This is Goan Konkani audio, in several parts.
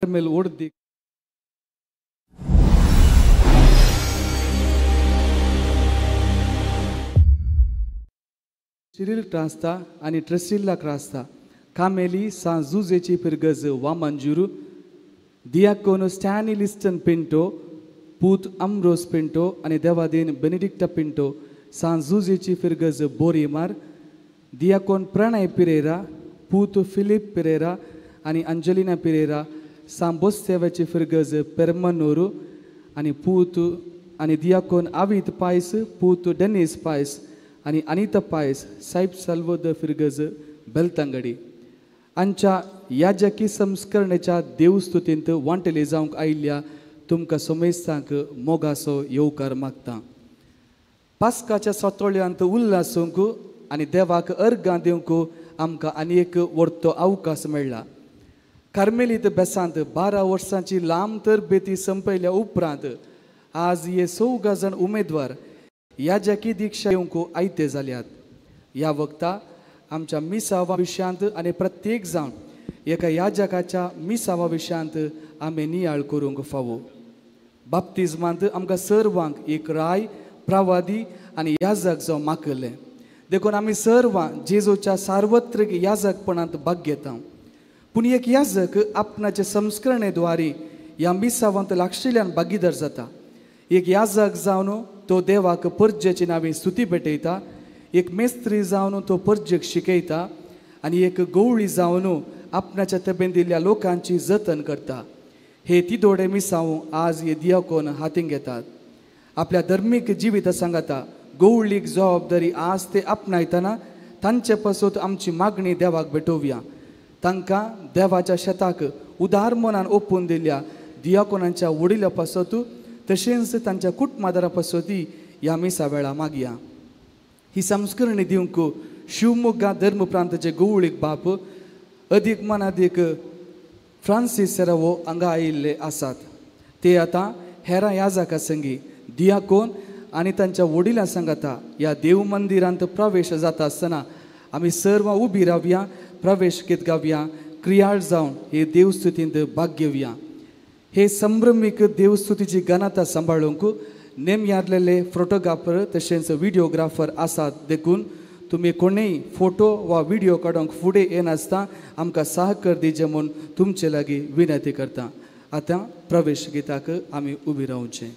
कार्मेल ओडदी सिरिल क्रास्ता आनी ट्रेसिल्ला क्रास्ता कामेली सां जुजेची फिरगज वामंजुरू दियाकोन स्टॅनी लिस्टन पिंटो पूत अम्रोस पिंटो आनी देवादीन बेनेडिक्टा पिंटो सां जुजेची फिरगज बोरीमार दियाकोन प्रणय पिरेरा पूत फिलीप पिरेरा आनी अंजलिना पिरेरा सां बोस्तेवाची फिरगज पेरमनोरू आनी पूत आनी दियाकोन आवीत पायस पूत डेनीस पायस आनी अनिता पायस सायब साल्वद फिरगज बेलतांगडी आमच्या याजकी संस्करणेच्या देवस्तुतींत वांटेले जावंक आयिल्ल्या तुमकां समेस्तांक मोगाचो येवकार मागता. पास्काच्या सोतोळ्यांत उल्हासूंक आनी देवाक अर्गां दिवंक आमकां आनी एक व्हडतो अवकाश मेळ्ळा. कार्मेलीत बेसांत 12 वर्सांची लांब तरबेती संपयल्या उपरांत आज हे 4 जाण उमेदवार याजकी दीक्षा येवंक आयते जाल्यात. ह्या वक्ता आमच्या मिसावा विशयांत आनी प्रत्येक जाण एका याजकाच्या मिसावा विशयांत आमी नियाळ करूंक फावो. बाप्तिज्मांत आमकां सर्वांक एक राय प्रवादी आनी याजक जावं मागलें देखून आमी सर्वां जेजूच्या सार्वत्रीक याजकपणांत भाग घेता. पूण एक याजक आपणाचे संस्करणे द्वारे ह्या मिसावांत लागशिल्ल्यान भागीदार जाता. एक याजक जावन तो देवाक परजेची नांवी स्तुती भेटयता, एक मेस्त्री जावन तो परजेक शिकयता आनी एक गवळी जावन आपणाच्या तबेन दिल्ल्या लोकांची जतन करता. हे तिदोडे मिसांव आज हे दियाकोन हातीन घेतात. आपल्या धर्मीक जिविता सांगाता गवळीक जबाबदारी आज ते आपणायतना तांचे पासत आमची मागणी देवाक भेटोवया. तांकां देवाच्या शेताक उदार मनान ओपून दिल्ल्या दियाकोनांच्या वडिल्या पासत तशेंच तांच्या कुटुंबादारा पासत ह्या मिसा वेळा मागया. ही संस्करणी दिवंक शिवमोग्गा धर्म प्रांताचे गवळीक बाप अदीक मनादीक फ्रांसीस सेरावो हांगा आयिल्ले आसात. ते आतां हेरां याजका संगी दियाकोन आनी तांच्या वडिलां सांगाता ह्या देव मंदिरांत प्रवेश जाता आसतना आमी सर्वां उबी रावया, प्रवेश गीत गावया, क्रियाळ जावन हे देवस्तुतींत भाग घेवया. हे संभ्रमीक देवस्तुतीची गणाता सांबाळूंक नेमयारलेले फोटोग्राफर तशेंच व्हिडिओग्राफर आसात देखून तुमी कोणूय फोटो वा व्हिडिओ काडूंक फुडें येनासतना आमकां सहकार दिवचें म्हूण तुमचे लागीं विनंती करता. आतां प्रवेश गिताक आमी उबी रावचें.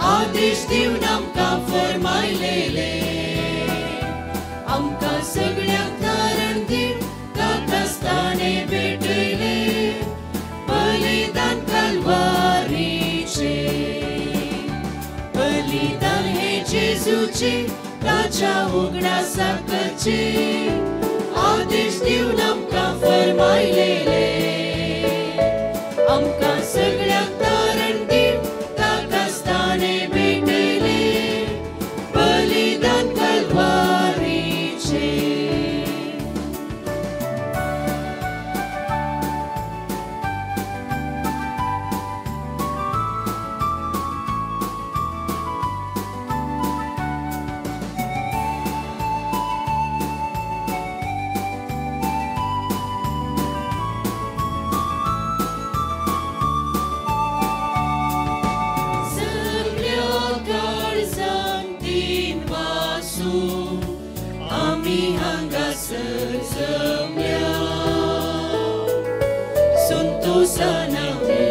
आदेश दिवन आमकां फरमायलेले आमकां सगळ्या जेजूची ताच्या उगडासाक करची आदेश दिवन आमकां फरमायलेले आमकां सगळ्यांक तारण दिवन ताका स्थाने भेटयले बलिदान कलवारीचें. सगळ्या काळजान तीन वासून आमी हांगासर जमल्या संतोसान आमी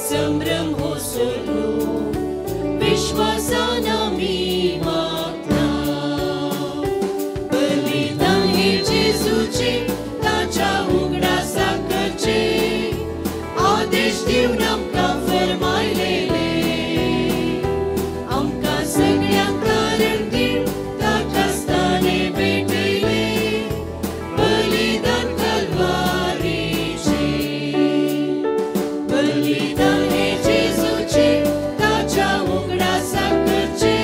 संभ्रम होसलो विश्वासान आमी मागता बलिदान हे जेजूचे ताच्या उगडासाक करचे आदेश दिवन आमकां फरमायलेले आमकां सगळ्यांक तारण दिवन ताका स्थाने भेटयले बलिदान कलवारीचें बलिदान हे जेजूचे ताच्या उगडासाक करचे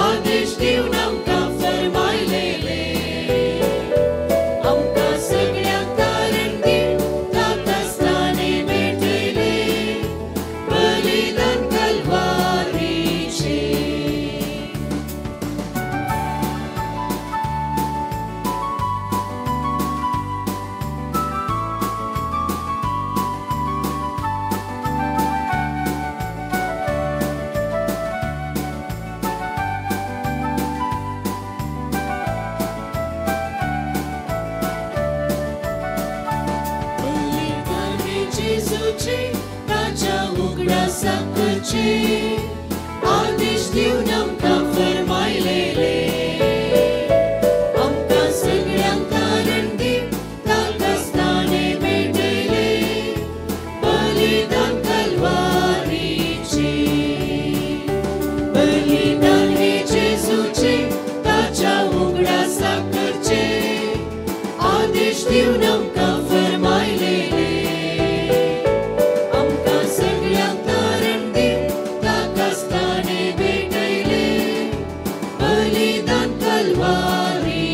आदेश दिवन आमकां फरमायलेले आमकां सगळ्यांक तारण दिवन ताका स्थाने भेटयले बलिदान कलवारीचें. बलिदान हे जेजूचे ताच्या उगडासाक करचे आदेश दिवन आमकां फरमायलेले आमकां सगळ्यांक तारण दिवन ताका स्थाने भेटयले बलिदान कलवारीचें बलिदान हे जेजूचे ताच्या उगडासाक करचे आदेश दिवन आमकां फरमायलेले आमकां सगळ्यांक तारण दिवन ताका स्थाने भेटयले बलिदान कलवारीचें.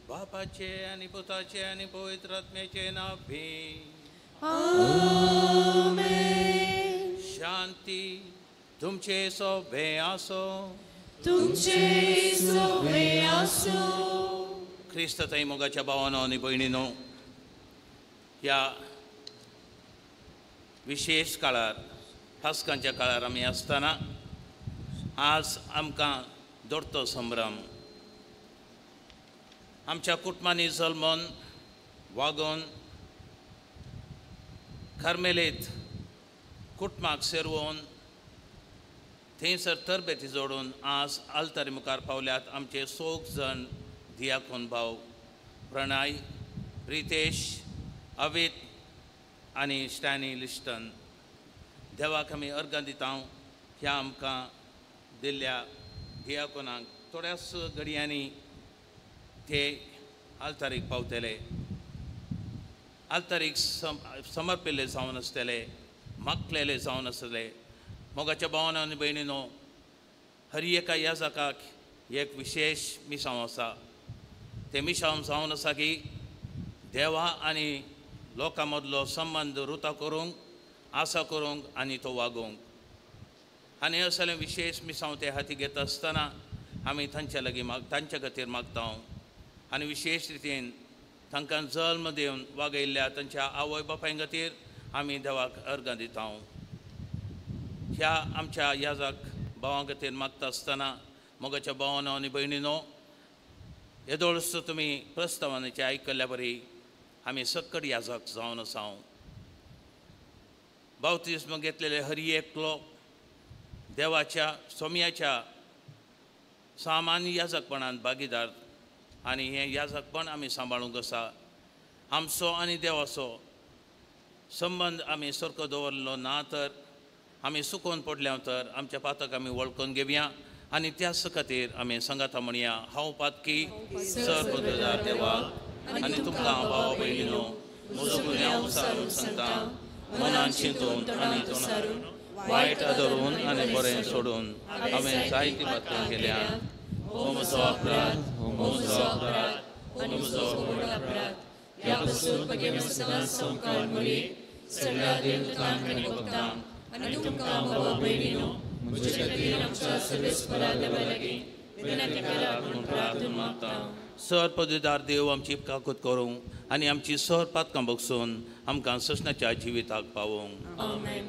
बापाचे आनी पुताचे आनी पवित्र आत्म्याचे नांव भी. आमेन. शांती तुमचे सोबे आसो. तुमचे सोबे आसूं. क्रिस्त थंय मोगाच्या भावानो आनी भयणीनो, ह्या विशेश काळार पास्कांच्या काळार आमी आसतना आज आमकां दोडतो संभ्रम आमच्या कुटुंबांनी जल्मोन वागोवन कार्मेलीत कुटुंबाक सेरवोन थंयसर तरबेती जोडून आज आल्तारी मुखार पावल्यात आमचे सोग जण दियाकोन भाव प्रणय, रितेश, अवित आनी स्टॅनी लिस्टन. देवाक आमी अर्गां दिता ह्या आमकां दिल्ल्या दियाकोनाक थोड्याच घडयांनी ते आल्तारीक पावतले, आल्तारीक समर्पिल्ले जावन आसतले, मागलेले जावन आसतले. मोगाच्या भावानो आनी भयणीनो, हर एका याजकाक एक विशेश मिसांव आसा. तें मिसांव जावन आसा की देवा आनी लोकां मदलो संबंद रुता करूंक, आसा करूंक आनी तो वागोवंक. आनी असलें विशेश मिसांव ते हाती घेता आसतना आमी तांच्या लागीं तांच्या खातीर मागता आनी विशेश रितीन तांकां जल्म दिवन वागयल्ल्या तांच्या आवय बापाय खातीर आमी देवाक अर्गां दिता. ह्या आमच्या याजक भावां खातीर मागता आसतना मोगाच्या भावानो आनी भयणीनो, येदोळसो तुमी प्रस्तावनाचें आयकल्ल्या बरी आमी सक्कड याजक जावन आसा. बावतिज्म घेतलेले हर एकलो देवाच्या सोम्याच्या सामान्य याजकपणान भागीदार आनी हें याजकपण आमी सांबाळूंक आसा. आमचो आनी देवाचो संबंद आमी सारको दवरलो ना तर आमी सुकोवन पडल्या तर आमच्या पातक आमी वळखून घेवया आनी त्याच खातीर आमी सांगाता म्हणया, हांव पातकी सर पदवीदार देवाक आनी तुमकां भावा भयणीनो म्हजो गुन्यांव सारून सांगता, मनान चिंतून आनी तोंडान वायट आदरून आनी बरें सोडून हांवें जायती पातकां केल्या. हो म्हजो अपराध, हो म्हजो अपराध, हो म्हजो व्हड अपराध. ह्या पसून म्हगे सदांच संवकार मरे सगळ्या देवतांक आनी भक्तांक आनी तुमकां भावा भयणीनो म्हजे खातीर आमच्या सर्वेस्परा देवा लागीं विनंती करात म्हूण प्रार्थना मागता. सर पदवीदार देव आमची काकूत करूं आनी आमची सर पातकां बगसून आमकां ससनाच्या जिविताक पावोवंक. आमेन.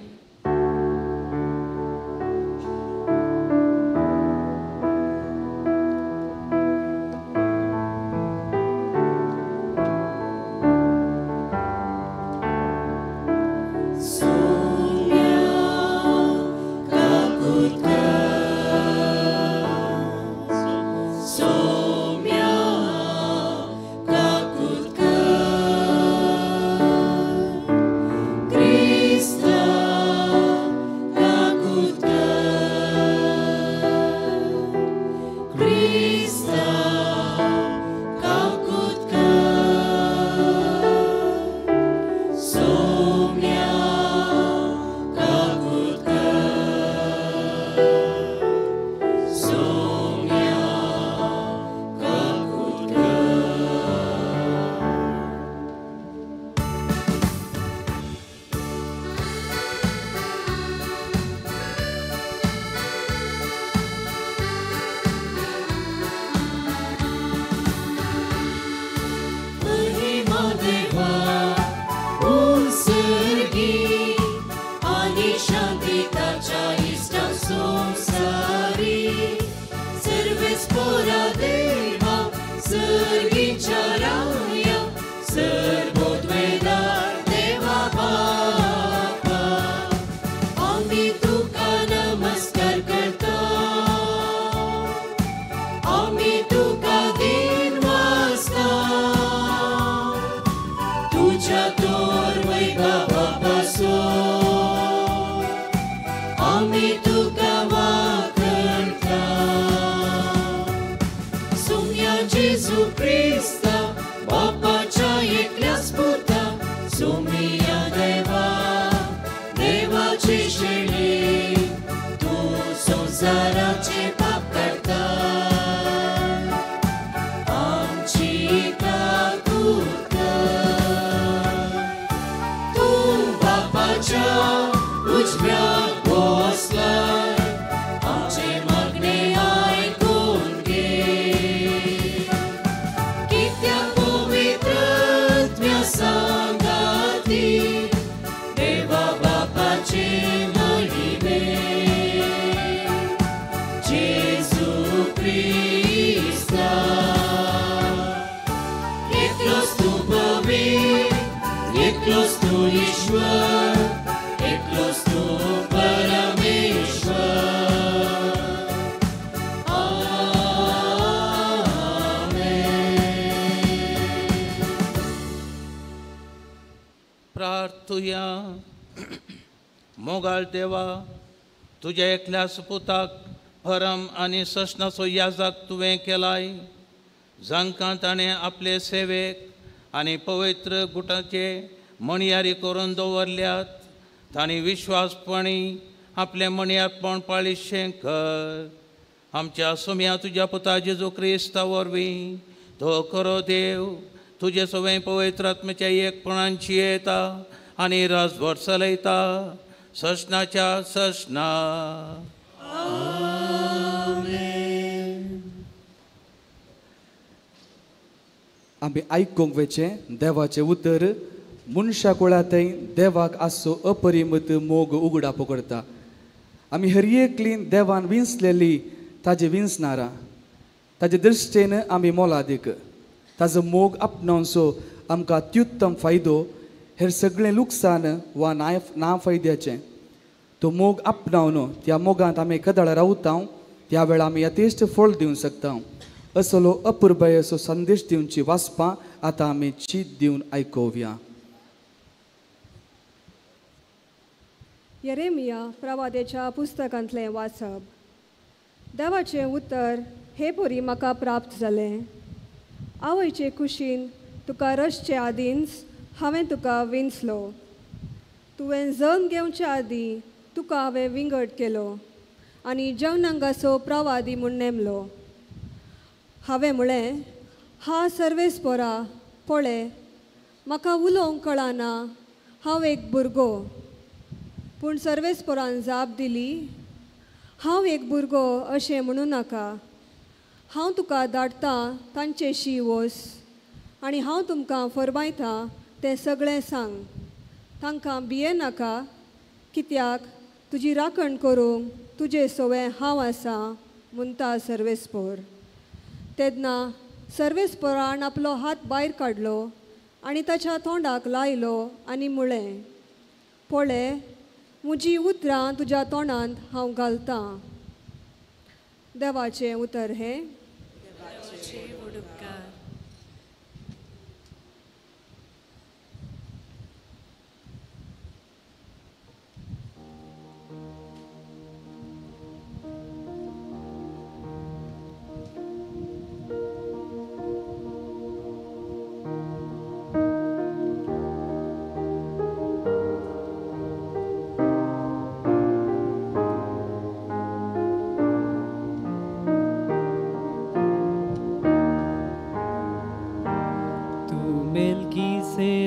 मोगाळ देवा, तुज्या एकल्या सुपुताक परम आनी ससनाचो याजक तुवें केलाय, जांकां ताणें आपले सेवेक आनी पवित्र गुटाचे मणयारी करून दवरल्यात, तांणी विश्वासपणी आपलें मणयारपण पाळिशें कर. आमच्या सोम्या तुज्या पुता जेजू क्रिस्ता वरवीं तो खरो देव तुजे सवय पवित्र आत्म्याच्या एकपणांची येता आनी राजभर चलयता ससनाच्या ससना. आमी आयकूंक वेचें देवाचें उतर मनशा कुळांतय देवाक आसचो अपरिमत मोग उगडापो करता. आमी हर एकली देवान विंचलेली ताजे विंचणारां, ताजे दृश्टेन आमी मोलादीक, ताजो मोग आपणावचो आमकां अत्युत्तम फायदो, हेर सगळें लुकसाण वा ना फायद्याचें. तो मोग आपणावन त्या मोगांत आमी कदळ रावता त्या वेळार आमी यथेश्ट फळ दिवंक शकता. असलो अपुरबाय असो संदेश दिवची वाचपां आतां आमी चीत दिवन आयकोवया. यरेमिया प्रवादेच्या पुस्तकांतलें वाचप. देवाचें उतर हे परी म्हाका प्राप्त जालें. आवयचे कुशीन तुका रचचे आदींच हांवें तुका विंचलो. तुवें जल्म घेवचे आदीं तुका हांवें विंगड केलो आनी जवनांगाचो प्रवादी म्हूण नेमलो. हांवें म्हळें, हा सर्वेस्पोरा, पळय म्हाका उलोवंक कळना, हांव एक भुरगो. पूण सर्वेस्पोरान जाप दिली, हांव एक भुरगो अशें म्हणूं नाका. हांव तुका धाडटां तांचेशी वस आनी हांव तुमकां फरमायतां तें सगळें सांग. तांकां भियेनाका, कित्याक तुजी राखण करूंक तुजे सवें हांव आसां म्हणटा सर्वेस्पोर. तेन्ना सर्वेस्पोरान आपलो हात भायर काडलो आनी ताच्या तोंडाक लायलो आनी म्हळें, पळय म्हजी उतरां तुज्या तोंडांत हांव घालतां. देवाचें उतर हें.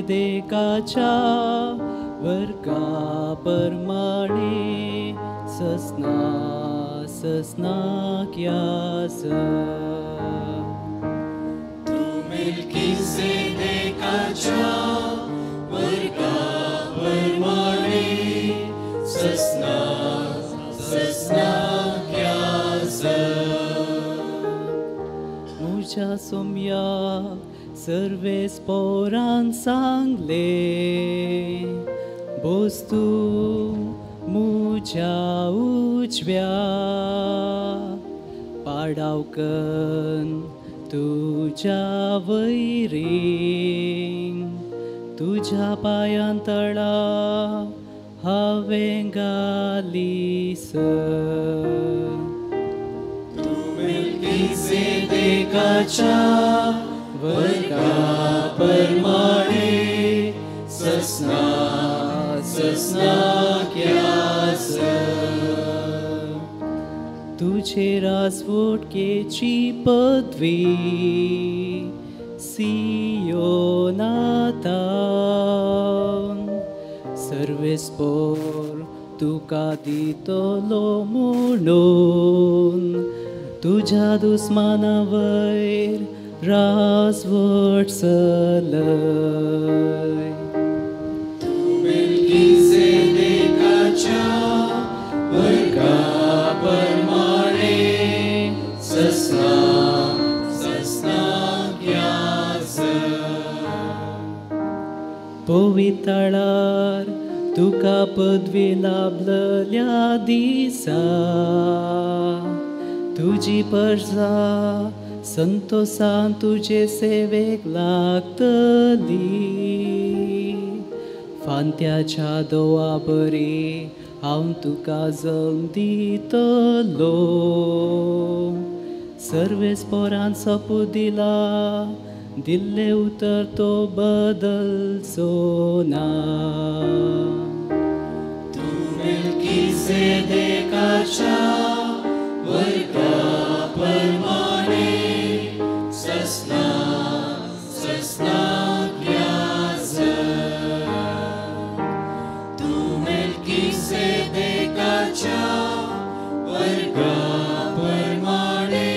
देकाच्या वर्गा परमाणे ससना ससना क्यास. तू मेल्कीसेदेकाच्या वर्गा परमाणे ससना ससना क्यास. मुझ्या सोम्या सर्वेस्पोरान सांगले, बोस तूं मुझ्या उजव्या पाडावकन तुज्या वैरींक तुज्या पांयां तळा हांवें घालीस. तूं मेल्कीसेदेकाच्या वर्गा परमाणे ससना ससना क्यास. तुझे राजवटकेची पदवी सियोनाता सर्वेस्पोर तुका दितलो म्हणून तुझ्या दुस्माना वयर राजवट चलय. तूं मेल्कीसेदेकाच्या वर्गा परमाणे ससना ससना क्यास. पवितळार तुका पदवी लाभल्या दिसा तुजी परजा संतोषान तुजे सेवेक लागतली. फांत्याच्या दोवा बरी हांव तुका जल्म दितलो. सर्वेस्पोरान सोपूत दिला, दिल्लें उतर तो बदलचो ना. तूं मेल्कीसेदेकाच्या वर्गा परमाणे ससना ससना क्यास. तूं मेल्कीसेदेकाच्या वर्गा परमाणे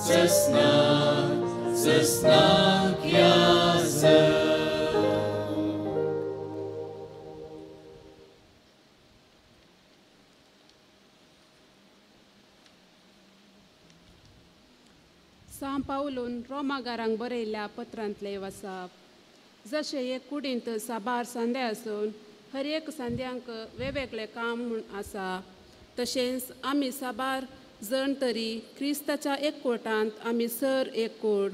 ससना ससना क्यास. सां पावलून रोमागारांक बरयल्ल्या पत्रांतलें वाचप. जशें एक कुडींत साबार सांदे आसून हर एक सांद्यांक वेगवेगळें काम म्हूण आसा, तशेंच आमी साबार जण तरी क्रिस्ताच्या एकवटांत आमी सर एक कूड,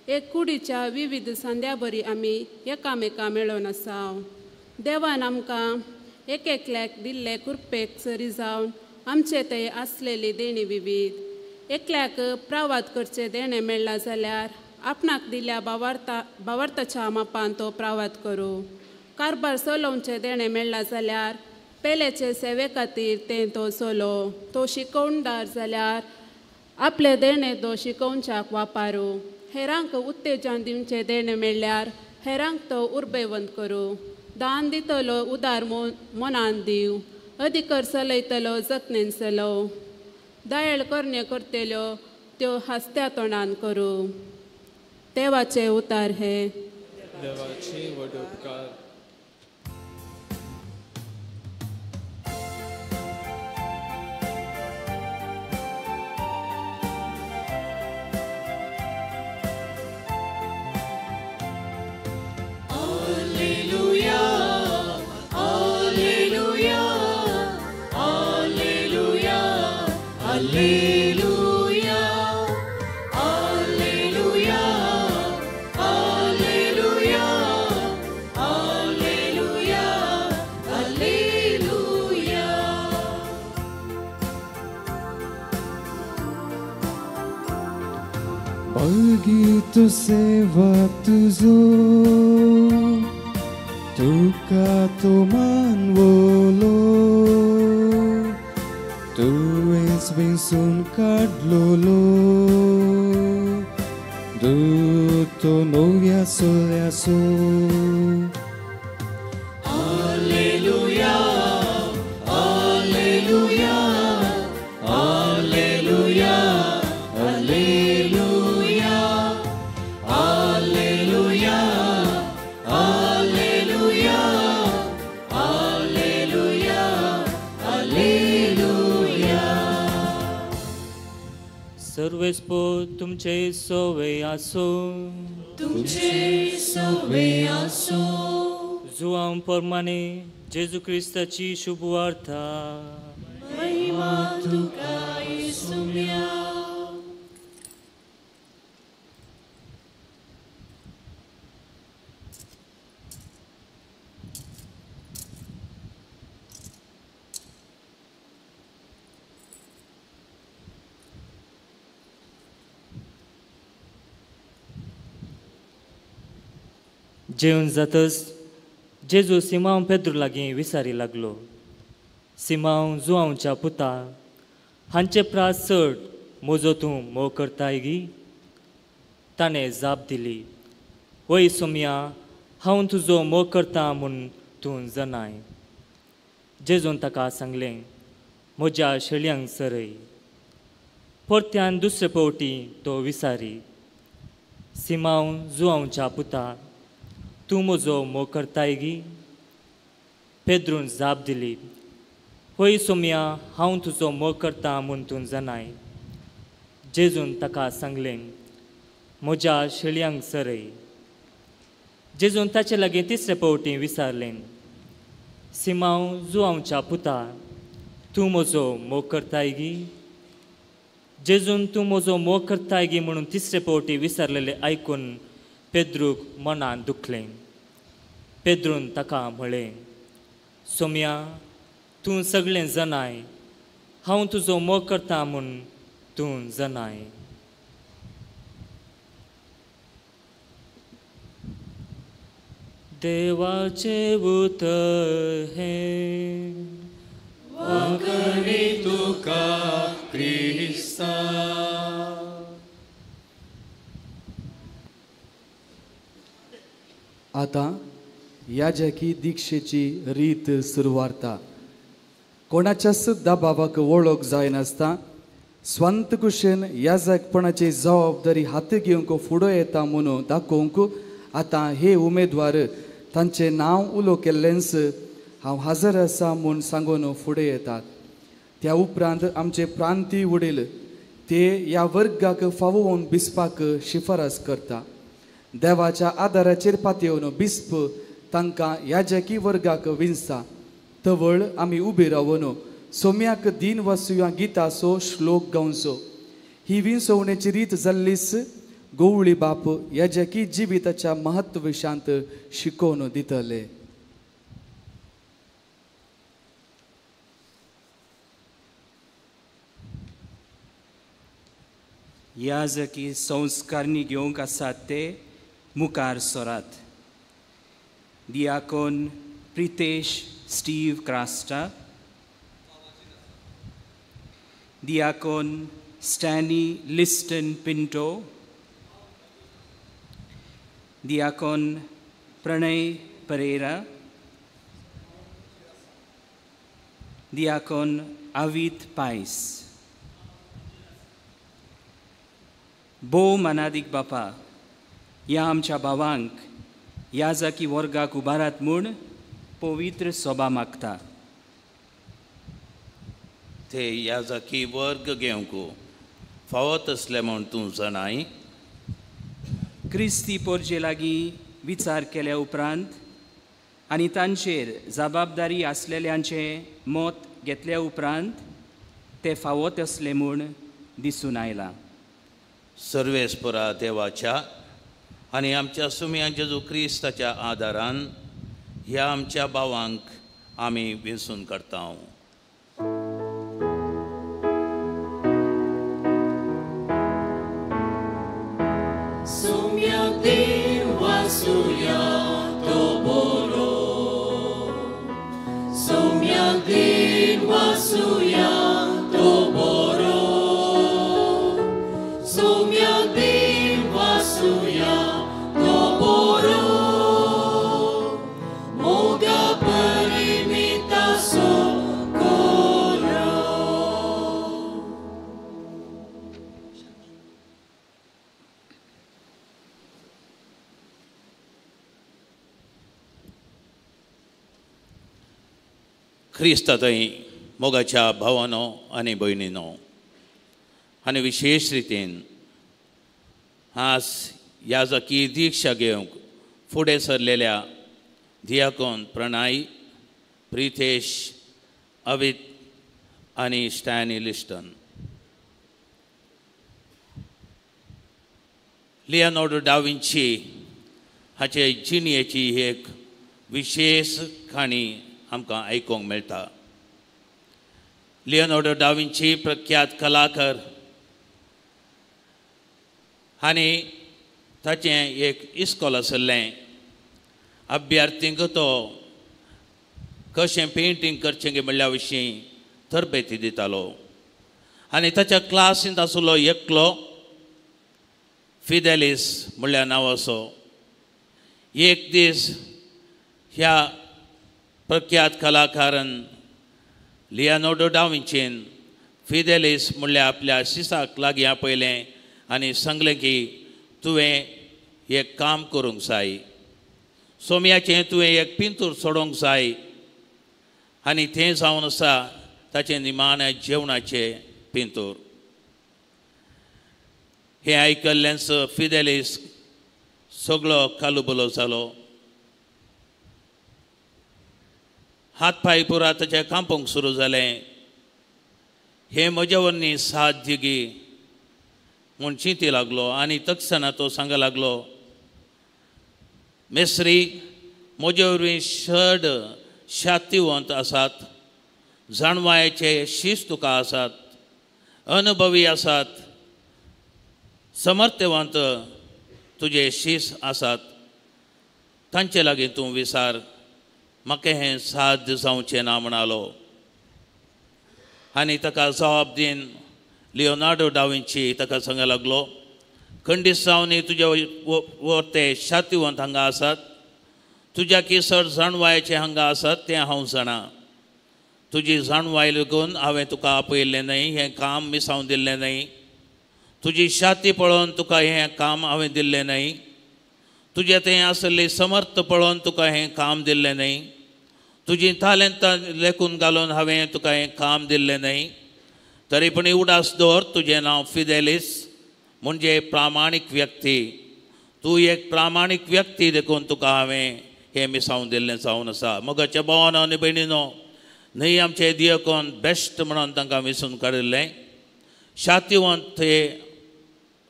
एक कुडीच्या विविध सांद्या बरी आमी एकामेका मेळोवन आसा. देवान आमकां एक एकल्याक दिल्ले कृपेक सरी जावन आमचे ते आसलेली देणी विवीध. एकल्याक प्रावाद करचें देणें मेळ्ळां जाल्यार आपणाक दिल्या भावार्थाच्या मापान तो प्रावाद करूं. कारभार चलोवचें देणें मेळ्ळां जाल्यार पेलेचे सेवे खातीर तें तो चलो. तो शिकोवणदार जाल्यार आपलें देणें तो शिकोवच्याक वापरूं. हेरांक उत्तेजन दिवचें देणें मेळ्ळ्यार हेरांक तो उर्बेवंत करूं. दान दितलो उदार मनान दिवं. अधिकर चलयतलो जतनेन चलोवं. दायळ करण्यो करतल्यो त्यो हांसत्या तोंडान करूं. देवाचे उतार हे. देवाचे व्हड उपकार. बळगीत सेवक तुजो तुका तो मानवलो तुवेंच विसून काडलोलो दूत तो नव्या सोल्यासो. सर्वेस्पोर तुमचे सोवे आसो. तुमचे सोवे आसो. जुवां प्रमाणे जेजू क्रिस्ताची शुभवार्ता. महिमा तुका येसुम्या. जेवन जातच जेजू सिमांव पेद्रू लागीं विसारी लागलो. सिमांव जुवांवच्या पुता, हांचे प्रास चड म्हजो तूं मोग करताय गी? ताणें जाप दिली, वय सोमया, हांव तुजो मोग करता म्हूण तूं जनाय. जेजून ताका सांगलें, म्हज्या शेळयांक सरय. परत्यान दुसरे पावटी तो विसारी, सिमांव जुवांवच्या पुता, तूं म्हजो मोग करताय गी? पेद्रून जाप दिली, हय सोमया, हांव तुजो मोग करता म्हूण तूं जनाय. जेजून ताका सांगलें, म्हज्या शेळयांक सरय. जेजून ताचे लागीं तिसरे पावटी विचारलें, सिमांव जुवांवच्या पुता, तूं म्हजो मोग करताय गी? जेजून तूं म्हजो मोग करताय गी म्हणून तिसरे पावटी विचारलेलें आयकून पेद्रूक मनान दुखलें. पेद्रून ताका म्हळें, सोमया, तूं सगळें जनाय, हांव तुजो मोग करता म्हूण तूं जनाय. देवाचें उतर हें. वाकणी तुका क्रिस्ता. आतां याजकी दीक्षेची रीत सुरवारता. कोणाच्याच दबावाक वळख जायनासता स्वांत कुशेन याजकपणाची जबाबदारी हात घेवंक फुडो येता म्हणून दाखोवंक आतां हे उमेदवार तांचें नांव उलो केल्लेंच हांव हजर आसा म्हूण सांगून फुडें येतात. त्या उपरांत आमचे प्रांती वडील ते ह्या वर्गाक फावोवन बिस्पाक शिफारस करता. देवाच्या आदाराचेर पातयेवन बिस्प तांकां याजकी वर्गाक विंचता. तवळ आमी उबी रावन सोम्याक दीन वसुया गिताचो श्लोक गावचो. ही विंचवणेची रीत जाल्लीच गोवळी बाप याजकी जिविताच्या महत्व विशांत शिकोवन दितले. याजकी संस्कारणी घेवंक आसात ते मुखार सरात. दियाकोन प्रितेश स्टीव क्रास्टा, दियाकोन स्टॅनी लिस्टन पिंटो, दियाकोन प्रणय परेरा, दियाकोन आवीत पायस. भोव मनादीक बापा, ह्या आमच्या भावांक याजकी वर्गाक उबारात म्हूण पवित्र सोबा मागता. ते याजकी वर्ग घेवंक फावो तसले म्हूण तूं जाणाय. क्रिस्ती पोरजे लागीं विचार केल्या उपरांत आनी तांचेर जबाबदारी आसलेल्यांचें मत घेतल्या उपरांत ते फावो तसले म्हूण दिसून आयलां. सर्वेस्परा देवाच्या आनी आमच्या सुमया जेजू क्रिस्ताच्या आदारान ह्या आमच्या भावांक आमी वेंचून काडटा. क्रिस्ता थंय मोगाच्या भावानो आनी भयणीनो आनी विशेश रितीन आज याजकी दीक्षा घेवंक फुडें सरलेल्या दियाकोन प्रणय, प्रितेश, अवित आनी Stany Liston. Leonardo da Vinci हाचे जिणेची एक विशेश काणी आमकां आयकूंक मेळटा. लियोनार्डो दा विंची प्रख्यात कलाकार आनी ताचें एक इस्कॉल आशिल्लें. अभ्यार्थींक तो कशें पेंटींग करचें गे म्हणल्या विशीं तरबेती दितालो आनी ताच्या क्लासींत आशिल्लो एकलो फिदेलीस म्हणल्या नांवाचो. एक दीस ह्या प्रख्यात कलाकारान लियोनार्डो दा विंचीन फिदेलीस म्हणल्यार आपल्या शिसाक लागीं आपयलें आनी सांगलें की तुवें एक काम करूंक जाय, सोम्याचें तुवें एक पिंतूर सोडोवंक जाय आनी तें जावन आसा ताचें निमाणें जेवणाचें पिंतूर. हें आयकल्ल्यान फिदेलीस सगळो कालुबलो जालो. हात पांय पुरा ताचें कांपूंक सुरू जालें. हें म्हज्या वरवीं साध्य गी म्हूण चिंती लागलो आनी तक्षणा तो सांगा लागलो, मेस्त्री म्हजे वरवीं चड शातिवंत आसात, जाणवायेचे शीस तुका आसात, अनुभवी आसात, समर्थवंत तुजे शीस आसात, तांचे लागीं तूं विसार, म्हाका हें साध्य जावचें ना म्हणालो. आनी ताका जबाब दीन लियोनार्डो दा विंची ताका सांगा लागलो, खंडीत जावन तुज्या वरते शातिवंत हांगा आसात, तुज्या केसर जाणवायेचे हांगा आसात तें हांव जाणा, तुजी जाणवाय लागून हांवें तुका आपयल्लें न्हय, हें काम मिसावन दिल्लें न्हय, तुजी शाती पळोवन तुका हें काम हांवें दिल्लें न्हय, तुजें थंय आसलें समर्थ पळोवन तुका हें काम दिल्लें न्हय, तुजी तालेंतां लेखून घालून हांवें तुका हें काम दिल्लें न्हय, तरी पूण उडास दवर तुजें नांव फिदेलीस म्हणजे प्रामाणीक व्यक्ती, तूं एक प्रामाणीक व्यक्ती देखून तुका हांवें हें मिसावन दिल्लें जावन आसा. मोगाच्या भावानो आनी भयणीनो, न्हय आमचे दियकोन बेस्ट म्हणून तांकां वेंचून काडिल्लें, शातिवंत हे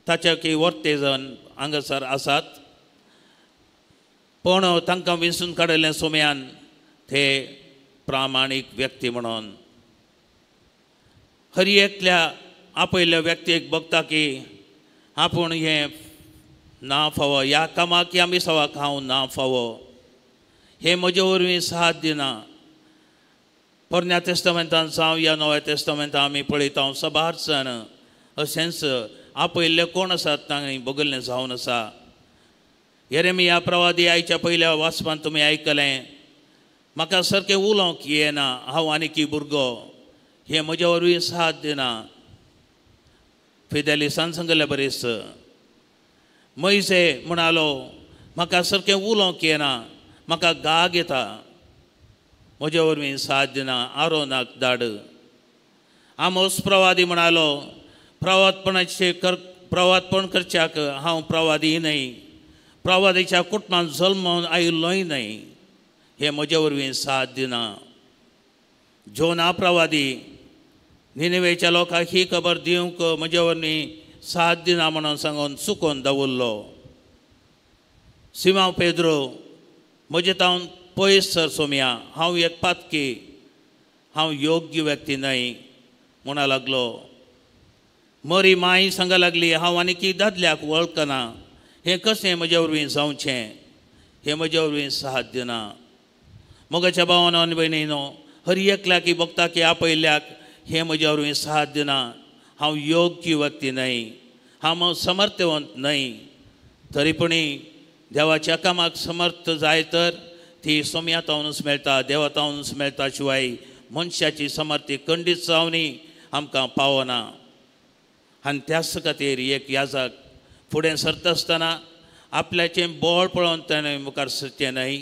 ताच्या की वर्ते जण हांगासर आसात, पूण तांकां वेंचून काडिल्लें सोम्यान ते प्रामाणीक व्यक्ती म्हणून. हर एकल्या आपयल्ल्या व्यक्तीक बघता की आपूण हें ना फावो ह्या कामाक ह्या मिसावाक हांव ना फावो, हें म्हजे वरवीं साथ दिना. पोरण्या तेस्तामेंतान जावं ह्या नव्या तेस्तामेंतान आमी पळयता सबार जाण अशेंच आपयल्ले कोण आसात तांणी बगल्लें जावन आसा. येरेमिया प्रवादी आयच्या पयल्या वाचपान तुमी आयकलें, म्हाका सारकें उलोवंक येना, हांव आनीकी भुरगो, हें म्हज्या वरवीं साथ दिना. फिदेलिसान सांगलें बरेच मैसे म्हणालो म्हाका सारकें उलोवंक येना, म्हाका गाग येता, म्हज्या वरवीं साथ दिना, आरोनाक धाड. आमोस प्रवादी म्हणालो प्रवादपणाचे प्रवादपण करच्याक हांव प्रवादी न्हय, प्रवादीच्या कुटुंबांत जल्मून आयिल्लोय न्हय, हें म्हज्या वरवीं साथ दिना. जोना प्रवादी निनेवेच्या लोकांक ही खबर दिवंक म्हज्या वरवीं साथ दिना म्हणून सांगून चुकोवन दवरलो. सिमांव पेद्रो म्हजे तावन पयस सर सोम्या, हांव एक पातकी, हांव योग्य व्यक्ती न्हय म्हणा लागलो. मरी माई सांगा लागली हांव आनीकी दादल्याक वळखना, हें कशें म्हज्या वरवीं जावचें, हें म्हज्या वरवीं साथ दिना. मोगाच्या भावानो आनी भयणीनो, हर एकल्याक बघता की आपयल्याक हें म्हज्या वरवीं साथ दिना, हांव योग्य व्यक्ती न्हय, हांव समर्थवंत न्हय, तरी पुणी देवाच्या कामाक समर्थ जाय तर ती सोम्या तावनूच मेळटा, देवा तावनूच मेळटा, शिवाय मनशाची समर्थी खंडीत जावनी आमकां पावना. आनी त्याच खातीर एक याजक फुडें सरता आसतना आपल्याचें बळ पळोवन ताणें मुखार सरचें न्हय,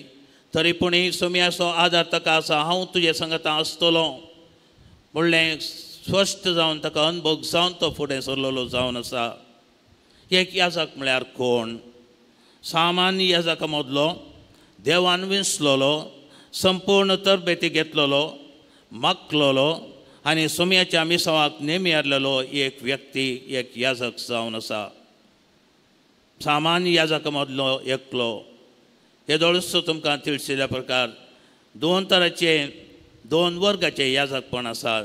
तरी पुणी सोम्याचो आदार ताका आसा, हांव तुजे सांगता आसतलो म्हणलें स्पश्ट जावन ताका अनभोग जावन तो फुडें सरलेलो जावन आसा. एक याजक म्हळ्यार कोण? सामान्य याजका मदलो देवान विंचलोलो, संपूर्ण तरबेती घेतलेलो, मागलोलो आनी सोम्याच्या मिसावाक नेमी आसलेलो एक व्यक्ती, एक याजक जावन आसा. सामान्य याजका मदलो एकलो. हेदोळूच तुमकां तिळशिल्ल्या प्रकार दोन तराचे दोन वर्गाचे याजकपण आसा.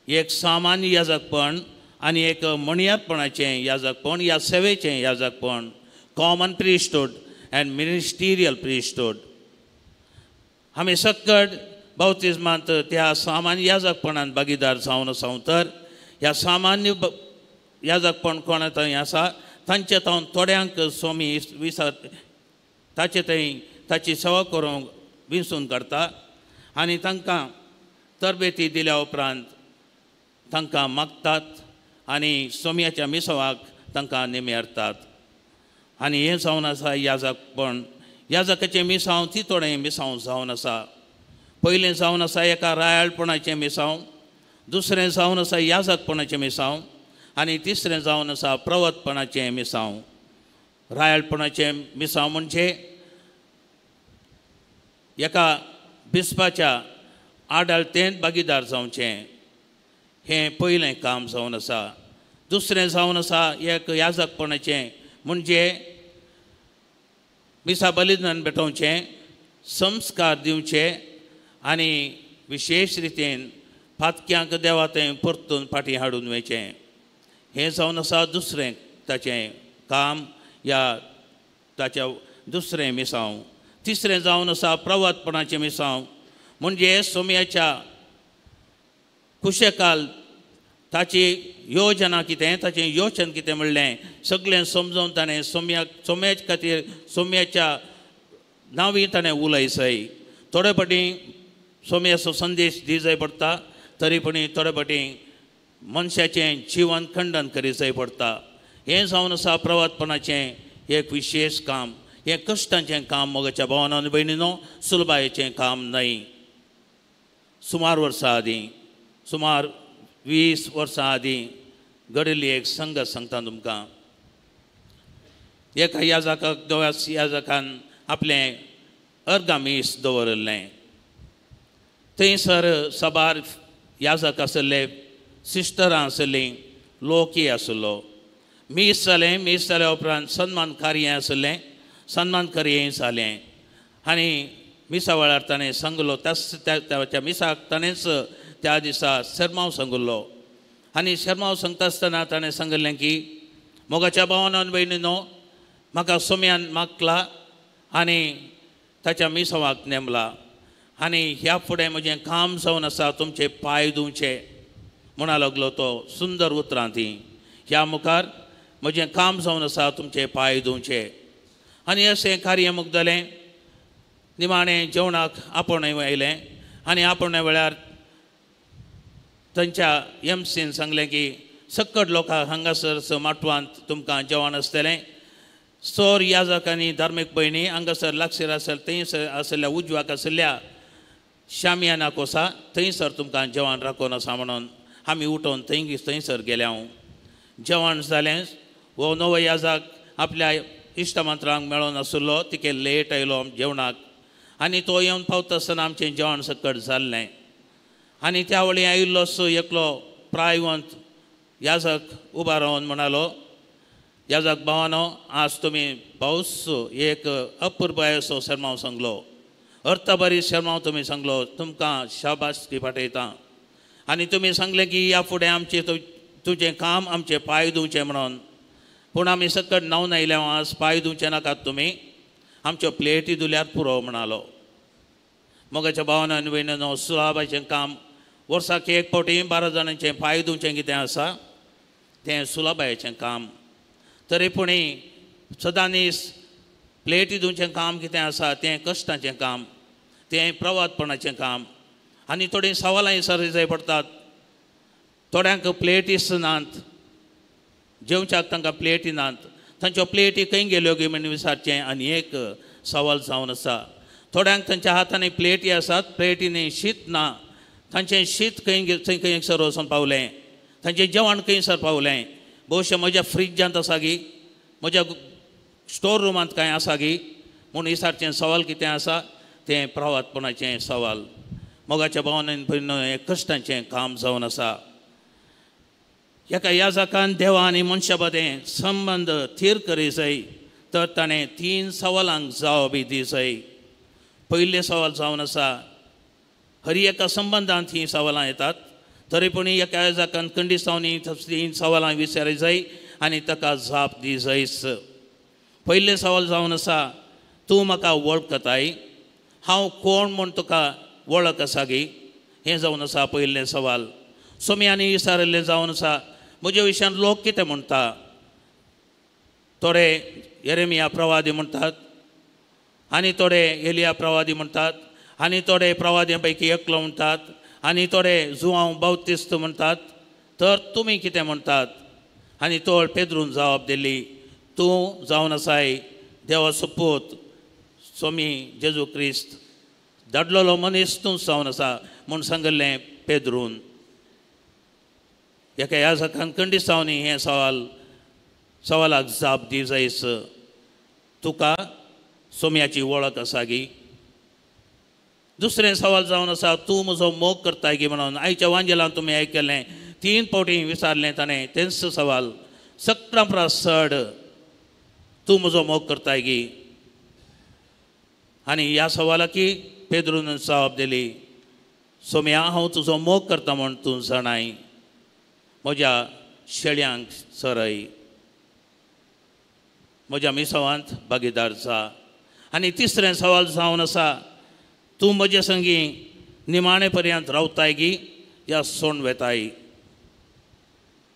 एक सामान्य याजकपण आनी एक मणयारपणाचें याजकपण या सेवेचें याजकपण, common priesthood and ministerial priesthood. आमी सक्कड बाप्तिज्मांत त्या सामान्य याजकपणान भागीदार जावन आसा. तर ह्या सामान्य याजकपण कोणा थंय आसा तांचे तावन थोड्यांक स्वामी विसर ताचे थंय ताची सेवा करूंक विंचून काडटा आनी तांकां तरबेती दिल्या उपरांत तांकां मागतात आनी सोम्याच्या मिसवाक तांकां निमेरतात. आनी हें जावन आसा याजकपण. याजकाचें मिसांव ती थोडें मिसांव जावन आसा. पयलें जावन आसा एका रायाळपणाचें मिसांव, दुसरें जावन आसा याजकपणाचें मिसांव आनी तिसरें जावन आसा प्रवतपणाचें मिसांव. रायाळपणाचें मिसांव म्हणजे एका बिस्पाच्या आडळतेंत भागीदार जावचें, हें पयलें काम जावन आसा. दुसरें जावन आसा एक याजकपणाचें म्हणजे मिसा बलिदान भेटोवचें, संस्कार दिवचे आनी विशेश रितीन पातक्यांक देवा थंय परतून फाटीं हाडून वयचें, हें जावन आसा दुसरें ताचें काम या ताच्या दुसरें मिसांव. तिसरें जावन आसा प्रवातपणाचें मिसांव म्हणजे सोम्याच्या कुशेकाल ताची योजना कितें, ताचें योजन कितें म्हणलें सगळें समजून ताणें सोम्याच्या खातीर सोम्याच्या नांवी ताणें उलयसय. थोडे फाटीं सोम्याचो संदेश दी जाय पडटा, तरी पूण थोडे फाटीं मनशाचें जिवन खंडन करी जाय पडटा. हें जावन आसा प्रवातपणाचें एक विशेश काम. हें कश्टांचें काम मोगाच्या भावानो आनी भयणीनो, सुलभायेचें काम न्हय. सुमार वर्सां आदीं, सुमार 20 वर्सां आदीं घडिल्ली एक संगत सांगता तुमकां. एका याजकाक दोव्या याजकान आपलें अर्गामीस दवरिल्लें. थंयसर साबार याजक आशिल्ले, सिस्टरां आशिल्लीं, लोकय आशिल्लो. मीस जालें, मीस जाल्या उपरांत सन्मान कार्य आशिल्लें, सन्मान कार्य जालें आनी मिसा वेळार ताणें सांगलो, त्या मिसाक ताणेंच त्या दिसा शेर्मांव सांगिल्लो. आनी शेर्मांव सांगता आसतना ताणें सांगिल्लें की मोगाच्या भावान भयणीनो, म्हाका सोम्यान मागला आनी ताच्या मिसवाक नेमला आनी ह्या फुडें म्हजें काम जावन आसा तुमचे पांय धुवचे म्हणा लागलो तो. सुंदर उतरां ती. ह्या मुखार म्हजें काम जावन आसा तुमचे पांय धुवचे. आनी अशें कार्य मुगदलें. निमाणें जेवणाक आपोवणें आयलें आनी आपोवण्या वेळार तांच्या एमसीन सांगलें की सक्कड लोकांक हांगासर माटवांत तुमकां जेवण आसतलें. सोर याजक आनी धार्मीक भयणी हांगासर लागसर आसर थंयसर आशिल्ल्या उजवाक आशिल्ल्या शामियाना कोसा थंयसर तुमकां जेवण राखून आसा म्हणून आमी उठोवन थंय थंयसर गेले. हांव जेवण जालें. हो नवो याजक आपल्या इश्टमंत्रांक मेळोन आशिल्लो. तिके लेट आयलो जेवणाक आनी तो येवन पावता आसतना आमचें जेवण सकट जाल्लें. आनी त्या वेळी आयिल्लो सो एकलो प्रायवंत याजक उबो रावन म्हणालो, याजक भावानो, आज तुमी पावस एक अपुरबायेचो शेर्मांव सांगलो, अर्थभरी शेर्मांव तुमी सांगलो, तुमकां शाबासकी पाठयता. आनी तुमी सांगलें की ह्या फुडें आमचें तुजें काम आमचें पांय धुवचें म्हणून. पूण आमी सकट न्हांवन आयल्या, आज पांय धुवचें नाकात तुमी, आमच्यो प्लेटी धुल्यार पुरो म्हणालो. मोगाच्या भावान आनी भयणीनो, सुलाबाचें काम वर्साक एक फावटी 12 जाणांचें पांय धुवचें कितें आसा तें सुलाबायेचें काम. तरी पूण सदांनीस प्लेटी धुवचें काम कितें आसा तें कश्टाचें काम, तें प्रवादपणाचें काम. आनी थोडीं सवालांय सर जाय पडटात. थोड्यांक प्लेटीस नात, जेवच्याक तांकां प्लेटी नात, तांच्यो प्लेटी खंय गेल्यो गी म्हण विचारचें आनी एक सवाल जावन आसा. थोड्यांक तांच्या हातांनी प्लेटी आसात, प्लेटींनी शीत ना, तांचें शीत खंय थंय खंयसर वचून पावलें, तांचें जेवण खंयसर पावलें, भोवशा म्हज्या फ्रिजांत आसा गी, म्हज्या स्टोर रुमांत कांय आसा गी म्हूण विचारचें सवाल कितें आसा तें प्रवादपणाचें सवाल. मोगाच्या भावनेन हें कश्टांचें काम जावन आसा. एका याजकान देवा आनी मनशा मदें संबंद थीर करी जाय तर ताणें 3 सवालांक जाप बी दी जाय. पयलें सवाल जावन आसा, हर एका संबंदांत हीं सवालां येतात, तरी पूण एका याजकान कंडिसांनी 3 सवालां विचारी जाय आनी ताका जाप दी जायच. पयलें सवाल जावन आसा, तूं म्हाका वळखताय, हांव कोण म्हूण तुका वळख आसा गी, हें जावन आसा पयलें सवाल. सोम्यांनी विचारिल्लें जावन आसा, म्हज्या विशयान लोक कितें म्हणटा, थोडे येरेमिया प्रवादी म्हणटात आनी थोडे एलिया प्रवादी म्हणटात आनी थोडे प्रवाद्यां पैकी एकलो म्हणटात आनी थोडे जुआंव बाप्तिस्त म्हणटात, तर तुमी कितें म्हणटात? आनी तोळ पेद्रून जाप दिली, तूं जावन आसाय देवाचो पूत स्वामी जेजू क्रिस्त, धाडलेलो मनीस तूं जावन आसा म्हूण सांगिल्लें पेद्रून. एका याजकान कंडिसांनी हें सवालाक जाप दी जायस, तुका सोम्याची वळख आसा गी. दुसरें सवाल जावन आसा, तूं म्हजो मोग करताय गी म्हणून. आयच्या वांजेलान तुमी आयकलें, 3 फावटी विचारलें ताणें तेंच सवाल, सगळ्यां परस चड तूं म्हजो मोग करताय गी. आनी ह्या सवालाकी पेद्रून जाप दिली, सोम्या हांव तुजो मोग करता म्हूण तूं जाणाय, म्हज्या शेळयांक चरय, म्हज्या मिसवांत भागीदार जा. आनी तिसरें सवाल जावन आसा, तूं म्हजे संगी निमाणे पर्यंत रावताय गी या सोण वेताय.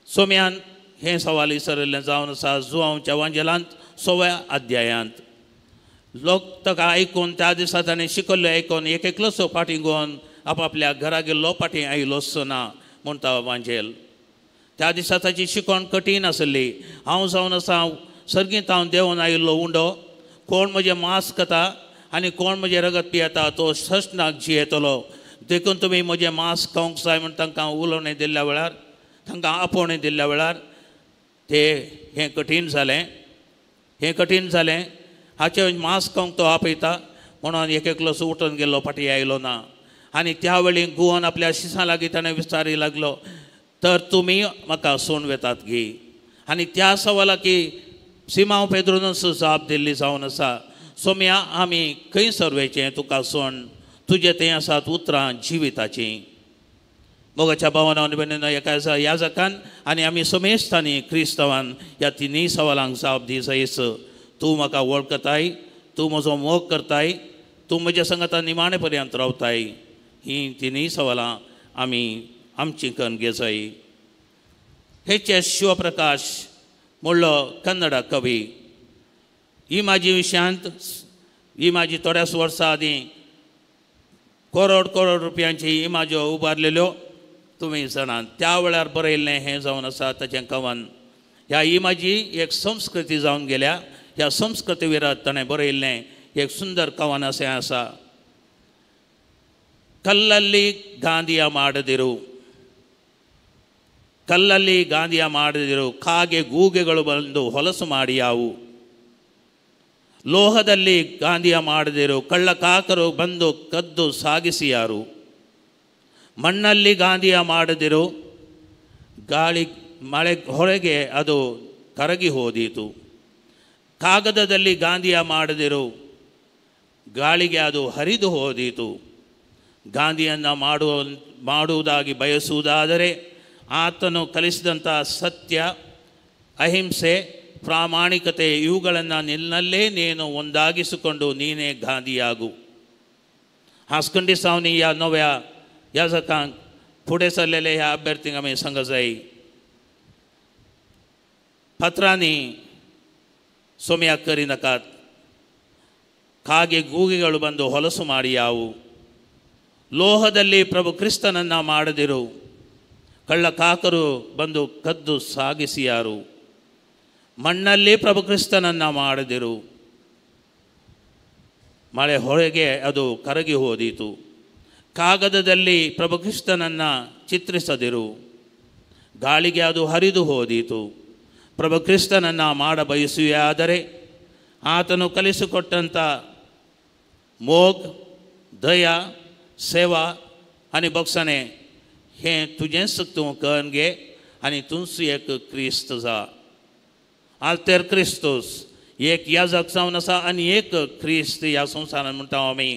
सोम्यान हें सवाल विचारिल्लें जावन आसा जुआंवच्या वांजेलांत 6व्या अध्यायांत. लोक ताका आयकून त्या दिसा ताणें शिकयल्लें आयकून एक एकलोसो फाटीं घेवन आपापल्या घरा गेल्लो, फाटीं आयलोसो ना म्हणटा वांजेल. त्या दिसा ताची शिकवण कठीण आसली. हांव जावन आसा सर्गींत हांव देंवन आयिल्लो उंडो, कोण म्हजें मांस खाता आनी कोण म्हजें रगत पियेता तो सस्नाक जियेतलो, देखून तुमी म्हजें मांस खावंक जाय म्हूण तांकां उलोवणें दिल्ल्या वेळार, तांकां आपोवणें दिल्ल्या वेळार ते हें कठीण जालें, हें कठीण जालें. हाचें मांस खावंक तो आपयता म्हणून एक एकलोसो उठून गेल्लो, फाटीं आयलो ना. आनी त्या वेळी गुवन आपल्या शिसां लागीं ताणें विचारी लागलो, तर तुमी म्हाका सोण वेतात गी. आनी त्या सवालाकी सिमांव पेद्रूनच जाप दिल्ली जावन आसा, सोम्या आमी खंयसर वयचें तुका सोण, तुजें थंय आसात उतरां जिविताचीं. मोगाच्या भावना आनी भयणींनो, एका याजकान आनी आमी समेस्तांनी क्रिस्तांवान ह्या तिनूय सवालांक जाप दी जायच. तूं म्हाका वळखताय, तूं म्हजो मोग करताय, तूं म्हज्या संगता निमाणे पर्यंत रावताय. हीं तिनूय सवालां आमी आमची कन्न घेजाय. एच एस शिवप्रकाश म्हणलो कन्नडा कवी ही म्हाजी विशयांत ही म्हाजी थोड्याच वर्सां आदीं करोड करोड रुपयांची ही म्हाज्यो उबारलेल्यो तुमी जाणात. त्या वेळार बरयल्लें हें जावन आसा ताचें कवन. ह्या ही म्हाजी एक संस्कृती जावन गेल्या. ह्या संस्कृती विरात ताणें बरयल्लें एक सुंदर कवन अशें आसा. ಕಲ್ಲಲ್ಲಿ ಗಾಂಧಿಯ ಮಾಡದಿರು, ಕಲ್ಲಲ್ಲಿ ಗಾಂಧಿಯ ಮಾಡದಿರು, ಕಾಗೆ ಗೂಗೆಗಳು ಬಂದು ಹೊಲಸು ಮಾಡಿಯಾವು. ಲೋಹದಲ್ಲಿ ಗಾಂಧಿಯ ಮಾಡದಿರು, ಕಳ್ಳಕಾಕರು ಬಂದು ಕದ್ದು ಸಾಗಿಸಿಯಾರು. ಮಣ್ಣಲ್ಲಿ ಗಾಂಧಿಯ ಮಾಡದಿರು, ಗಾಳಿ ಮಳೆ ಹೊರಗೆ ಅದು ಕರಗಿ ಹೋದೀತು. ಕಾಗದದಲ್ಲಿ ಗಾಂಧಿಯ ಮಾಡದಿರು, ಗಾಳಿಗೆ ಅದು ಹರಿದು ಹೋದೀತು. ಗಾಂಧಿಯನ್ನು ಮಾಡುವುದಾಗಿ ಬಯಸುವುದಾದರೆ ಆತನು ಕಲಿಸಿದಂಥ ಸತ್ಯ, ಅಹಿಂಸೆ, ಪ್ರಾಮಾಣಿಕತೆ ಇವುಗಳನ್ನು ನಿನ್ನಲ್ಲೇ ನೀನು ಒಂದಾಗಿಸಿಕೊಂಡು ನೀನೇ ಗಾಂಧಿಯಾಗು. हासकंडी सावनी ह्या नव्या याजकांक फुडें सरलेले ह्या अभ्यर्थींक आमी सांग जाय. पत्रांनी सोम्याक करिनाकात, ಕಾಗೆ ಗೂಗೆಗಳು ಬಂದು ಹೊಲಸು ಮಾಡಿಯಾವು. ಲೋಹದಲ್ಲಿ ಪ್ರಭು ಕ್ರಿಸ್ತನನ್ನು ಮಾಡದಿರು, ಕಳ್ಳಕಾಕರು ಬಂದು ಕದ್ದು ಸಾಗಿಸಿಯಾರು. ಮಣ್ಣಲ್ಲಿ ಪ್ರಭು ಕ್ರಿಸ್ತನನ್ನು ಮಾಡದಿರು, ಮಳೆ ಹೊರಗೆ ಅದು ಕರಗಿ ಹೋದೀತು. ಕಾಗದದಲ್ಲಿ ಪ್ರಭು ಕ್ರಿಸ್ತನನ್ನು ಚಿತ್ರಿಸದಿರು, ಗಾಳಿಗೆ ಅದು ಹರಿದು ಹೋದೀತು. ಪ್ರಭು ಕ್ರಿಸ್ತನನ್ನು ಮಾಡ ಬಯಸುವೆಯಾದರೆ ಆತನು ಕಲಿಸಿಕೊಟ್ಟಂಥ मोग, दया, सेवा आनी बोगसाणें हें तुजेंच तूं करून घे आनी तूंच एक क्रिस्त जा. आल्तेर क्रिस्तूस एक याजक जावन आसा आनी एक क्रिस्त ह्या संवसारान म्हणटा आमी.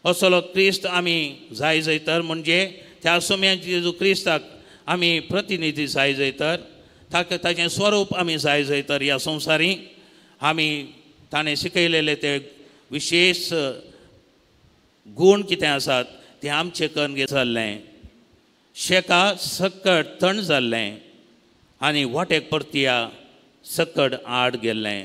असलो क्रिस्त आमी जाय जाय तर म्हणजे त्या सोम्याची जेजू क्रिस्ताक आमी प्रतिनिधी जाय जाय तर ताका ताचें स्वरूप आमी जाय जाय तर ह्या संवसारी आमी ताणें शिकयलेले ते विशेश गूण कितें आसात ते आमचें करून जाल्लें. शेका सकट थंड जाल्लें आनी वाटेक परतिया सकट आड गेल्लें.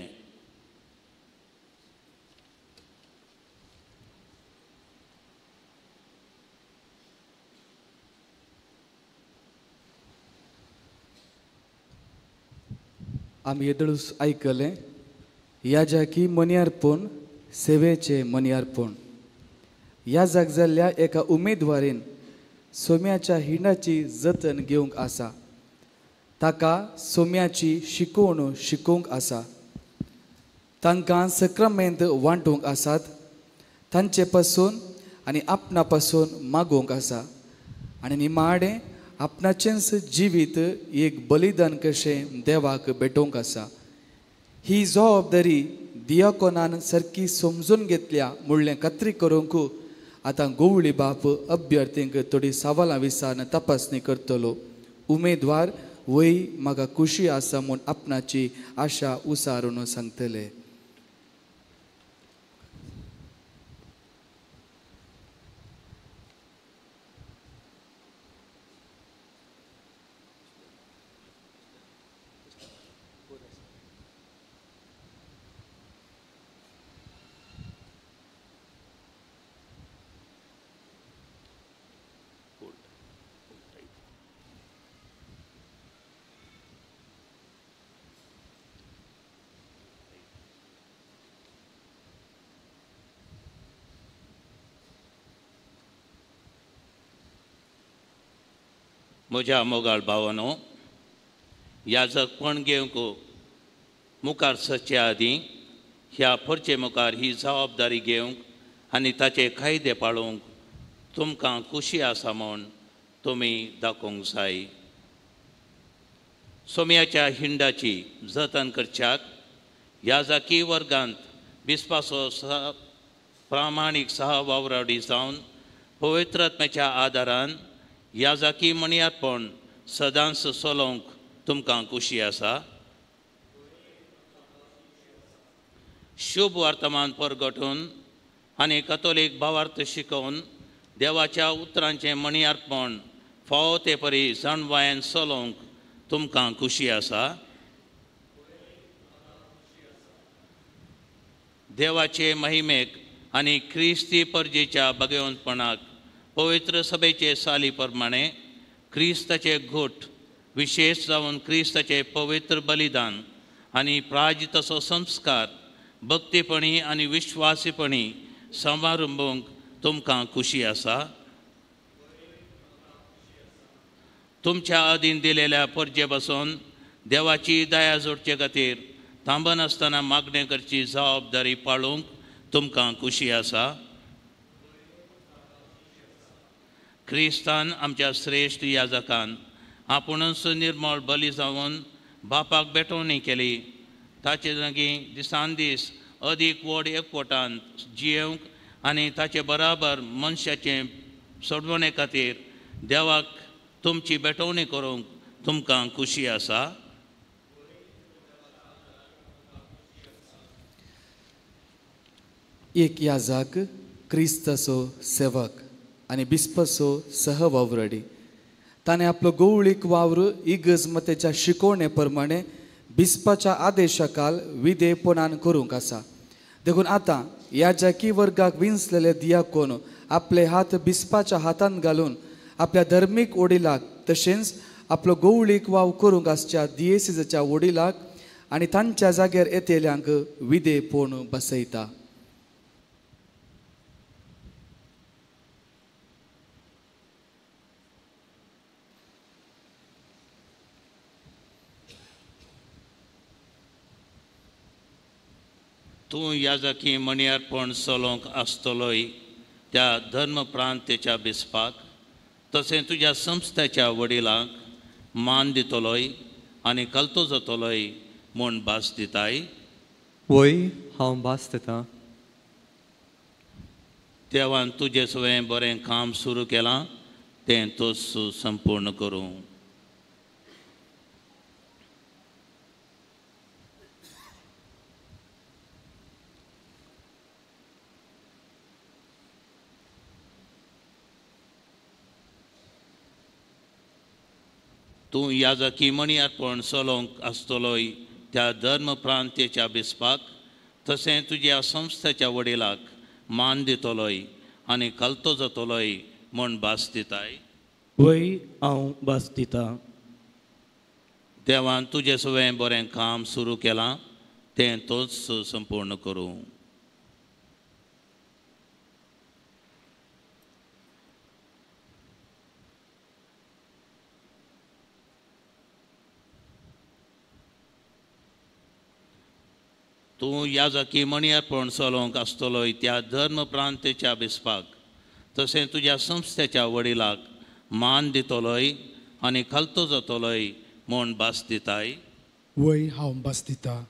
आमी येदोळूच आयकलें याजाकी मनियारपण, सेवेचें मनियारपण. याजक जाल्ल्या एका उमेदवारीन सोम्याच्या हिंडाची जतन घेवंक आसा, ताका सोम्याची शिकोवण शिकोवंक आसा, तांकां सक्रामेंत वांटूंक आसात, तांचे पासून आनी आपणा पासून मागोवंक आसा आनी निमाणें आपणाचेंच जिवीत एक बलिदान कशें देवाक भेटोवंक आसा. ही जबाबदारी दियाकोनान सारकी समजून घेतल्या म्हणलें खात्री करूंक आतां गोवळी बाप अभ्यर्थींक थोडी सवालां विचारून तपासणी करतलो. उमेदवार वय म्हाका खुशी आसा म्हूण आपणाची आशा उसारून सांगतले. म्हज्या मोगाळ भावानो, याजकपण घेवंक मुखार सरचे आदीं ह्या फरचे मुखार ही जबाबदारी घेवंक आनी ताचे कायदे पाळोवंक तुमकां खुशी आसा म्हूण तुमी दाखोवंक जाय. सोम्याच्या हिंडाची जतन करच्याक याजकी वर्गांत बिस्पाचो प्रामाणीक सह वावराडी जावन पवित्र आत्म्याच्या आदारान याजाकी म्हणयातपण सदांच चलोवंक तुमकां खुशी आसा. शुभ वर्तमान परगटून आनी कथोलीक भावार्थ शिकोवन देवाच्या उतरांचें म्हणयातपण फावो ते परी जाणवायेन चलोवंक तुमकां खुशी आसा. देवाचे महिमेक आनी क्रिस्ती परजेच्या भगवंतपणाक पवित्र सभेचे साली प्रमाणे क्रिस्ताचे घोट विशेष जावन क्रिस्ताचे पवित्र बलिदान आनी प्राजिताचो संस्कार भक्तीपणी आनी विश्वासीपणी समारंभूंक तुमकां खुशी आसा. तुमच्या अधीन दिलेल्या परजे बसून देवाची दया जोडचे खातीर थांबनासतना मागणें करची जबाबदारी पाळूंक तुमकां खुशी आसा. क्रिस्तान आमच्या श्रेश्ठ याजकान आपुणूच निर्मळ बली जावन बापाक भेटवणी केली, ताचे लागीं दिसान दीस अदीक व्हड एकवटान जियेवंक आनी ताचे बराबर मनशाचे सोडवणे खातीर देवाक तुमची भेटवणी करूंक तुमकां खुशी आसा. एक याजक क्रिस्ताचो सेवक आनी बिस्पाचो सहवावरडी ताणें आपलो गोवळीक वावर इगर्ज मतेच्या शिकवणे प्रमाणे बिस्पाच्या आदेशाकाल विधेयपणान करूंक आसा. देखून आतां याजकी वर्गाक विंचलेले दियाकोन आपले हात बिस्पाच्या हातांत घालून आपल्या धर्मीक वडिलाक तशेंच आपलो गोवळीक वाव करूंक आसच्या दियेसिजाच्या वडिलाक आनी तांच्या जाग्यार येतेल्यांक विधेयपण बसयता. तूं याजकी म्हणयारपण चलोवंक आसतलोय त्या धर्म प्रांतेच्या बिस्पाक तशें तुज्या संस्थेच्या वडिलांक मान दितलोय आनी कलतो जातलोय म्हूण भास दिताय. वय हांव भास दितां. देवान तुजें सगळें बरें काम सुरू केलां तें तोच संपूर्ण करूं. तूं याजकी म्हणयारपण चलोवंक आसतलोय त्या धर्म प्रांतेच्या बिस्पाक तशें तुज्या संस्थेच्या वडिलाक मान दितलोय आनी कलतो जातलोय म्हूण भास दिताय. वय हांव भास दितां. देवान तुजें सगळें बरें काम सुरू केलां तें तोच संपूर्ण करूं. तूं याजकी म्हणयारपण चलोवंक आसतलोय त्या धर्म प्रांतेच्या बिस्पाक तशें तुज्या संस्थेच्या वडिलाक मान दितलोय आनी कलतो जातलोय म्हूण भास दिताय. वय हांव भास दितां.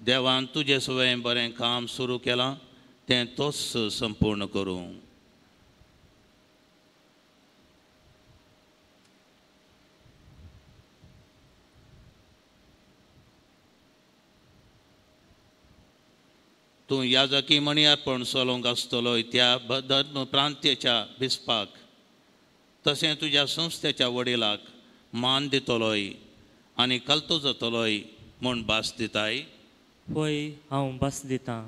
देवान तुजें सगळें बरें काम सुरू केलां तें तोच संपूर्ण करूं. तूं याजकी म्हणयारपण चलोवंक आसतलोय त्या धर्म प्रांतेच्या बिस्पाक तशें तुज्या संस्थेच्या वडिलाक मान दितलोय आनी कलतो जातलोय म्हूण भास दिताय. वय हांव भास दितां.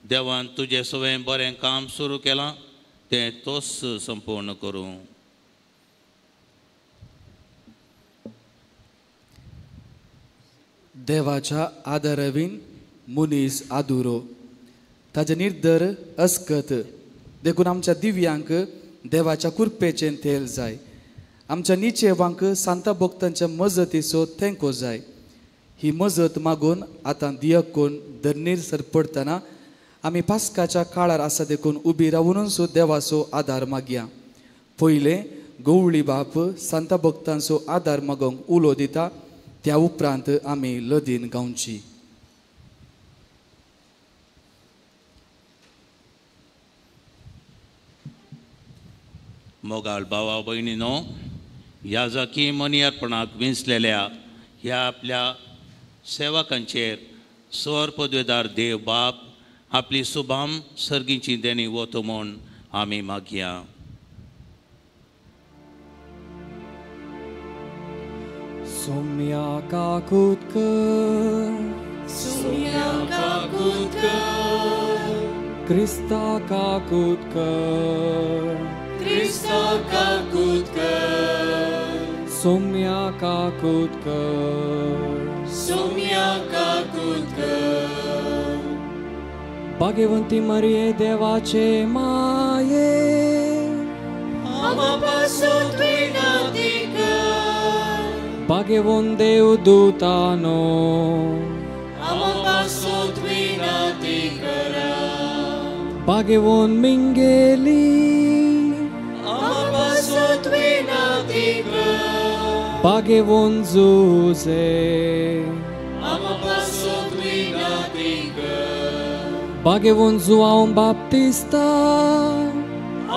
देवान तुजें सगळें बरें काम सुरू केलां तें तोच संपूर्ण करूं. देवाच्या आदारावीन मनीस आदुरो ताजे निर्दर अस्कत देखून आमच्या दिव्यांक देवाच्या कुरपेचें तेल जाय. आमच्या निचेवांक सांता भक्तांच्या मजतीचो तेंको जाय. ही मजत मागून आतां दियकून धरणीर सरपडटना आमी पास्काच्या काळार आसा देखून उबी रावुनूच देवाचो आदार मागया. पयलें गवळी बाप सांता भक्तांचो आदार मागूंक उलो दिता, त्या उपरांत आमी लदीन गावची. मोगाळ भावा भयणीनो, ह्या जाकी मनियारपणाक विंचलेल्या ह्या आपल्या सेवकांचेर स्वर पदवेदार देव बाप आपली सुभाम सर्गीची देणी वतो म्हूण आमी मागया. सोम्या काकूत कर, सोम्या काकूत कर, क्रिस्ता काकूत कर, क्रिस्ता काकूत कर, सोम्या काकूत कर, सोम्या काकूत कर. भाग्यवंती मरिये देवाचे माये, आमा पासून विनंती कर, भाग्यवंत देव दूतानो, आमा पासून विनंती कर, भाग्यवंत मिंगेली, आमा पासून विनंती कर, भाग्यवंत जुझे, आमा पासून विनंती कर, भाग्यवंत जुआंव बाप्तिस्ता,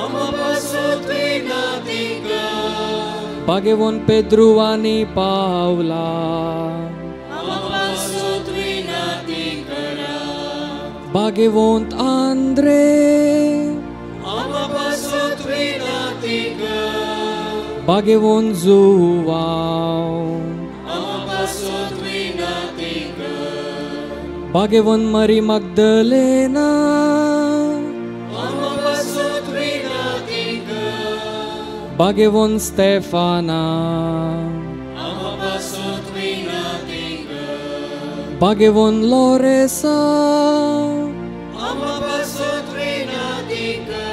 आमा पासून विनंती कर, भाग्यवंत पेद्रू आनी पावला, आमा पासून विनंती कर, भाग्यवंत आंद्रे, आमा पासून विनंती कर, भाग्यवंत जुआंव, आमा पासून विनंती कर, भाग्यवंत मरी मग्दलेना, आमा पासून विनंती कर, भाग्यवंत स्टेफाना, आमा पासून विनंती कर, भाग्यवंत लोरेसा, आमा पासून विनंती कर,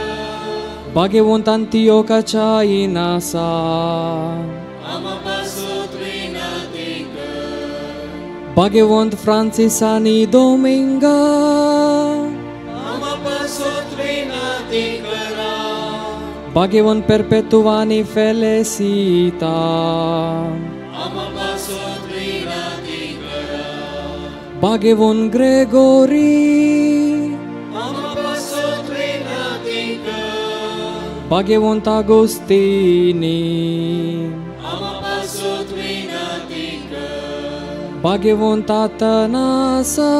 भाग्यवंत अंतियोकाच्या इनासा, आमा पासून विनंती कर, भाग्यवंत फ्रांसीस आनी दोमिंगा, आमा पासून विनंती कर, भाग्यवंत पेरपेतुआ आनी फेलेसिता, आमा पासून विनंती कर, भाग्यवंत ग्रेगोरी, आमा पासून विनंती कर, भाग्यवंत आगोस्तिनी, आमा पासून विनंती कर, भाग्यवंत आतनासा,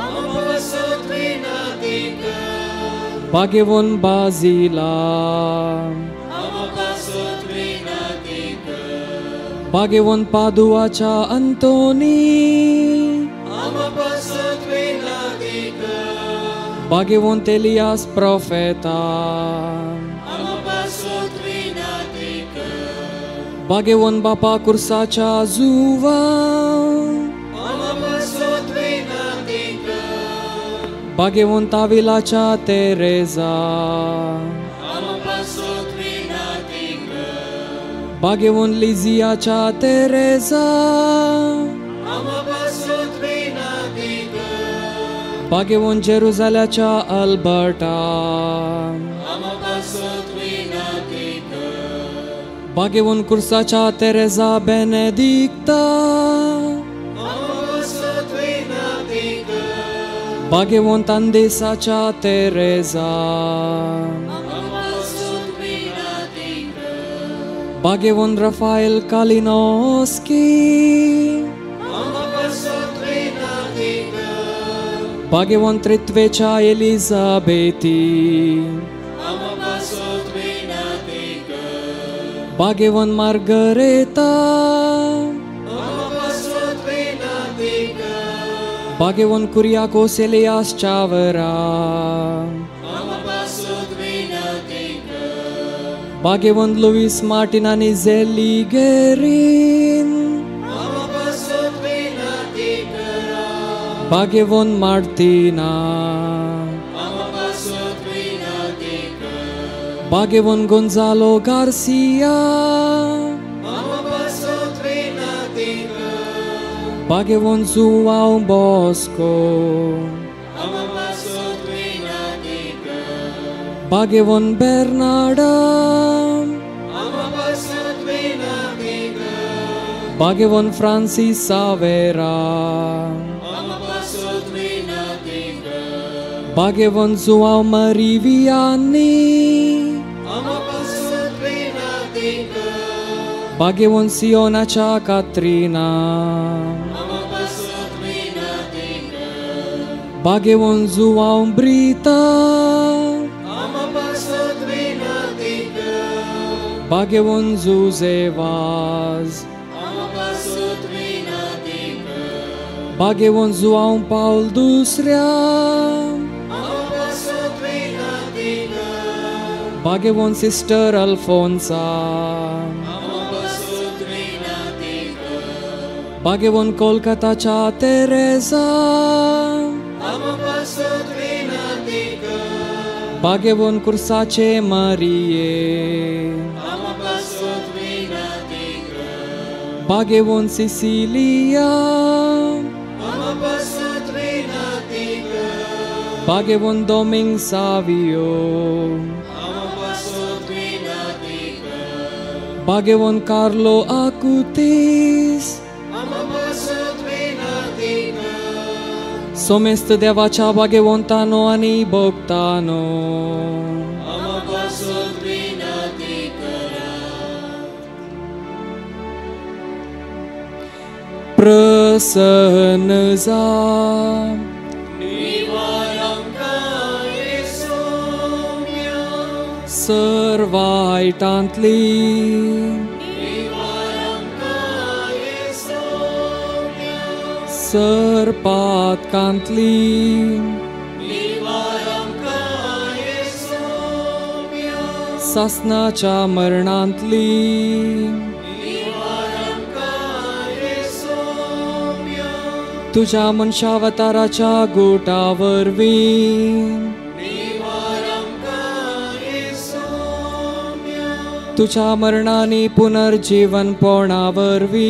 आमा पासून विनंती कर, भाग्यवंत बाजिला, आमा पासून विनंती कर, भाग्यवंत पादुआच्या अंतोनी, आमा पासून विनंती कर, भाग्यवंत एलियास प्रोफेता, आमा पासून विनंती कर, भाग्यवंत बापा कुर्साच्या जुवां, आमा पासून विनंती कर, भाग्यवंत आविलाच्या तेरेजा, आमा पासून विनंती कर, भाग्यवंत लिझियाच्या तेरेजा, आमा पासून विनंती कर, भाग्यवंत जेरुजाल्याच्या अल्बर्टा, आमा पासून विनंती कर, भाग्यवंत कुर्साच्या तेरेजा बेनेदिक्ता, आमा पासून विनंती कर, भाग्यवंत अंदेसाच्या तेरेजा, आमा पासून विनंती कर, भाग्यवंत रफायल कालिनोस्की, आमा पासून विनंती कर, भाग्यवंत त्रित्वेच्या एलिझाबेती, आमा पासून विनंती कर, भाग्यवंत मार्गरेता, आमा पासून विनंती कर, भाग्यवंत कुरियाकोस एलियास चावरा, आमा पासून विनंती कर, भाग्यवंत लुईस मार्टिन आनी झेली गेरीन, आमा पासून विनंती कर, भाग्यवंत मार्टिना, आमा पासून विनंती कर, भाग्यवंत गोंजालो गार्सिया, आमा पासून विनंती कर, भाग्यवंत जुआंव बॉस्को, आमा पासून विनंती कर, भाग्यवंत बेर्नाडा, आमा पासून विनंती कर, भाग्यवंत फ्रांसीस सावेरा, आमा पासून विनंती कर, भाग्यवंत जुआंव मरी वियानी, आमा बागेवन सियोनाच्या कात्रिना, बागेवन जुवांव ब्रिता, बागेवन जुजे वाज, बागेवन जुवांव पावल दुसऱ्या, बागेवन सिस्टर अल्फोन्सा, बागेवन कोलकाताच्या तेरेसा, बागेवन कुर्साचे मारिये, बागेवन सिसिलिया, बागेवन दोमिंग सावियो, बागेवन कार्लो आकुतीस, सोमेस्त देवाच्या बागेवंतानो आनी भक्तानो, प्रसन्न जा, सर्वायटांतली सरपातकांतली सासनाच्या मरणांतली तुझ्या मनशावताराच्या गोटावरवीं तुझ्या मरणानी पुनर्जीवन पोणावरवीं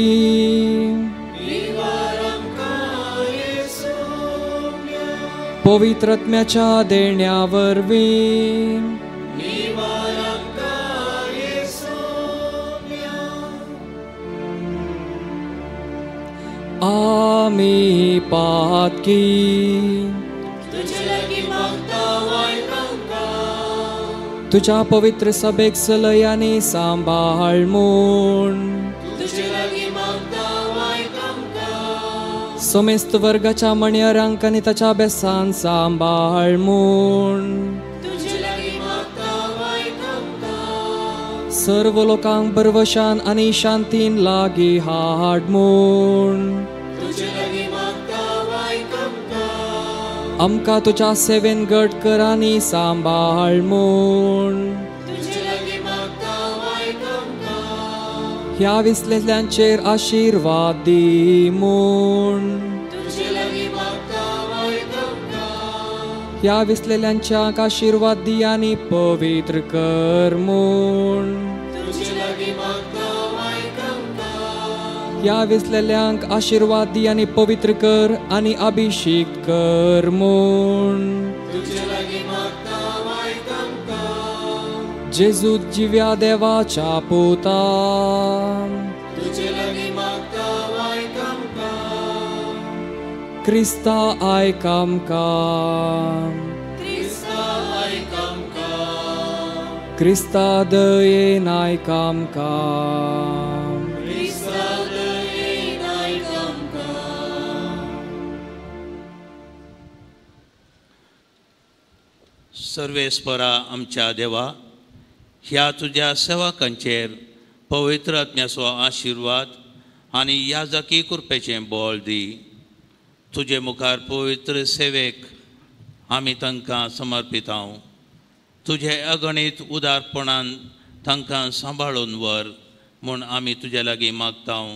पवित्रत्म्याच्या देण्यावरवीं आमी पातकी तुझ्या पवित्र सभेक सलयानी सांबाळ म्हूण समेस्त वर्गाच्या मणयारांक आनी ताच्या बेसान सांबाळ म्हूण सर्व लोकांक बरवशान आनी शांतीन लागीं हाड म्हूण आमकां तुज्या सेवेन घट कर आनी सांबाळ म्हूण ह्या विसलेल्यांचेर आशिर्वाद दी म्हूण ह्या विसलेल्यांच्या आशिर्वाद दी आनी पवित्र कर म्हूण ह्या विसलेल्यांक आशिर्वाद दी आनी पवित्र कर आनी अभिषेक कर म्हूण जेजू जिव्या देवाच्या पुता क्रिस्ता आयक आमकां क्रिस्ता दयेन आयक आमकां. सर्वेस्परा आमच्या देवा, ह्या तुज्या सेवकांचेर पवित्र आत्म्याचो आशिर्वाद आनी याजकी कृपेचें बळ दी. तुजे मुखार पवित्र सेवेक आमी तांकां समर्पितांव. तुजे अगणीत उदारपणान तांकां सांबाळून व्हर म्हूण आमी तुजे लागीं मागतांव.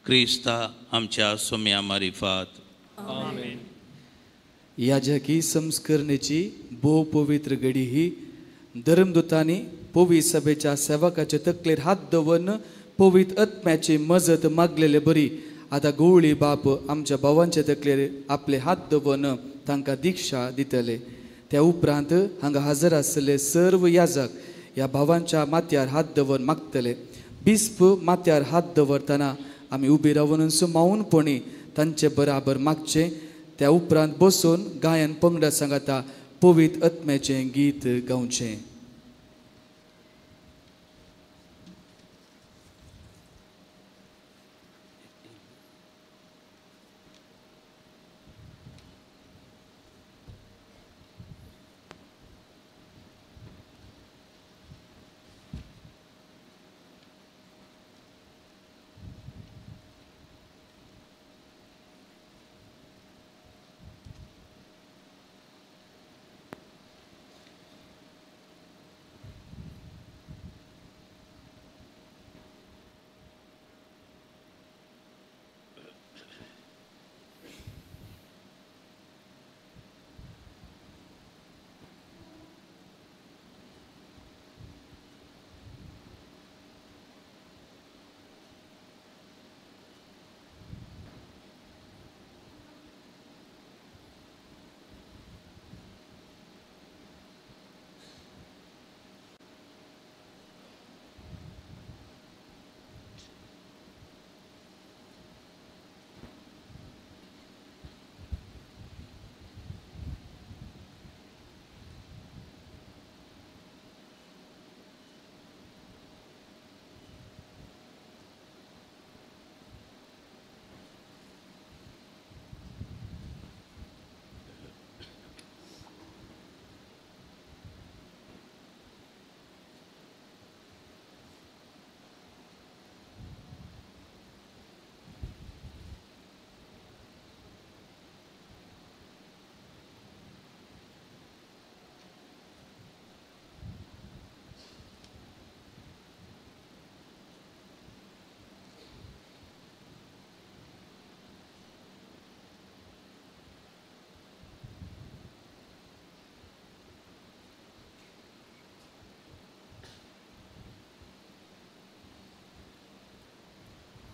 क्रिस्ता आमच्या सोम्या मारिफात. आमेन. याजकी संस्करणेची भोव पवित्र घडी ही धर्मदूतांनी पवित्र सभेच्या सेवकाचे तकलेर हात दवरून पवित्र आत्म्याची मजत मागलेले बरी आतां गवळी बाप आमच्या भावांचे तकलेर आपले हात दवरून तांकां दीक्षा दितले. त्या उपरांत हांगा हजर आसले सर्व याजक ह्या भावांच्या माथ्यार हात दवरून मागतले. बिस्प माथ्यार हात दवरतना आमी उबी रावन मौनपणी तांचे बराबर मागचें. त्या उपरांत बसून गायन पंगडा सांगाता पवित्र आत्म्याचें गीत गावचें.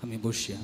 आमी बसया.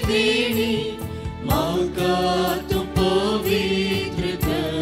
देणी म्हाका तूं पवित्र कर.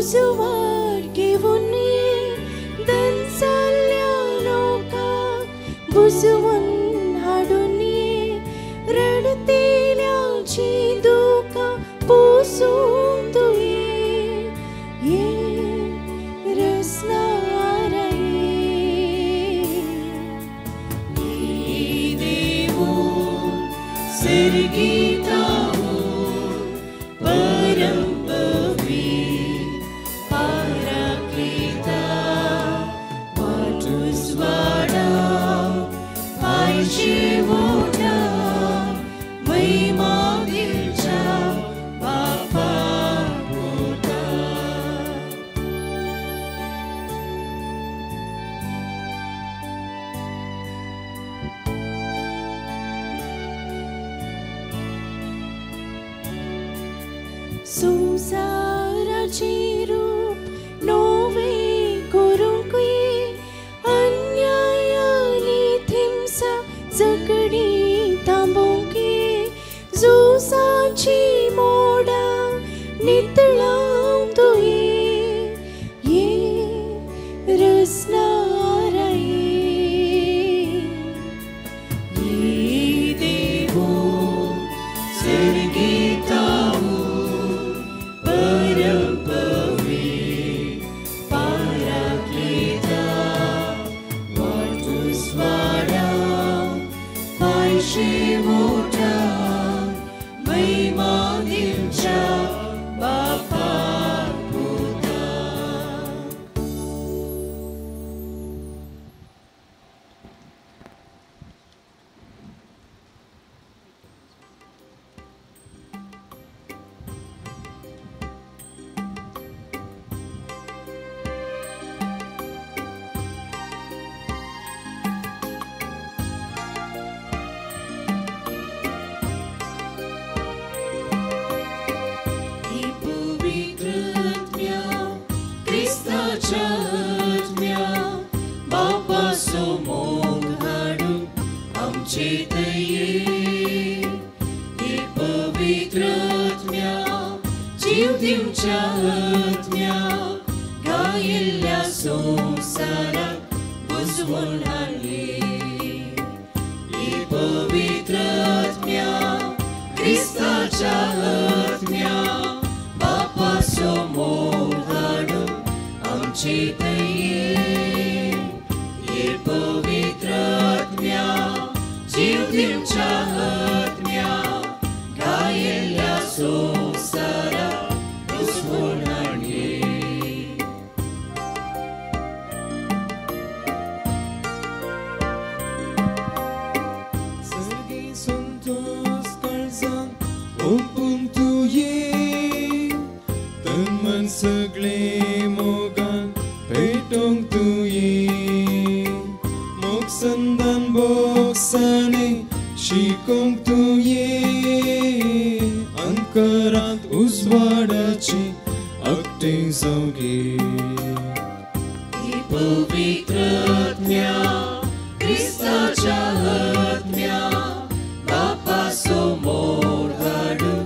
उजवाड घेवन ये दनसाल्या लोकांक बुजवून हाडून ये रडतेल्याची दुकां पुसून तूं ये ये रसनारा ये देवू सर्गीता परम पवित्र पाराक्लीता वाटुजवाडा पायशी वोटा महिमा दिवच्या बापा पुता. संसाराचें रूप नवें करूंक ये अन्याय आनी हिंसा झगडीं थांबोवंक ये झुजाचीं मोडां नितळावंक तूं ये ये रसनारा ये ये देवू सर्गीता परम पवित्र पाराक्लीता वाटुजवाडा पायशी वोटा महिमा दिवच्या बापा पुता. ही पवित्र आत्म्या क्रिस्ताच्या आत्म्या बापाचो मोग हाडून आमचे थंय ही पवित्र आत्म्या जीव दिवच्या आत्म्या गायिल्ल्या संवसाराक बुजवून हाडली. ही पवित्र आत्म्या क्रिस्ताच्या आत्म्या बापाचो मोग हाडून आमचे थंय ही पवित्र आत्म्या जीव दिवच्या आत्म्या गायिल्ल्या संवसाराक बुजवून हाडली. सर्गी संतोष काळजांत ओंपून तूं ये तन मन सगळे मोगान पेटोवंक तूं ये मोग संदान बोगसाणे शिकोवंक तूं ये अंकरांत उजवाडाची अकटे जावंक ये. ही पवित्र आत्म्या क्रिस्ताच्या आत्म्या बापाचो मोग हाडून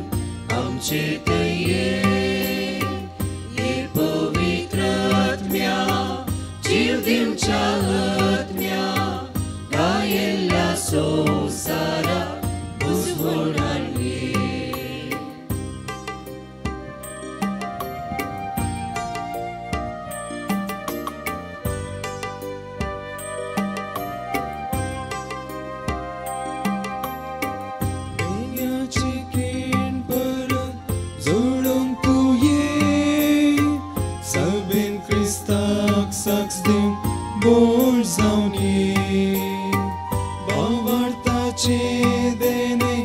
आमचे थंय ही पवित्र आत्म्या जीव दिवच्या आत्म्या गायिल्ल्या संवसाराक बुजवून हाडली. पेण्याची केण परत जोडूंक तूं ये सभेन क्रिस्ताक साक्ष दिवंक बोळ जावन ये भावार्थाचें देणें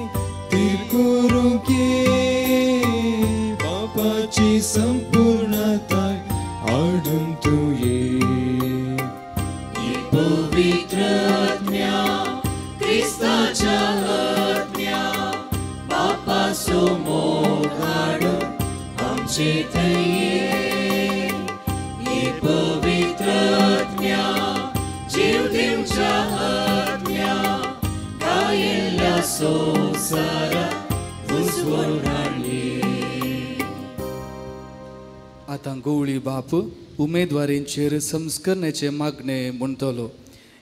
थीर करूंक ये बापाची संपूर्णताय हाडून तूं ये. ही पवित्र आत्म्या क्रिस्ताच्या आत्म्या बापाचो मोग हाडून आमचे थंय ही पवित्र आत्म्या जीव दिवच्या आत्म्या गायिल्ल्या संवसाराक बुजवून हाडली. आतां गवळी बाप उमेदवारींचेर संस्करणेचे मागणे म्हणटलो.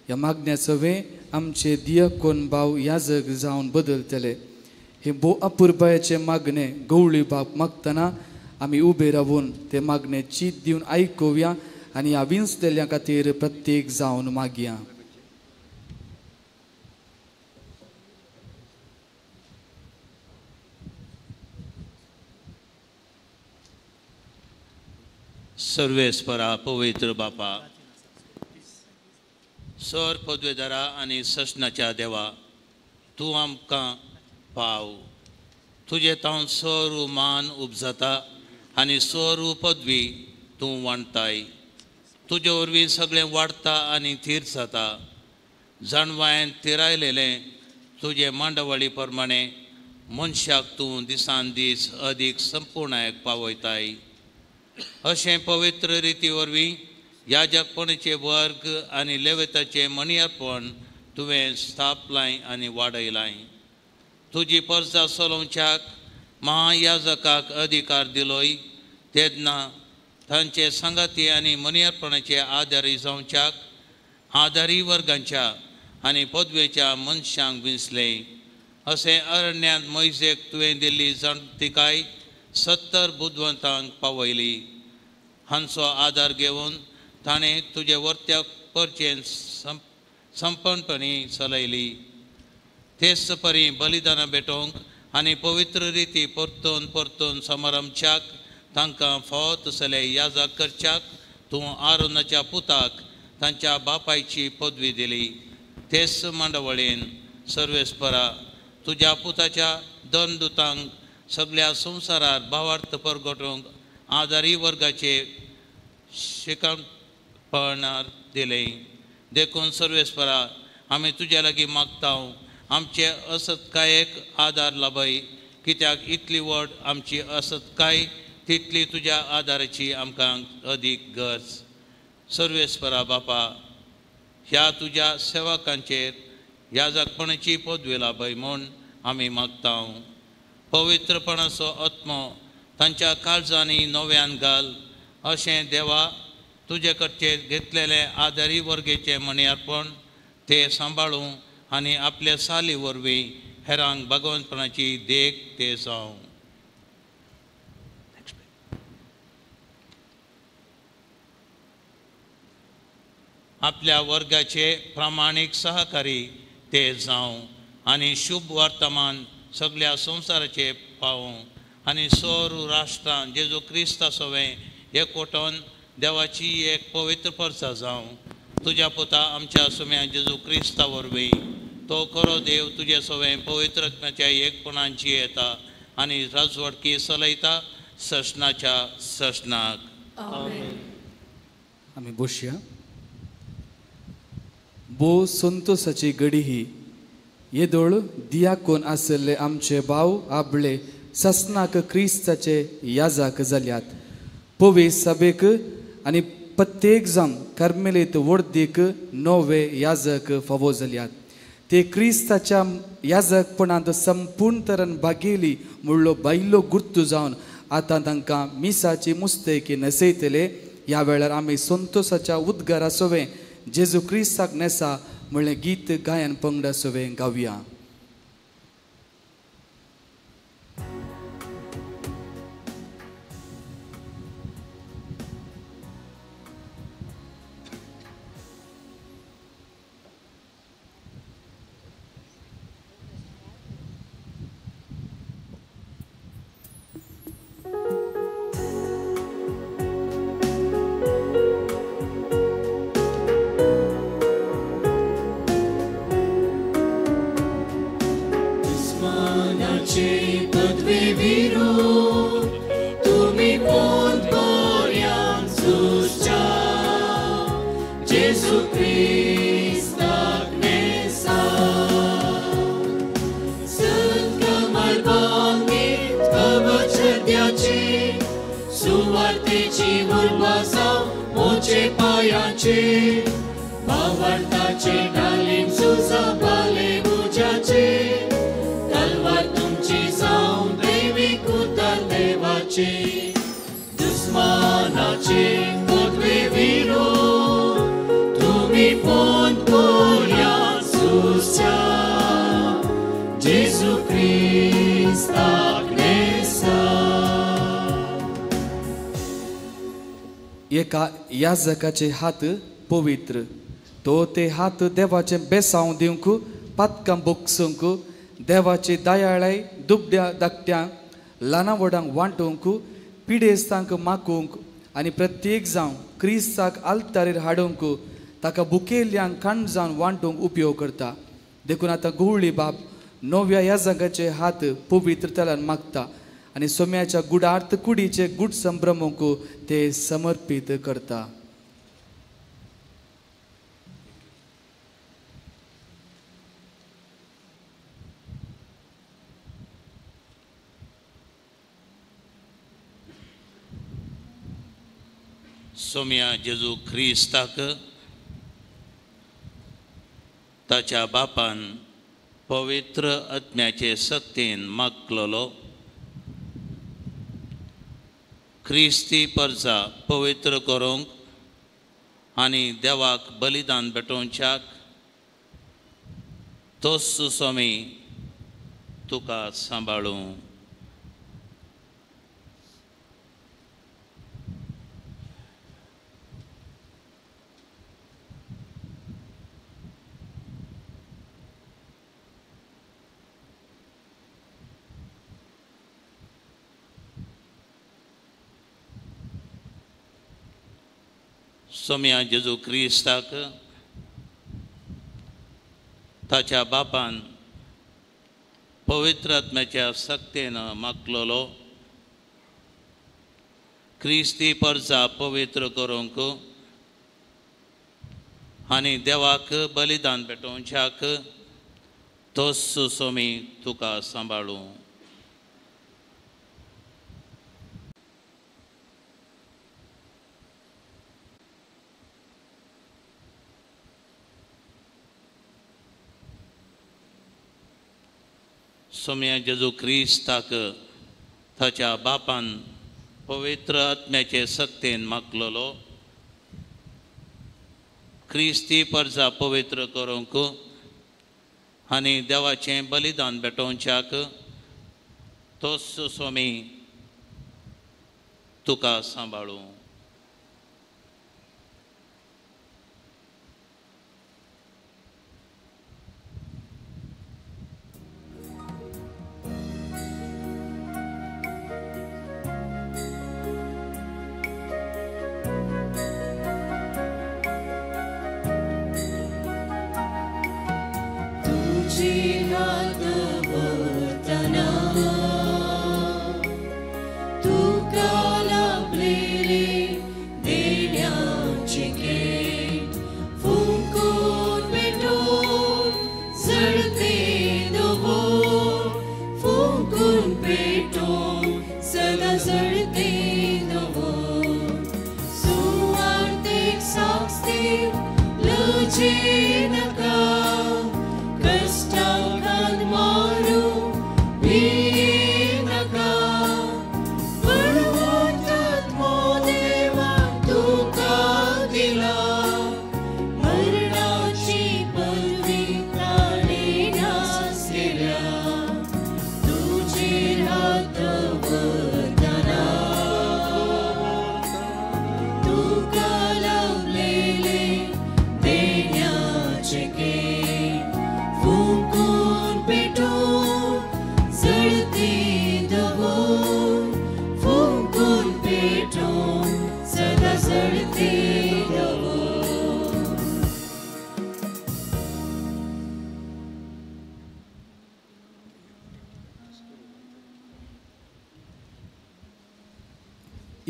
ह्या मागण्या सवें आमचे दियकोन भाव याजक जावन बदलतले. हे भोव अपुरबायेचे मागणे गवळी बाप मागतना आमी उबे रावून ते मागणे चीत दिवन आयकुया आनी ह्या विंचलेल्या खातीर प्रत्येक जावन मागया. सर्वेस्परा पवित्र बापा, सर पदवेदारा आनी ससनाच्या देवा, तूं आमकां पाव. तुजे तावन सरू मान उपजाता आनी सरू पदवी तूं वांटताय. तुजे वरवीं सगळें वाडटा आनी थीर जाता. जाणवायन थिरायलेलें तुजे मांडवळी प्रमाणे मनशाक तूं दिसान दीस अदीक संपूर्णायक पावयताय. अशें पवित्र रिती वरवीं याजकपणाचे वर्ग आनी लेवेताचें मणियर्पण तुवें स्थापलाय आनी वाडयलाय. तुजी परजा चलोवच्याक महायाजकाक अधिकार दिलोय तेन्ना तांचे सांगाती आनी मणियर्पणाचे आदारी जावच्याक आदारी वर्गांच्या आनी पदवेच्या मनशांक विंचले. अशें अरण्यांत मोयजेक तुवें दिल्ली जाणतिकाय 70 बुदवंतांक पावयली. हांचो आदार घेवन ताणें तुजे वर्त्याक परचेन संपन्नपणी चलयली. तेच परी बलिदानां भेटोवंक आनी पवित्र रिती परतून परतून समारंभच्याक तांकां फावो तसले याजक करच्याक तूं आरोनाच्या पुताक तांच्या बापायची पदवी दिली. तेच मांडवळीन सर्वेस्परा तुज्या पुताच्या दोन दुतांक सगळ्या संवसारार भावार्थ परगटोवंक आदारी वर्गाचे शिकपणार दिलें. देखून सर्वेस्परा आमी तुज्या लागीं मागता आमचे असत्कायेक आदार लाभय, कित्याक इतली व्हड आमची असत्काय तितली तुज्या आदाराची आमकां अदीक गरज. सर्वेस्परा बापा, ह्या तुज्या सेवकांचेर याजकपणाची पदवी लाभय म्हूण आमी मागता. पवित्रपणाचो आत्मो तांच्या काळजांनी नव्यान घाल. अशें देवा तुजे कडचे घेतलेले आदारी वर्गेचे मणियर्पण ते सांबाळूं आनी आपल्या साली वरवीं हेरांक भगवंतपणाची देख ते जावं. आपल्या वर्गाचे प्रामाणीक सहकारी ते जावं आनी शुभ वर्तमान सगळ्या संवसाराचे पावूं आनी सोरू राष्ट्रां जेजू क्रिस्ता सवें एकवटून देवाची एक पवित्र परसा जावं. तुज्या पुता आमच्या सुम्या जेजू क्रिस्ता वरवीं तो खरो देव तुजे सवें पवित्र आत्म्याच्या एकपणांची येता आनी राजवटकी चलयता ससनाच्या ससनाक. आमी बसया. भोव संतोसाची घडी ही. येदोळ दियाकोन आसले आमचे भाव आबळे ससनाक क्रिस्ताचे याजाक जाल्यात. पवी सभेक आनी प्रत्येक जाम कार्मेलीत वर्दीक नवे याजक फावो जाल्यात. ते क्रिस्ताच्या याजकपणांत संपूर्ण तरान भागेली म्हणलो बायलो गुर्तू जावन आतां तांकां मिसाची मुस्तेकी न्हेसयतले. ह्या वेळार आमी संतोसाच्या उद्गारा सवें जेजू क्रिस्ताक नेसा म्हणलें गीत गायन पंगडा सवें गावया. तलवार तुमची जावं देवी कुतर देवाची. दुस्मान बलिदानाचे पदवे विरो तुमी फोन कोरया सुस्या जेजू क्रिस्ताक नेसा. एका याजकाचे हात पवित्र तो ते हात देवाचे बेसांव दिवंक पातकां बोगसूंक देवाचे दयाळाय दुबड्या धाकट्यांक ल्हाना व्हडांक वांटूंक पिडेस्तांक माकूंक आनी प्रत्येक जावं क्रिस्ताक आल्तारीर हाडूंक ताका बुकेल्यांक काणजावन वांटूंक उपयोग करता. देखून आतां गुवळी बाप नव्या याजकाचे हात पवित्र तलान मागता आनी सोम्याच्या गुडार्थ कुडीचे गुड संभ्रमूंक ते समर्पीत करता. सोम्या जेजू क्रिस्ताक ताच्या बापान पवित्र आत्म्याचे सक्तीन मागलेलो क्रिस्ती परजा पवित्र करूंक आनी देवाक बलिदान भेटोवच्याक तोच स्वामी तुका सांबाळूं. सोम्या जेजू क्रिस्ताक ताच्या बापान पवित्र आत्म्याच्या सक्तेन मागलेलो क्रिस्ती परजा पवित्र करूंक आनी देवाक बलिदान भेटोवच्याक तोच सोमी तुका सांबाळूं. सोम्या जेजू क्रिस्ताक ताच्या बापान पवित्र आत्म्याचे सक्तेन मागलेलो क्रिस्ती परजा पवित्र करूंक आनी देवाचें बलिदान भेटोवच्याक तोच स्वामी तुका सांबाळूं.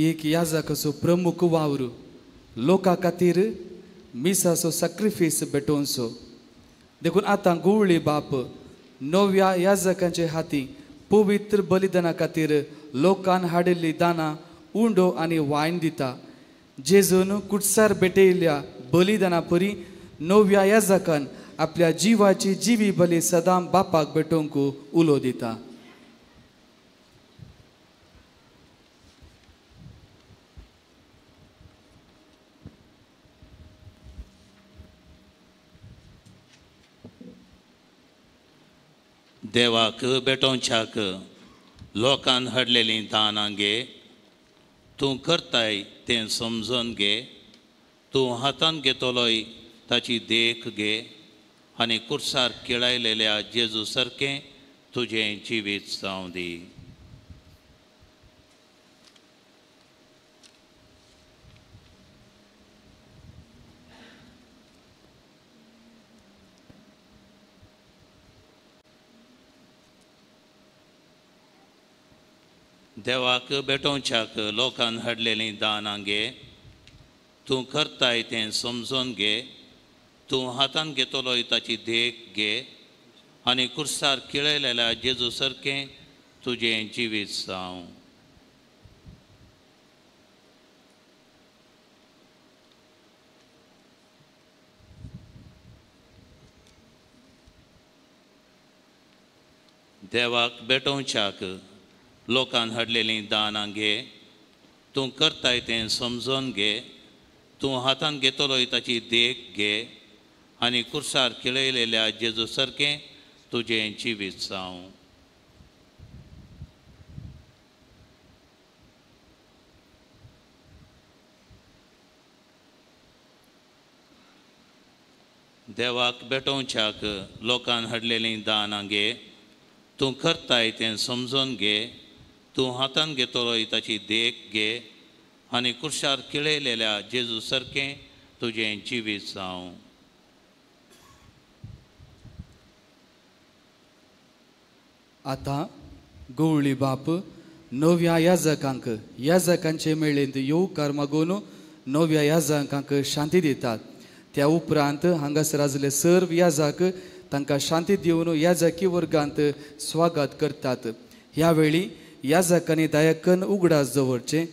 एक याजकाचो प्रमुख वावर लोका खातीर मिसाचो सॅक्रिफीस भेटोवचो. देखून आतां गुवळी बाप नव्या याजकांचे हाती पवित्र बलिदाना खातीर लोकान हाडिल्ली दानां उंडो आनी वायन दिता. जेजून कुटसार भेटयल्ल्या बलिदाना परी नव्या याजकान आपल्या जिवाची जिवी बली सदां बापाक भेटोवंक उलो दिता. देवाक भेटोवच्याक लोकान हाडलेलीं दानां घे. तूं करताय तें समजून घे. तूं हातान घेतलोय ताची देख घे आनी कुर्सार केळायलेल्या जेजू सारकें तुजें जिवीत जावं दी. देवाक भेटोवच्याक लोकान हाडलेलीं दानां घे. तूं करताय तें समजून घे. तूं हातान घेतलोय ताची देख घे आनी कुर्सार केळयलेल्या जेजू सारकें तुजें जिवीत जावं. देवाक भेटोवच्याक लोकान हाडलेलीं दानां घे. तूं करताय तें समजून घे. तूं हातान घेतलोय ताची देख घे आनी कुर्सार केळयलेल्या जेजू सारकें तुजें जिवीत जावं. देवाक भेटोवच्याक लोकान हाडलेलीं दानां घे. तूं करताय तें समजून घे. तूं हातान घेतलोय ताची देख घे आनी कुर्सार केळयलेल्या जेजू सारकें तुजें जिवीत जावं. आतां गवळी बाप नव्या याजकांक याजकांचे मेळेंत येवकार मागून नव्या याजकांक शांती दितात. त्या उपरांत हांगासर आसले सर्व याजक तांकां शांती दिवन याजकी वर्गांत स्वागत करतात. ह्या वेळी याजकांनी दायकन उगडास दवरचें.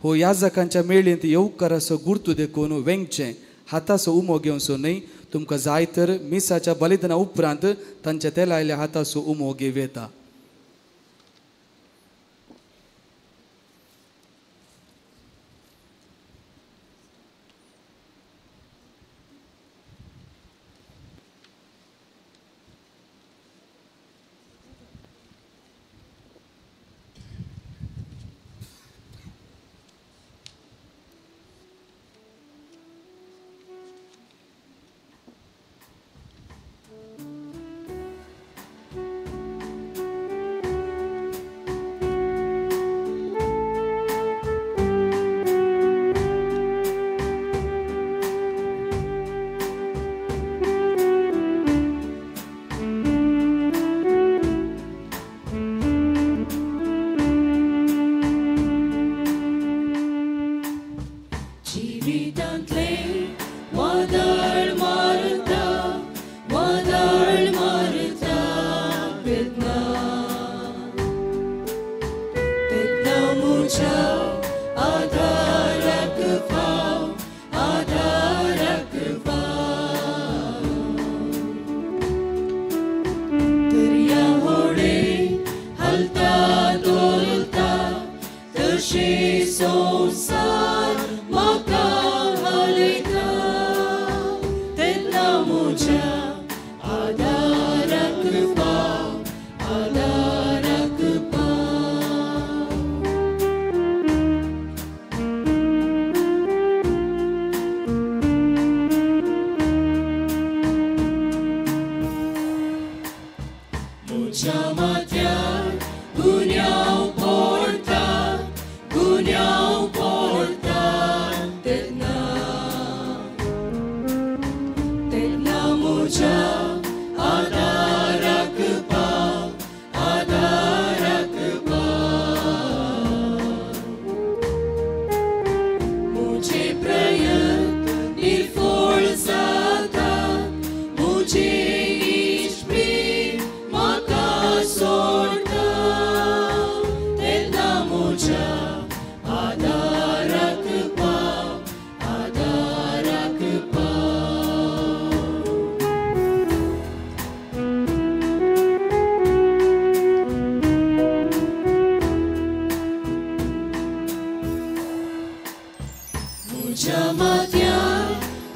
हो याजकांच्या मेळेंत येवकाराचो गुर्तू देखून वेंगचें, हाताचो उमो घेवचो न्हय. तुमकां जाय तर मिसाच्या बलिदाना उपरांत तांच्या तेलायल्या हाताचो उमो घेवं येता.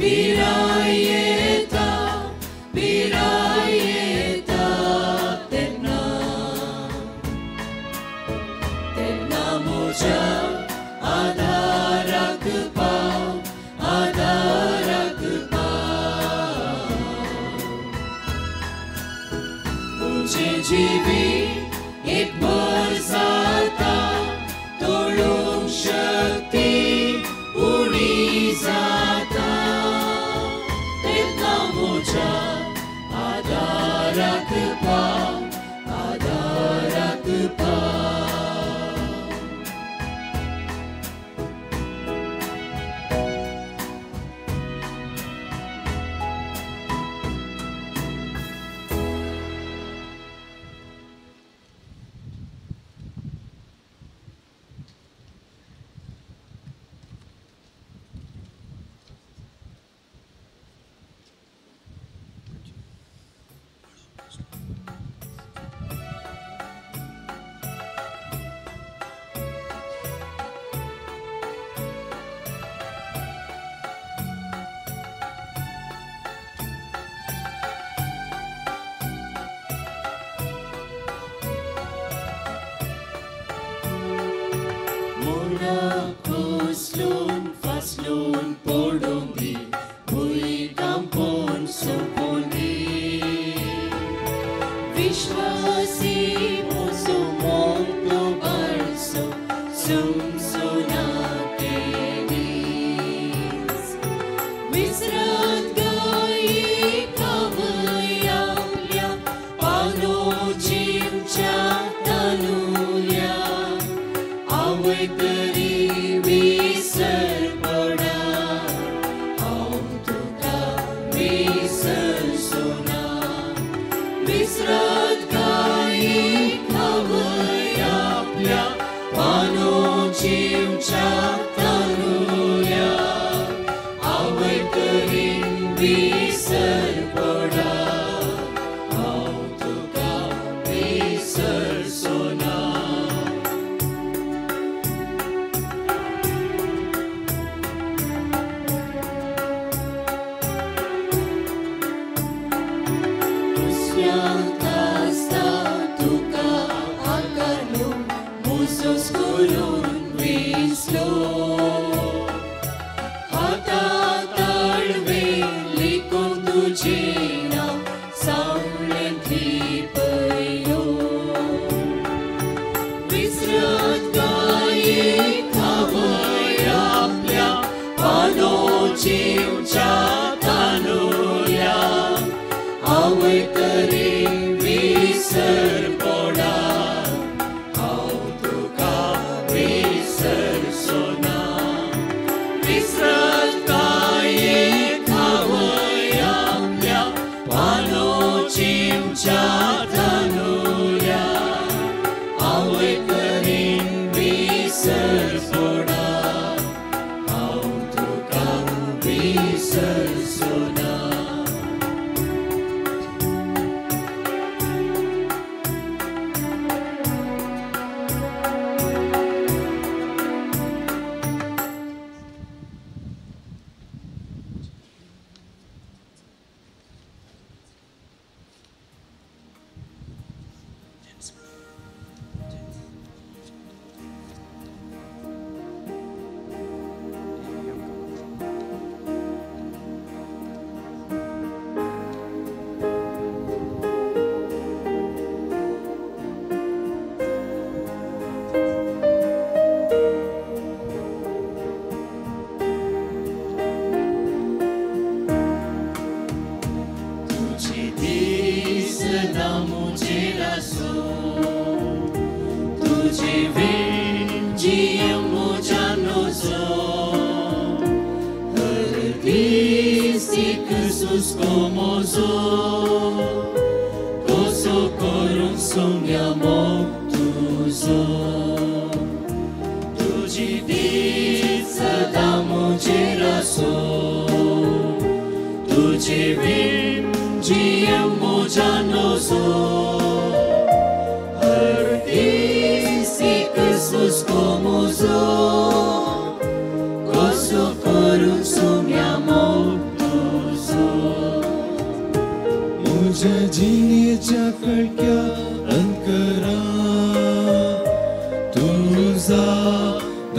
Pirayeta, pirayeta, तेन्ना पाव, आदाराक पाव. म्हजें जिवीत एक भर जाता, तोडूंक शक्ती उणी जाता, तेन्ना म्हज्या आदाराक पाव, आदाराक पाव. कुसलून फासलून पडूं दी, भुंयकांपोन सोंपूं दी, विश्वासी म्हजो मोगतो बाळसो सुमसुना ते दीस. विसरत गायी खावय आपल्या पानो जिवच्या तानुल्या, आवय तरी विसर पडा, हांव तुका विसरचो ना. विसरत गायी खावय आपल्या पानो जिवच्या तानुल्या, आवय तरी विसर पडा, हांव तुका विसरचो ना. आसता तुका आकारलो, म्हजोच करून विसलो, हाता ताळवे लिखून तुजें नांव सावळेंत लिपयलो. विसरत गायी खावय आपल्या पानो जिवच्या तानुल्या, आवय तरी विसर पडा, हांव तुका विसरचो ना. विसरत गायी खावय आपल्या पानो जिवच्या तानुल्या, आवय तरी विसर पडा, हांव तुका विसरचो ना.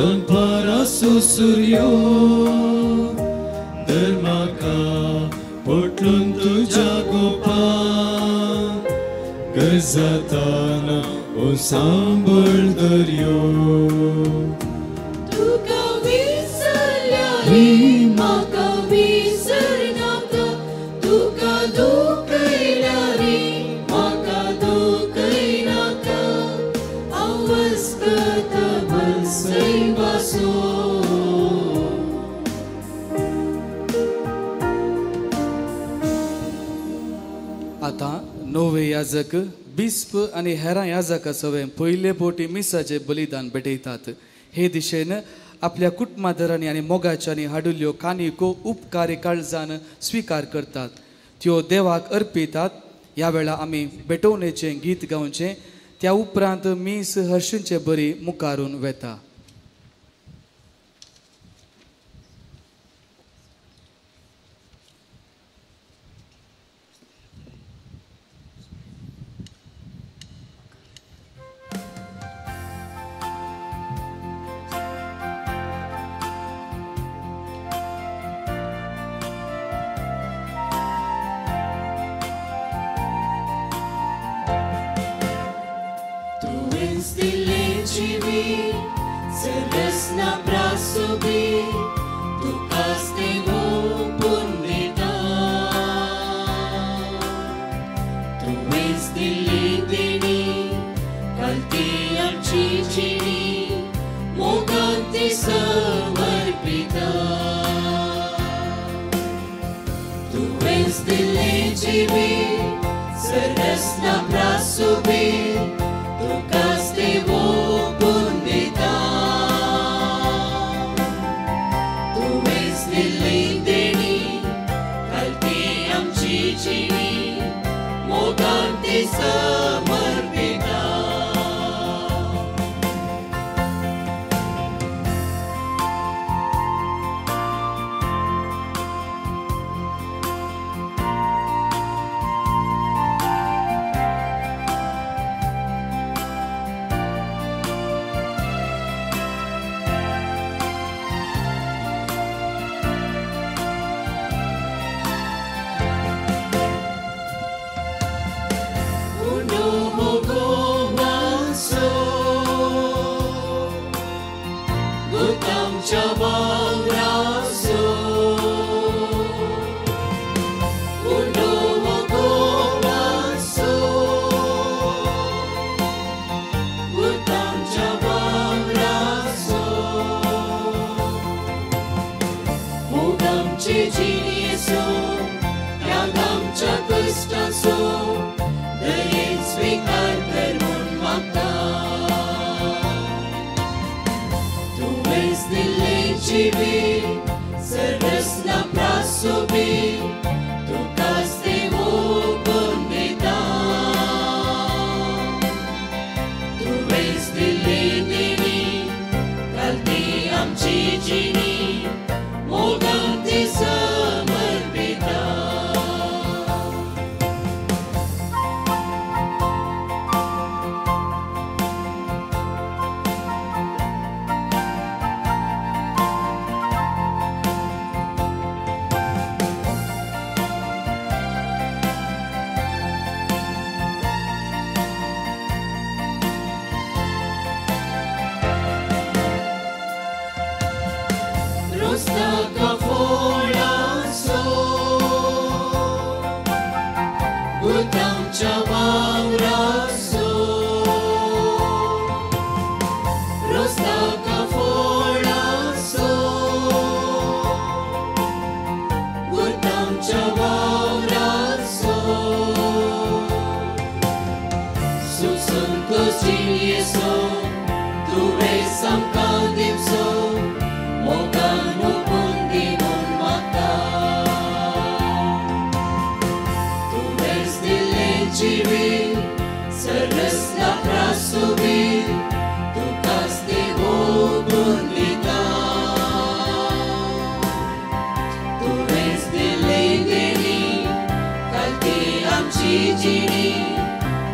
दनपारासो सूर्यो धर्माका पोटलून तुज्या गोपान गरजाताना ओ सांबळ दर्यो तुका विसरल्या रे म्हाका विसरनाका तुका दुखयल्या रे म्हाका दुखयनाका हांव वस्कत बसय वासो. आतां नवे याजक बिस्प आनी हेरां याजका सवें पयले पोटी मिसाचें बलिदान भेटयतात. हे दिशेन आपल्या कुटुंबादरांनी आनी मोगाच्यांनी हाडिल्ल्यो कानिको उपकारी काळजान स्विकार करतात, त्यो देवाक अर्पितात. ह्या वेळार आमी भेटवणेचें गीत गावचें, त्या उपरांत मीस हर्शींचे बरी मुखारून वेता.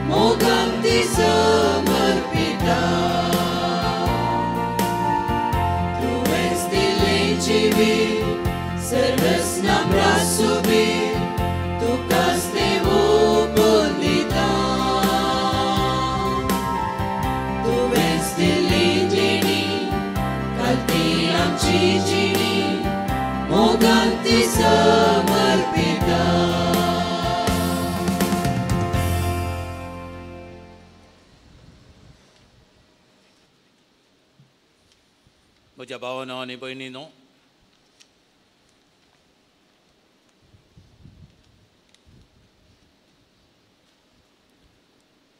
मोगांती समर्पिता. सुबीर सर्वस्ना प्रासुबीर तुकाच देवो बोलिता तुवेंच दिल्ली देणी कालती आमची जिणी मोगान ती समर्पिता. म्हज्या भावानो आनी भयणीनो,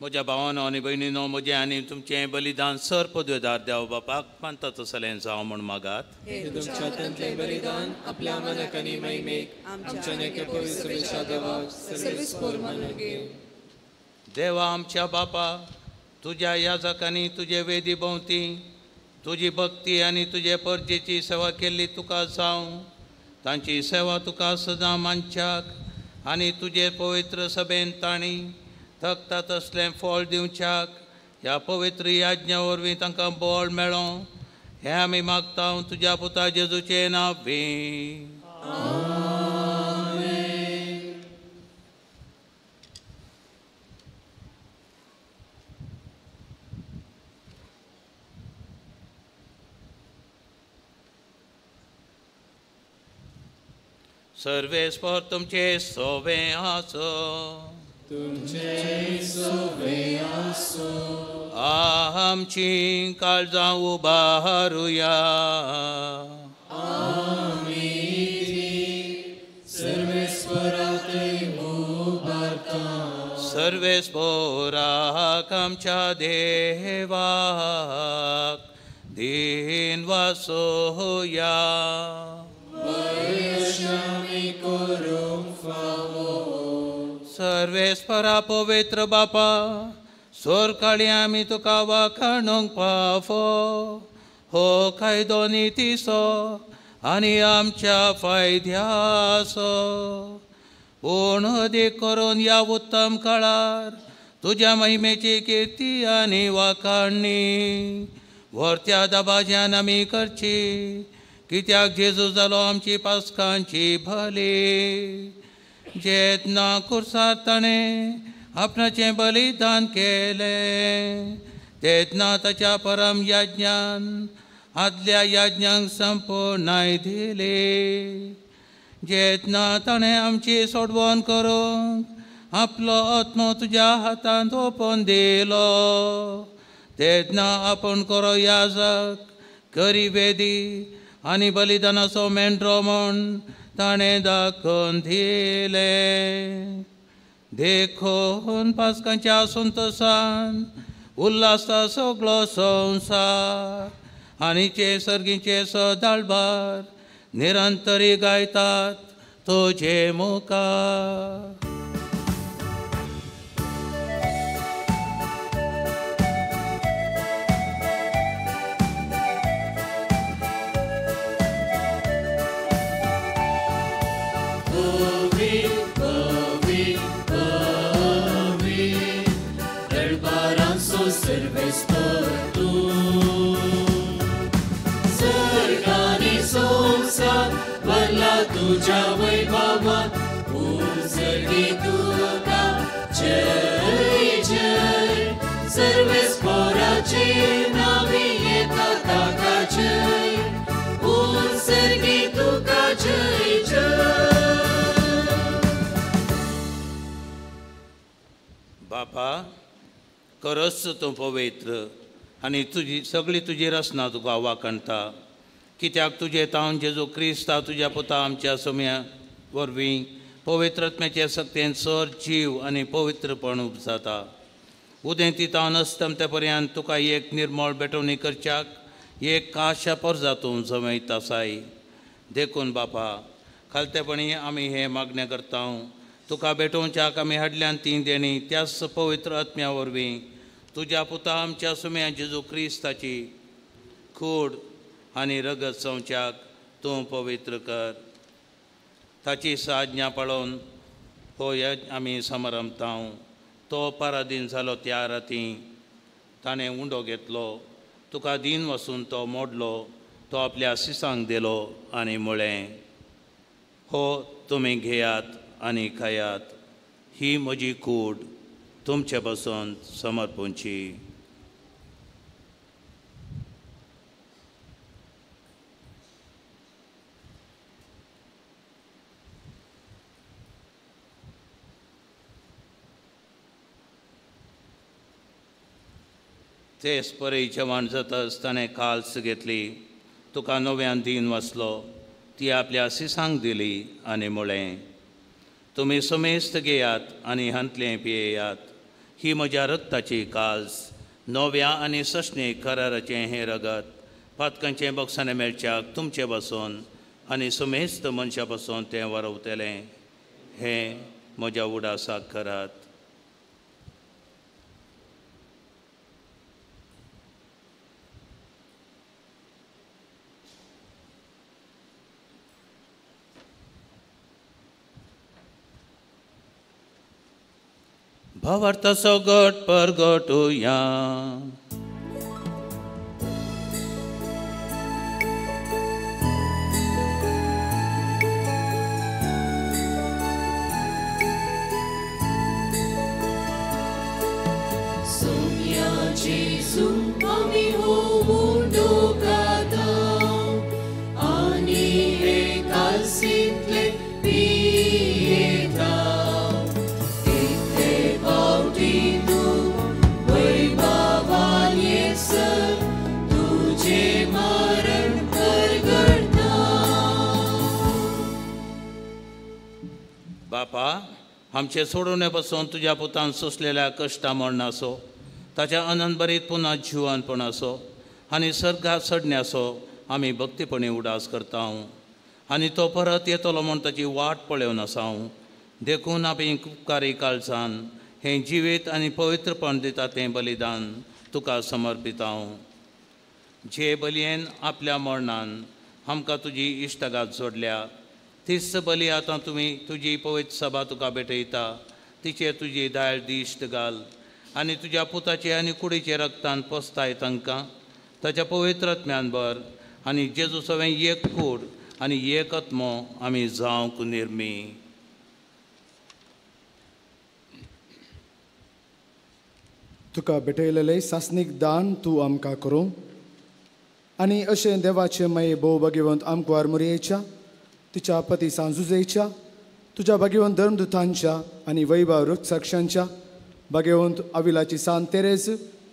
म्हज्या भावानो आनी भयणीनो, म्हजें आनी तुमचें बलिदान सर पदवेदार देव बापाक मानता तसलें जावं म्हूण मागात. तुमच्या हातांतलें बलिदान आपल्या मनाक आनी महिमेक आमच्या नेक्या पवित्र देवाक सर्वेस्पोर मानून घेवं. देवा आमच्या बापा, तुज्या याजकांनी तुजे वेदी भोंवती तुजी भक्ती आनी तुजे परजेची सेवा केल्ली तुका जावं. तांची सेवा तुका सदां मानच्याक आनी तुजे पवित्र सभेन तांणी थकता तसलें फळ दिवच्याक ह्या पवित्र याज्ञा वरवीं तांकां बळ मेळों हें आमी मागता तुज्या पुता जेजूचें नांव. सर्वेस्पर तुमचे सोवे आसो, तुमचे सोवे आसो. आमची काळजां उबारुया, आमी सर्वेस्पराक उबारता. सर्वेस्पराक आमच्या देवाक दीन वासोया. सर्वेस्परा पवित्र बापा, सोरकाळी आमी तुका वाखाणूंक पावो हो कायदो नितीचो आनी आमच्या फायद्याचो. पूण अदीक करून ह्या उत्तम काळार तुज्या महिमेची किर्ती आनी वाखाणणी व्हरत्या दबाज्यान आमी करची, कित्याक जेजू जालो आमची पास्कांची भली. जेन्ना कुर्सार ताणें आपणाचें बलिदान केलें तेन्ना ताच्या परम याज्ञान आदल्या याज्ञांक संपूर्णाय दिली. जेन्ना ताणें आमची सोडवण करूंक आपलो आत्मो तुज्या हातांत ओंपून दिलो तेन्ना आपूण करो याजक करी वेदी आनी बलिदानाचो मेंढरो म्हूण ताणें दाखोवन दिलें. देखून पास्कांच्या संतोसान उल्हासता सगळो संवसार आनी चे सर्गीचे सदाळबार निरंतरी गायतात तुजे मुखार. तुझ्या वैभवा उजळी तुका जय जय. सर्वेस्पराचे नावे येता ताका जय, उजळी तुका जय जय. बापा, खरोच तूं पवित्र आनी तुजी सगळी तुजी रचना तुका वाखाणता, कित्याक तुजें तावन जेजू क्रिस्ता तुज्या पुता आमच्या सम्या वरवीं पवित्र आत्म्याचे सक्तेन सर जीव आनी पवित्रपण उपजाता. उदेंती तावन अस्तमते पर्यंत तुका एक निर्मळ भेटवणी करच्याक एक काशा परजा तूं जमयत आसाय. देखून बापा, खालतेपणी आमी हें मागणें करता, तुका भेटोवच्याक आमी हाडल्यान ती देणी त्याच पवित्र आत्म्या वरवीं तुज्या पुता आमच्या सुम्या जेजू क्रिस्ताची कूड आनी रगत संवच्याक तूं पवित्र कर. ताची साज्ञा पळोवन हो यज्ञ आमी समरमता. तो पराधीन जालो त्या राती ताणें उंडो घेतलो, तुका दीन वसून तो मोडलो तो आपल्या शिसांक दिलो आनी म्हळें, हो तुमी घेयात आनी खायात, ही म्हजी कूड तुमचे पासून समर्पूंची. तेच परी जेवण जातच ताणें काल्स घेतली, तुका नव्यान दीन वाचलो, ती आपल्या शिसांक दिली आनी म्हळें, तुमी समेस्त घेयात आनी हांतलें पियेयात, ही म्हज्या रक्ताची काल्स, नव्या आनी सशणे कराराचें हें रगत पातकांचें बक्षाणें मेळच्याक तुमचे पासून आनी समेस्त मनशां पासून तें वरवतलें. हें म्हज्या उडासाक करात. भावार्थाचो गट परगटुया. सोम्या जेजू आमी होवून डोकाता आनी हे कालसींतले पियेता. बापा, आमचे सोडोवणे पासून तुज्या पुतान सोंसलेल्या कश्टा मरणाचो, ताच्या अनंतभरीत पुन्हा जिवनपणाचो आनी सर्गात चडण्याचो आमी भक्तीपणी उडास करता आनी तो परत येतलो म्हूण ताची वाट पळोवन आसा. देखून आमी उपकारी काळजान हें जिवीत आनी पवित्रपण दिता तें बलिदान तुका समर्पिता. जे बलयेन आपल्या मरणान आमकां तुजी इश्टागात जोडल्या, तीच बली आतां तुमी तुजी पवित्र सभा तुका भेटयता, तिचेर तुजी दायल दिश्ट घाल आनी तुज्या पुताचे आनी कुडीचे रक्तान पोसताय तांकां ताच्या पवित्र आत्म्यान भर आनी जेजू सवें एक कूड आनी एक आत्मो आमी जावंक निर्मी. तुका भेटयलेलें सासणीक दान तूं आमकां करूं आनी अशें देवाचें माये भोव भाग्यवंत आमकां मुरयेच्या, तिच्या पती सांजुजेच्या, तुज्या भाग्यवंत धर्मदुतांच्या आनी वैभव रुत्साक्षांच्या, भाग्यवंत आविलाची सान तेरेज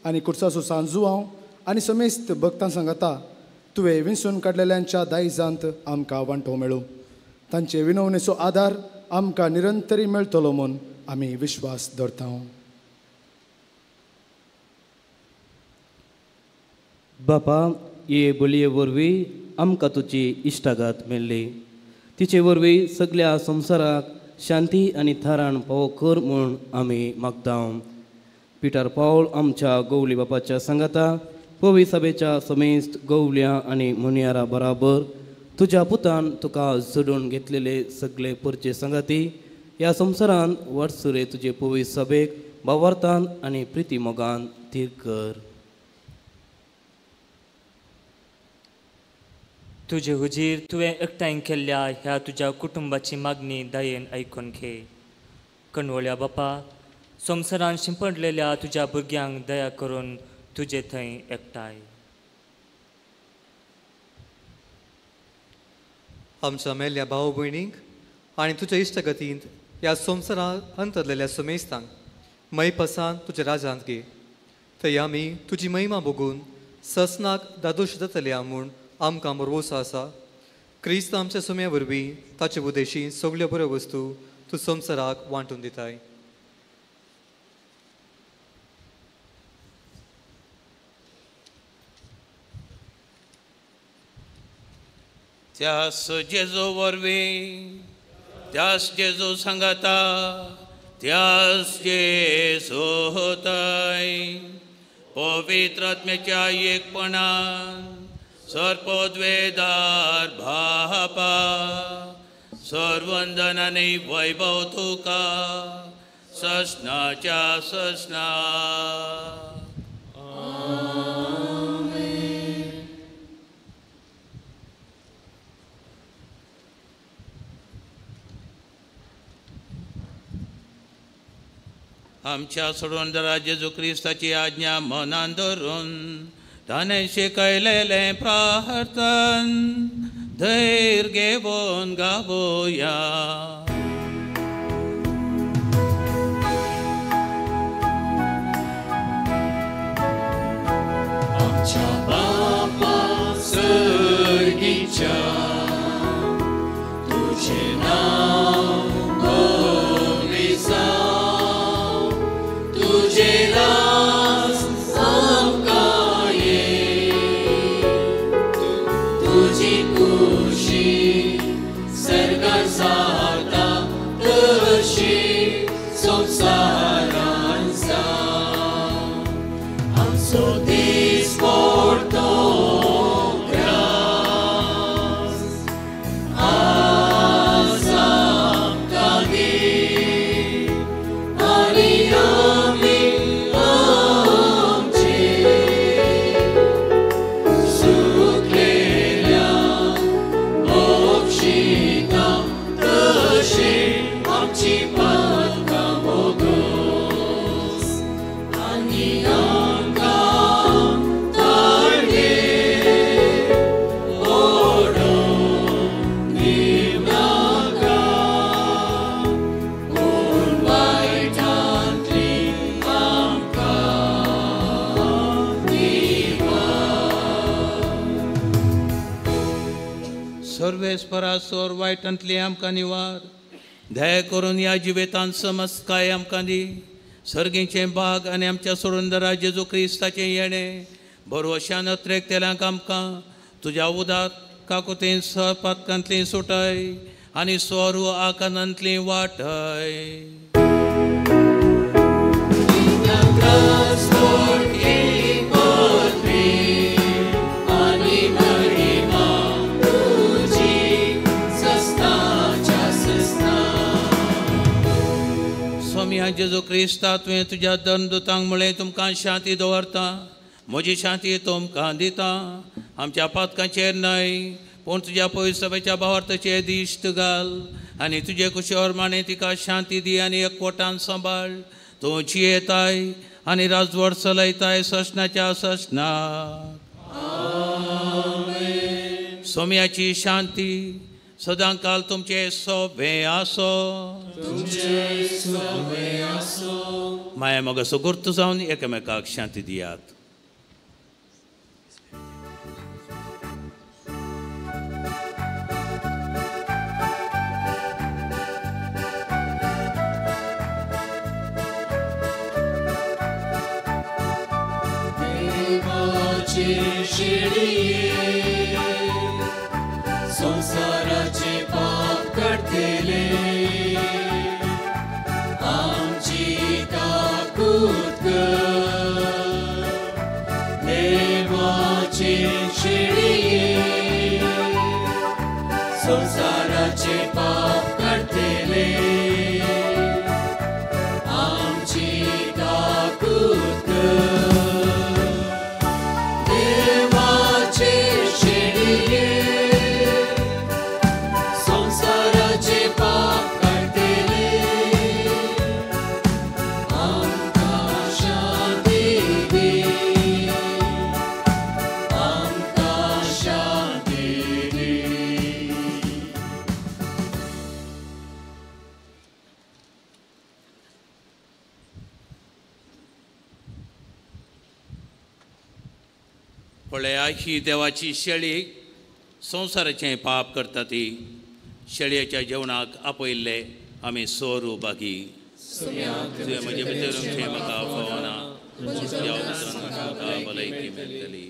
आनी कुर्साचो सांजुआंव आनी समेस्त भक्तां सांगाता तुवें विंचून काडलेल्यांच्या दायजांत आमकां वांटो मेळूं. तांचे विनवणेचो आदार आमकां निरंतरी मेळटलो म्हूण आमी विश्वास दवरता. बापा, हे बळये वरवीं आमकां तुजी इश्टागात मेळ्ळी, तिचे वरवीं सगल्या संवसाराक शांती आनी थाराण पावो कर म्हूण आमी मागता. पिटर पावल आमच्या गवली बापाच्या सांगाता पवी सभेच्या समेस्त गवल्या आनी मुनियारा बराबर तुज्या पुतान तुका जोडून घेतलेले सगळे परचे सांगाती ह्या संवसारान वर्सुरे तुजे पवी सभेक भावार्थान आनी प्रिती मोगान थीर कर. तुजे हुजीर तुवें एकठांय केल्ल्या ह्या तुज्या कुटुंबाची मागणी दयेन आयकून घे. कणवळ्या बापा, संवसारान शिंपडलेल्या तुज्या भुरग्यांक दया करून तुजे थंय एकठांय. आमच्या मेल्ल्या भाव भयणींक आनी तुज्या इश्टगतींत ह्या संवसारांत अंतरलेल्या समेस्तांक मैपसान तुज्या राजांत घे. थंय आमी तुजी महिमा भोगून ससनाक दादोश जातल्या म्हूण आमकां भरवंसो आसा. क्रिस्त आमच्या सुम्या वरवीं ताचे उदेशी सगल्यो बऱ्यो वस्तू तूं संवसाराक वांटून दिताय. त्यास जेजू वरवीं, त्यास जेजू सांगाता, त्यास जेजू होताय, पवित्र आत्म्याच्या एकपणान सर्पोद्वेदार भापा सर्वंदनाने वैभव तुका ससनाच्या ससना. आमच्या सोडवणदारा जेजू क्रिस्ताची आज्ञा मनान धरून ताणें शिकयलेलें प्रार्थन धैर्य घेवन गावया. आमच्या बापा सर्गीच्या तुझें नांव पवित्र जावं, तुझें राज आमकां ये, तुजी खुशी सर्गार जाता तशी संवसारान जावं. आमचो दीस पडतो ग्रास आज आमकां दी, आनी आमी आमचे सुकलेल्या बक्षिता तशें आमची पातकां भोगोस, आनी आमकां ताळये ओडून दिवनाका, पूण वायटांतली आमकां निवार. सर्वेस्परा सोर वायटांतली आमकां निवार, दया करून ह्या जिवेतान समजकाय आमकां दी. सर्गीचें बाग आनी आमच्या सोडूनदारा जेजू क्रिस्ताचें येणें भरवशान अत्रेकतेल्यांक आमकां तुज्या उदार काकुतीन सरपातकांतली सुटय आनी स्वर आकानांतली वाटय. आनी महिमा तुजी सस्ताच्या सस्ता. स्वामी जेजू क्रिस्ता, तुवें तुज्या दंदुतांक म्हळें तुमकां शांती दवरता, म्हजी शांती तुमकां दिता. आमच्या पातकांचेर न्हय पूण तुज्या पयसभेच्या भावार्थाचेर दिश्ट घाल आनी तुजे कुशीवर माने तिका शांती दी आनी एकवटान सांबाळ. तूं जियेताय आनी राजवट चलयताय ससनाच्या ससनाक. सोम्याची शांती सदां काल तुमचे सोबे आसो. तुमचे सोबे आसो. माया मग सुगुर्त जावन एकामेकाक शांती दियात. देवाचे शिळये संवसाराचे पाप काडटले, आमची काकूत कर. देवाचे शिळये संवसाराचे पाप काडटले, आमची काकूत कर. देवाचे शिळये संवसाराचे पाप काडटले, आमकां शांती दी, आमकां शांती दी. पळया ही देवाची शेळी संवसाराचें पाप करता ती. शेळयेच्या जेवणाक आपयल्ले आमी सोरू बागी. तुवें म्हजे भितर तुमचें म्हाका फावना, तुज्या उपरांत म्हाका भलायकी मेळटली.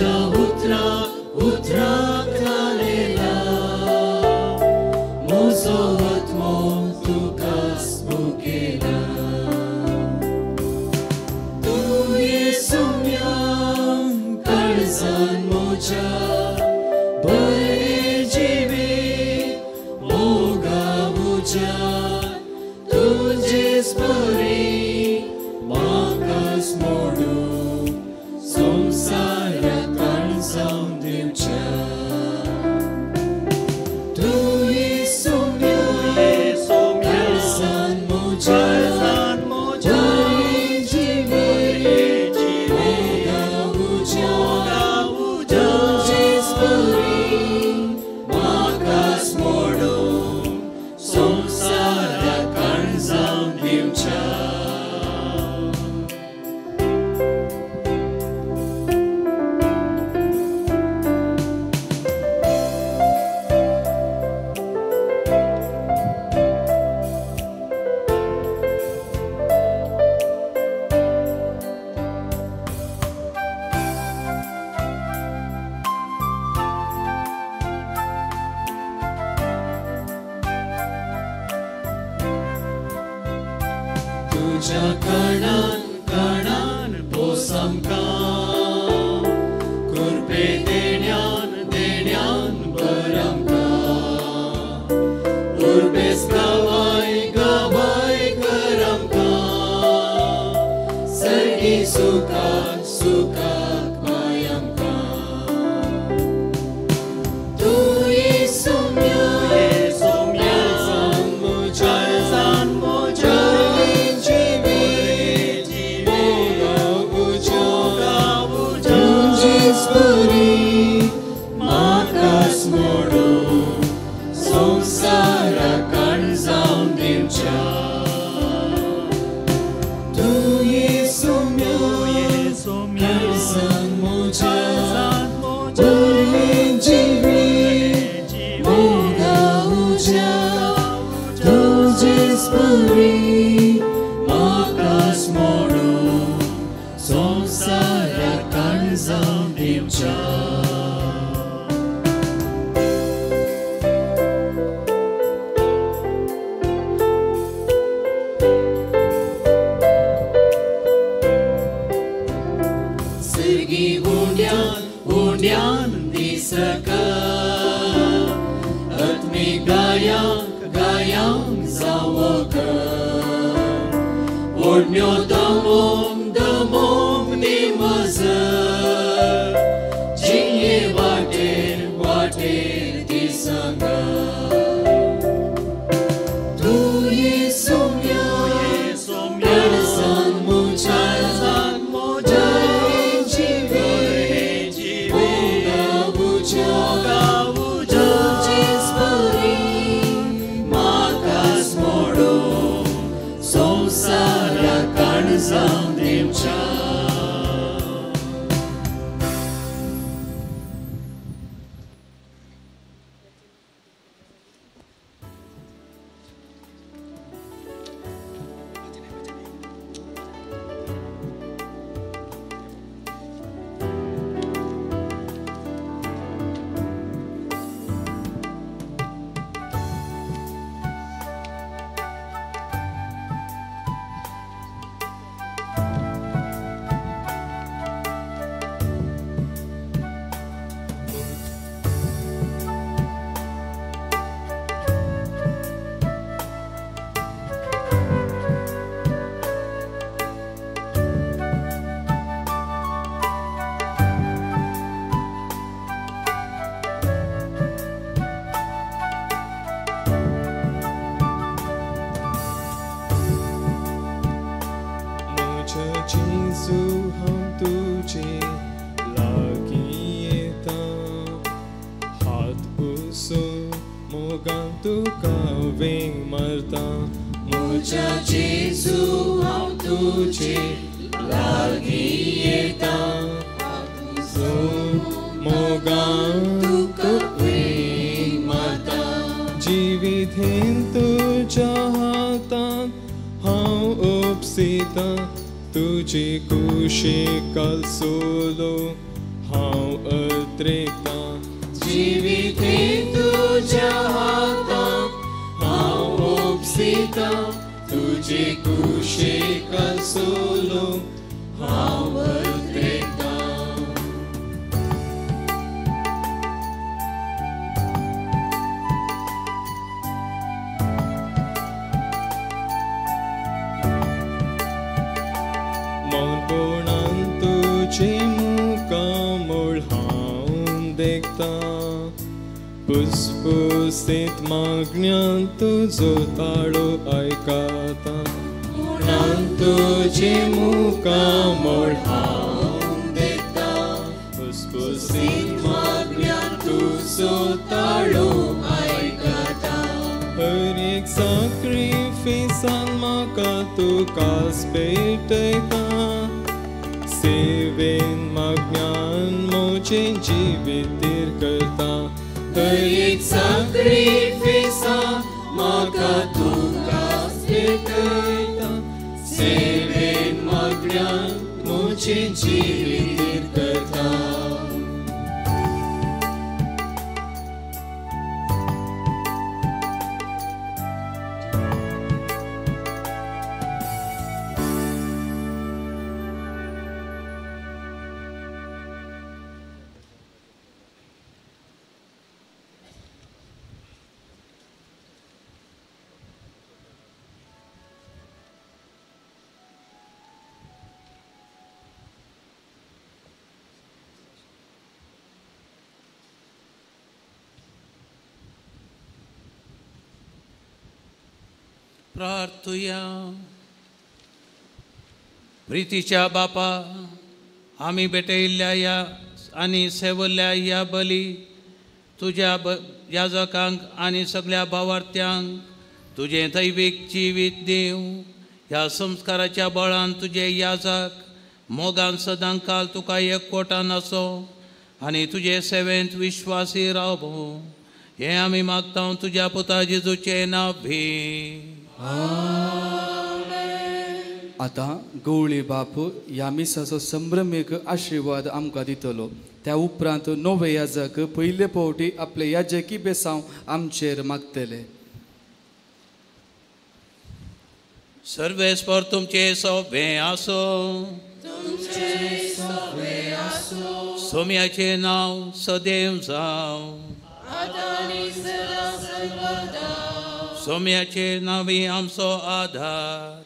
तुझ्या उतरा उतराक थारेला म्हजो आत्मो तुकाच मुकेला तुवें सुम्या काळजान म्हज्या बरें जिवीत मोगा उज्या तुजेच बरी म्हाकाच मोडून संवसाराक जावन दिवच्या तुवें सुम्या काळजान म्हज्या बरें जिवीत मोगा उज्या तुजेच बरी म्हाकाच मोडून संवसाराक जावन दिवच्या. तुझ्या कणान कणान पोस आमकां कृपे देण्यान देण्यान भर आमकां उर्बेस गावाय गावाय कर आमकां सर्गी सुखाक सुखाक माय आमकां तुवें सुम्या काळजान म्हज्या तुजेच बरी म्हाकाच मोडून संवसाराक जावन दिवच्या तुवें सुम्या काळजान म्हज्या बरें जिवीत मोगा उज्या तुजेच बरी म्हाकाच मोडून संवसाराक जावन दिवच्या. सर्गी उंड्यान उंड्यान दिसका आत्मीक गायांक गायांक जावक ओडण्यो दमोंक दमोंक निमज जिये वाटेर वाटेर दिसंगा तुवें सुम्या काळजान म्हज्या बरें जिवीत मोगा उज्या तुजेच बरी म्हाकाच मोडून संवसाराक जावन दिवच्या. म्हज्या जेजू हांव तुजे लागीं येता हात पुसून मोगान तुका वेंग मारता म्हज्या जेजू हांव तुजे लागीं येता मोगान तुका वेंग मारता जिवीत तुज्या हातान हांव उपसिता तुजी कुशी कलसुलो हांव पत्रेकता जिविते तुझ्या हातांत हांव ओपसिता तुजे कुशेक आसलो हांव पत्रेकता. मौनपणान तुजें मुखामळ हांव देखता पुसपुसीत मागण्यान तुजो ताळो आयकता मौनान तुजें मुखामळ हांव देखता पुसपुसीत मागण्यान तुजो ताळो आयकता. हर एक साक्रिफिसान म्हाका तूं कास पेटयता सेवेन मागण्यान म्हजें जिवीत करता. हर एक साक्रिफिसान म्हाका तूं कास पेटयता सेवेन मागण्यान म्हजें जिवीत करता. प्रार्थुया. प्रितीच्या बापा, आमी भेटयल्ल्या ह्या आनी सेवल्ल्या ह्या बली तुज्या याजकांक आनी सगळ्या भावार्थ्यांक तुजें दैवीक जिवीत दिवं. ह्या संस्काराच्या बळान तुजे याजक मोगान सदांकाल तुका एकवटान आसो आनी तुजे सेवेंत विश्वासी रावो, हें आमी मागता तुज्या पुता जेजूचें नांव भी. आतां गवळी बाप ह्या मिसाचो संभ्रमीक आशिर्वाद आमकां दितलो. त्या उपरांत नवे याजक पयले फावटी आपले याजकी बेसांव आमचेर मागतले. सर्वेस्पर तुमचे सोबें आसो, सोम्याचें नांव सदैव जावं, सोम्याचें नांवी आमचो आधार,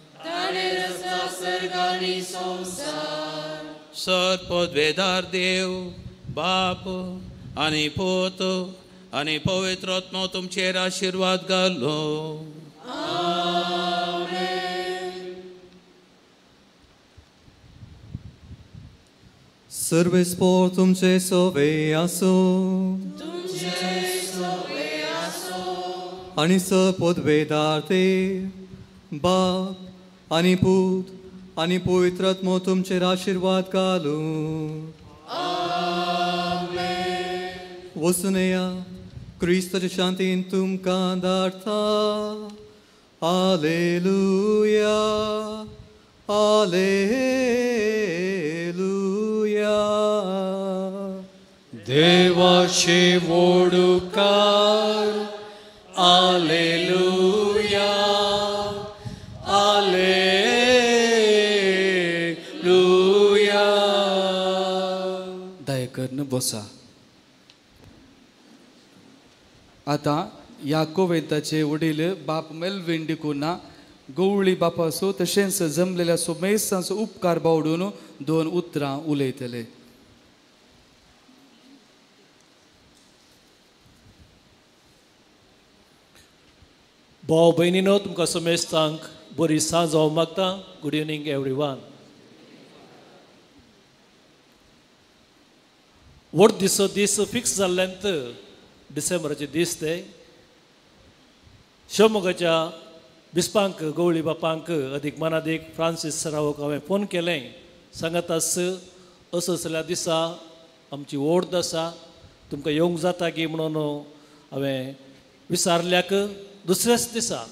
सर पदवेदार देव बाप आनी पूत आनी पवित्र आत्मो तुमचेर आशिर्वाद घालो. सर्वेस्पर तुमचे सोवे आसो आनी स पदवेदार देव बाप आनी पूत आनी पवित्र आत्मो तुमचेर आशिर्वाद घालूं. वचून येया, क्रिस्ताच्या शांतीन तुमकां धाडटा. आलेलुया, आलेलुया. देवाचे वोडुकार, आलेलुया, आलेलुया. दया करून बसा. आतां ह्या कोवेंताचे वडील बाप मेलवीन डिकुन्हा गवळी बापाचो तशेंच जमलेल्या सोमेसांचो उपकार बावडून दोन उतरां उलयतले. भाव भयणीनो, तुमकां समेस्तांक बरी सांज हांव मागता. Good evening everyone. व्हड दिसो दीस फिक्स जाल्ल्यान डिसेंबराचे दीस ते शिवमोगाच्या बिस्पांक गवळी बापांक अदीक मनादीक फ्रांसीस सरावक हांवें फोन केलें. सांगत आस असो असल्या दिसा आमची ओर्द आसा, तुमकां येवंक जाता की म्हणून हांवें विचारल्याक दुसऱ्याच दिसा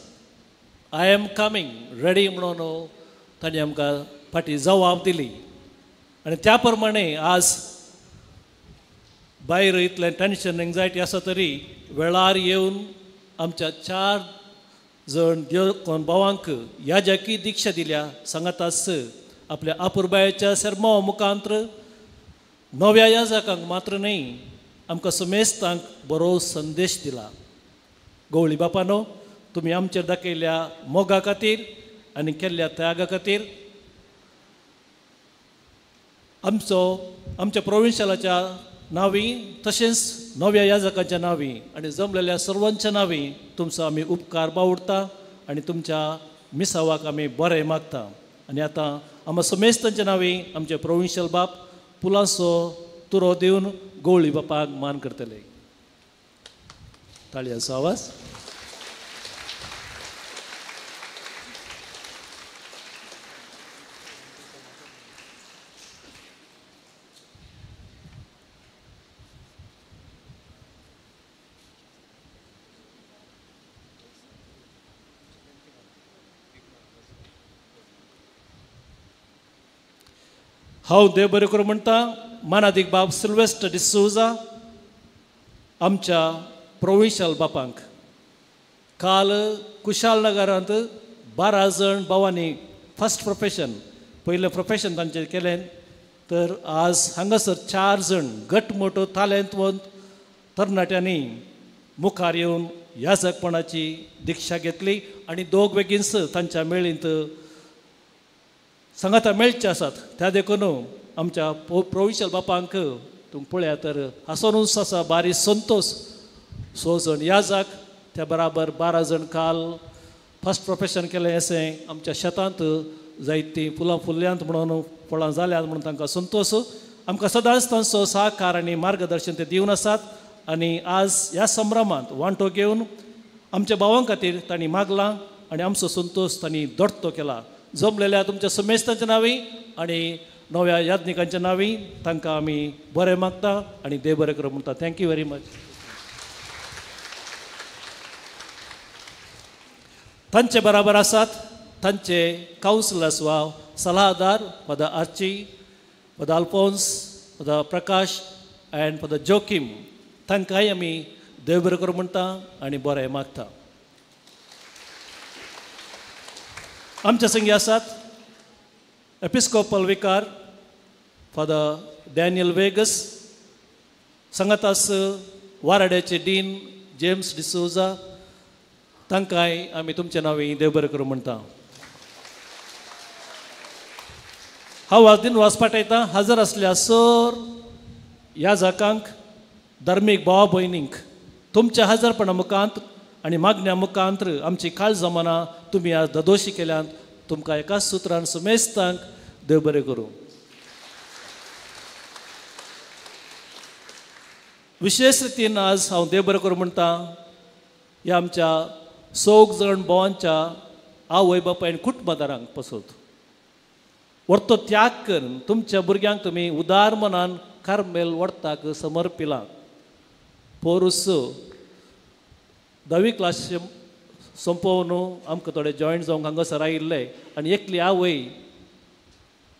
I am coming ready म्हणून तांणी आमकां फाटीं जबाब दिली. आनी त्या प्रमाणे आज भायर इतलें टेन्शन एंग्जायटी आसा तरी वेळार येवन आमच्या 4 जण देवकोन भावांक याजकी दीक्षा दिल्या. सांगातास आपल्या आपुरबायेच्या सेर्मांव मुखांत्र नव्या याजकांक मात्र न्हय आमकां समेस्तांक बरो संदेश दिला. गवळी बापानो, तुमी आमचेर दाखयल्ल्या मोगा खातीर आनी केल्ल्या त्यागा खातीर आमचो आमच्या प्रोविन्शियलाच्या नांवी तशेंच नव्या याजकांच्या नांवी आनी जमलेल्या सर्वांच्या नांवी तुमचो आमी उपकार बावडटा आनी तुमच्या मिसावाक आमी बरें मागता. आनी आतां आमकां समेस्तांच्या नांवी आमचे प्रोविन्शियल बाप पुलांचो तुरो दिवन गवळी बापाक मान करतले. ताळयांचो आवाज. हांव देव बरें करूं म्हणटा मानादीक बाब सिल्वेस्टर डिसोजा आमच्या प्रोविन्शियल बापांक काल कुशालनगरांत 12 जण भावांनी फर्स्ट प्रोफेशन पयलें प्रोफेशन तांचें केलें, तर आज हांगासर 4 जण घटमोटो तालेंतवंत तरणाट्यांनी मुखार येवन याजकपणाची दीक्षा घेतली आनी दोग बेगीनच तांच्या मेळींत सांगाता मेळचे आसात. त्या देखून आमच्या प्रोविन्शियल बापांक तुमकां पळया तर हासोनूच आसा बारी संतोश. 6 जण याजक त्या बराबर 12 जण काल फर्स्ट प्रोफेशन केलें अशें आमच्या शेतांत जायतीं फुलां फुल्ल्यांत म्हणून फळां जाल्यांत म्हणून तांकां संतोश. आमकां सदांच तांचो सहकार आनी मार्गदर्शन ते दिवन आसात आनी आज ह्या संभ्रमांत वांटो घेवन आमच्या भावां खातीर तांणी मागलां आनी आमचो संतोश तांणी दोडतो केला. जमलेल्या तुमच्या समेस्तांच्या नांवी आनी नव्या याज्ञिकांच्या नांवी तांकां आमी बरें मागता आनी देव बरें करूं म्हणटा. Thank you very much. तांचे बराबर आसात तांचे कावन्सिलर्स वा सलाहदार Father Archie, Father Alphonse, Father Prakash and Father Joaquim. तांकांय आमी देव बरें करूं म्हणटा आनी बरें मागता. आमच्या संगी आसात Episcopal vicar Father Daniel Vegas, सांगातास वाराड्याचे dean James D'Souza, तांकांय आमी तुमच्या नांवी देव बरें करूं म्हणटा. हांव आज दिनवास पाठयता हजर आसल्या सर ह्या जाकांक धार्मीक भावा भयणींक तुमच्या हजरपणा मुखांत आनी मागण्या मुखांत आमची काळजां मनां तुमी आज ददोशी केल्यात. तुमकां एकाच सुत्रान समेस्तांक देव बरें करूं. विशेश रितीन आज हांव देव बरें करूं म्हणटा ह्या आमच्या 4 जण भावांच्या आवय बापायन कुटुंबादारांक पसत व्हडतो त्याग करून तुमच्या भुरग्यांक तुमी उदार मनान कार्मेल वडताक समर्पिलां. पोरूस 10वी क्लास सोंपोवन आमकां थोडे जॉयंट जावंक हांगासर आयिल्ले आनी एकली आवय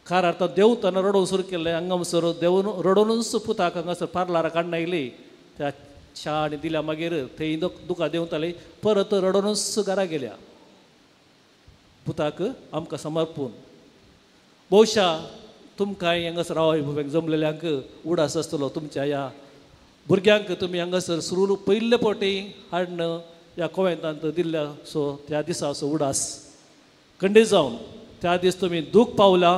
खार आतां देंवतना रडोवंक सुरू केल्लें. हांगासर देंवन रडोवनूच पुताक हांगासर पार्लाराक काडून आयली. त्या च्या आनी दिल्या मागीर थंय दुकां देंवताली, परत रडोवनूच घरा गेल्या पुताक आमकां समर्पून. बहुशा तुमकांय हांगासर आवय बापायक जमलेल्यांक उडास आसतलो तुमच्या ह्या भुरग्यांक तुमी हांगासर सुरू पयले फावटी हाडून ह्या कोवेंतांत दिल्ल्या सो त्या दिसा असो उडास खंडीत जावन त्या दीस तुमी दूख पावला,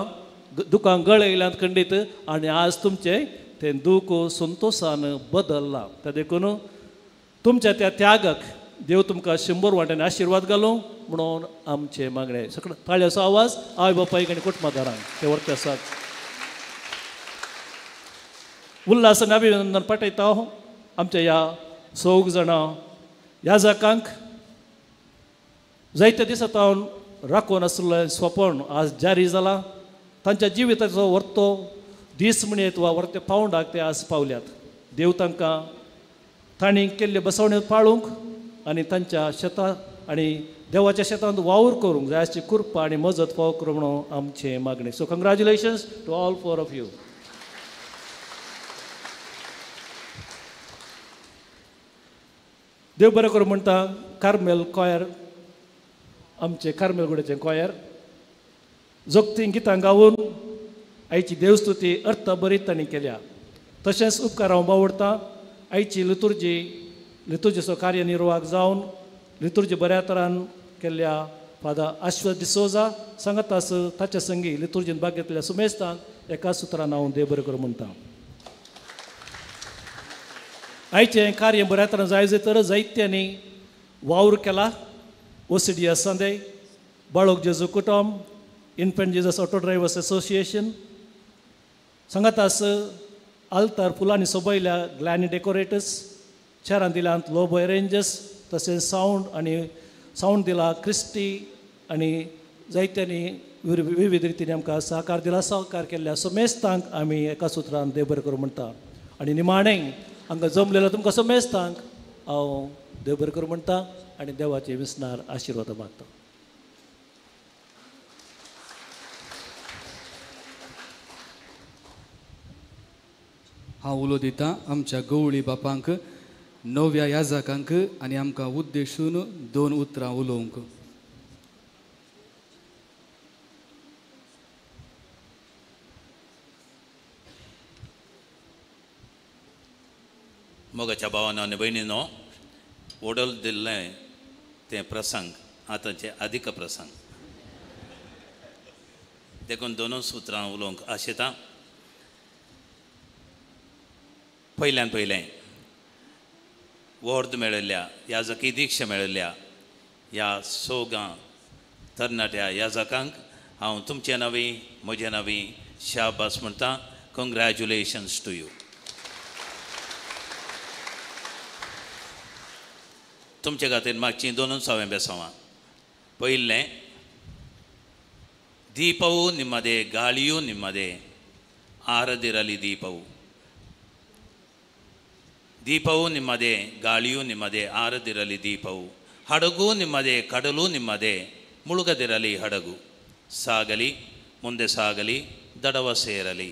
दुकां गळयल्यात खंडीत आनी आज तुमचें तें दूख संतोशान बदल्लां. त्या देखून तुमच्या त्या त्यागाक देव तुमकां 100 वांट्यांनी आशिर्वाद घालूं म्हणून आमचें मागणें. सगळें ताळयाचो आवाज आवय बापायक आनी कुटुंबादारांक ते व्हरते आसात. उल्हास आनी अभिनंदन पाठयता आमच्या ह्या 4 जाणां याजकांक. जायत्या दिसा तावन राखून आशिल्लें स्वपण आज जारी जालां. तांच्या जिविताचो व्हरतो दीस म्हणयत वा व्हरते पावंडाक ते आज पावल्यात. देव तांकां तांणी केल्ले बसवणे पाळूंक आनी तांच्या शेतां आनी देवाच्या शेतांत वावर करूंक जाय अशी कृपा आनी मजत फावो करूं म्हणून आमचें मागणें. So congratulations to all 4 of you. देव बरें करूं म्हणटा कार्मेल कॉयर, आमचें कार्मेल गुडेचें कॉयर जोगतीं गितां गावन आयची देवस्तुती अर्थ बरी तांणी केल्या. तशेंच उपकार हांव बावडटा आयची लितुर्जी लितुर्जीचो कार्यनिर्वाहक जावन लितुर्जी बऱ्या तरान केल्ल्या फादर आश्वत डिसोजा सांगतास ताच्या संगी लितुर्जीन भाग घेतल्या सुमेस्तांक एका सुत्रान हांव देव बरें करूं म्हणटा. आयचें कार्य बऱ्या तरान जाय तर जायत्यांनी वावर केला. ओसीडी आसांदे, बाळोक जेजू कुटुंब, infant Jesus auto drivers association सांगातास आल्तार फुलांनी सोबयल्या ग्लॅनी डेकोरेटर्स, चेरां दिल्यांत लोबो एरेंजर्स, तशेंच सावंड आनी सावंड दिला क्रिस्टी आनी जायत्यांनी विविध रितीन आमकां सहकार दिला. सहकार केल्ल्या समेस्तांक आमी एका सुत्रान देव बरें करूं म्हणटा. आनी निमाणें हांगा जमलेल्या तुमकां समेस्तांक हांव देव बरें करूं म्हणटा आनी देवाचे विसनार आशिर्वाद मागता. हांव उलो दिता आमच्या गवळी बापांक, नव्या याजकांक आनी आमकां उद्देशून दोन उतरां उलोवंक. मोगाच्या भावानो आनी भयणीनो, वडल दिल्लें तें प्रसंग आतांचें अधिक प्रसंग, देखून दोनूच उतरां उलोवंक आशेता. पयल्यान पयलें वर्द मेळिल्ल्या याजकी दीक्षा मेळिल्ल्या ह्या सोगां तरणाट्या याजकांक हांव तुमचे नांवी म्हजे नांवी शाबास म्हणटा. Congratulations to you. तुमचे खातीर मागचीं दोनूच हांवें बेसांवां. पयलें, ದೀಪವು ನಿಮ್ಮದೇ, ಗಾಳಿಯೂ ನಿಮ್ಮದೇ, ಆರದಿರಲಿ ದೀಪವು. ದೀಪವು ನಿಮ್ಮದೇ, ಗಾಳಿಯೂ ನಿಮ್ಮದೇ, ಆರದಿರಲಿ ದೀಪವು. ಹಡಗು ನಿಮ್ಮದೇ, ಕಡಲು ನಿಮ್ಮದೇ, ಮುಳುಗದಿರಲಿ ಹಡಗು. ಸಾಗಲಿ ಮುಂದೆ ಸಾಗಲಿ, ದಡವ ಸೇರಲಿ.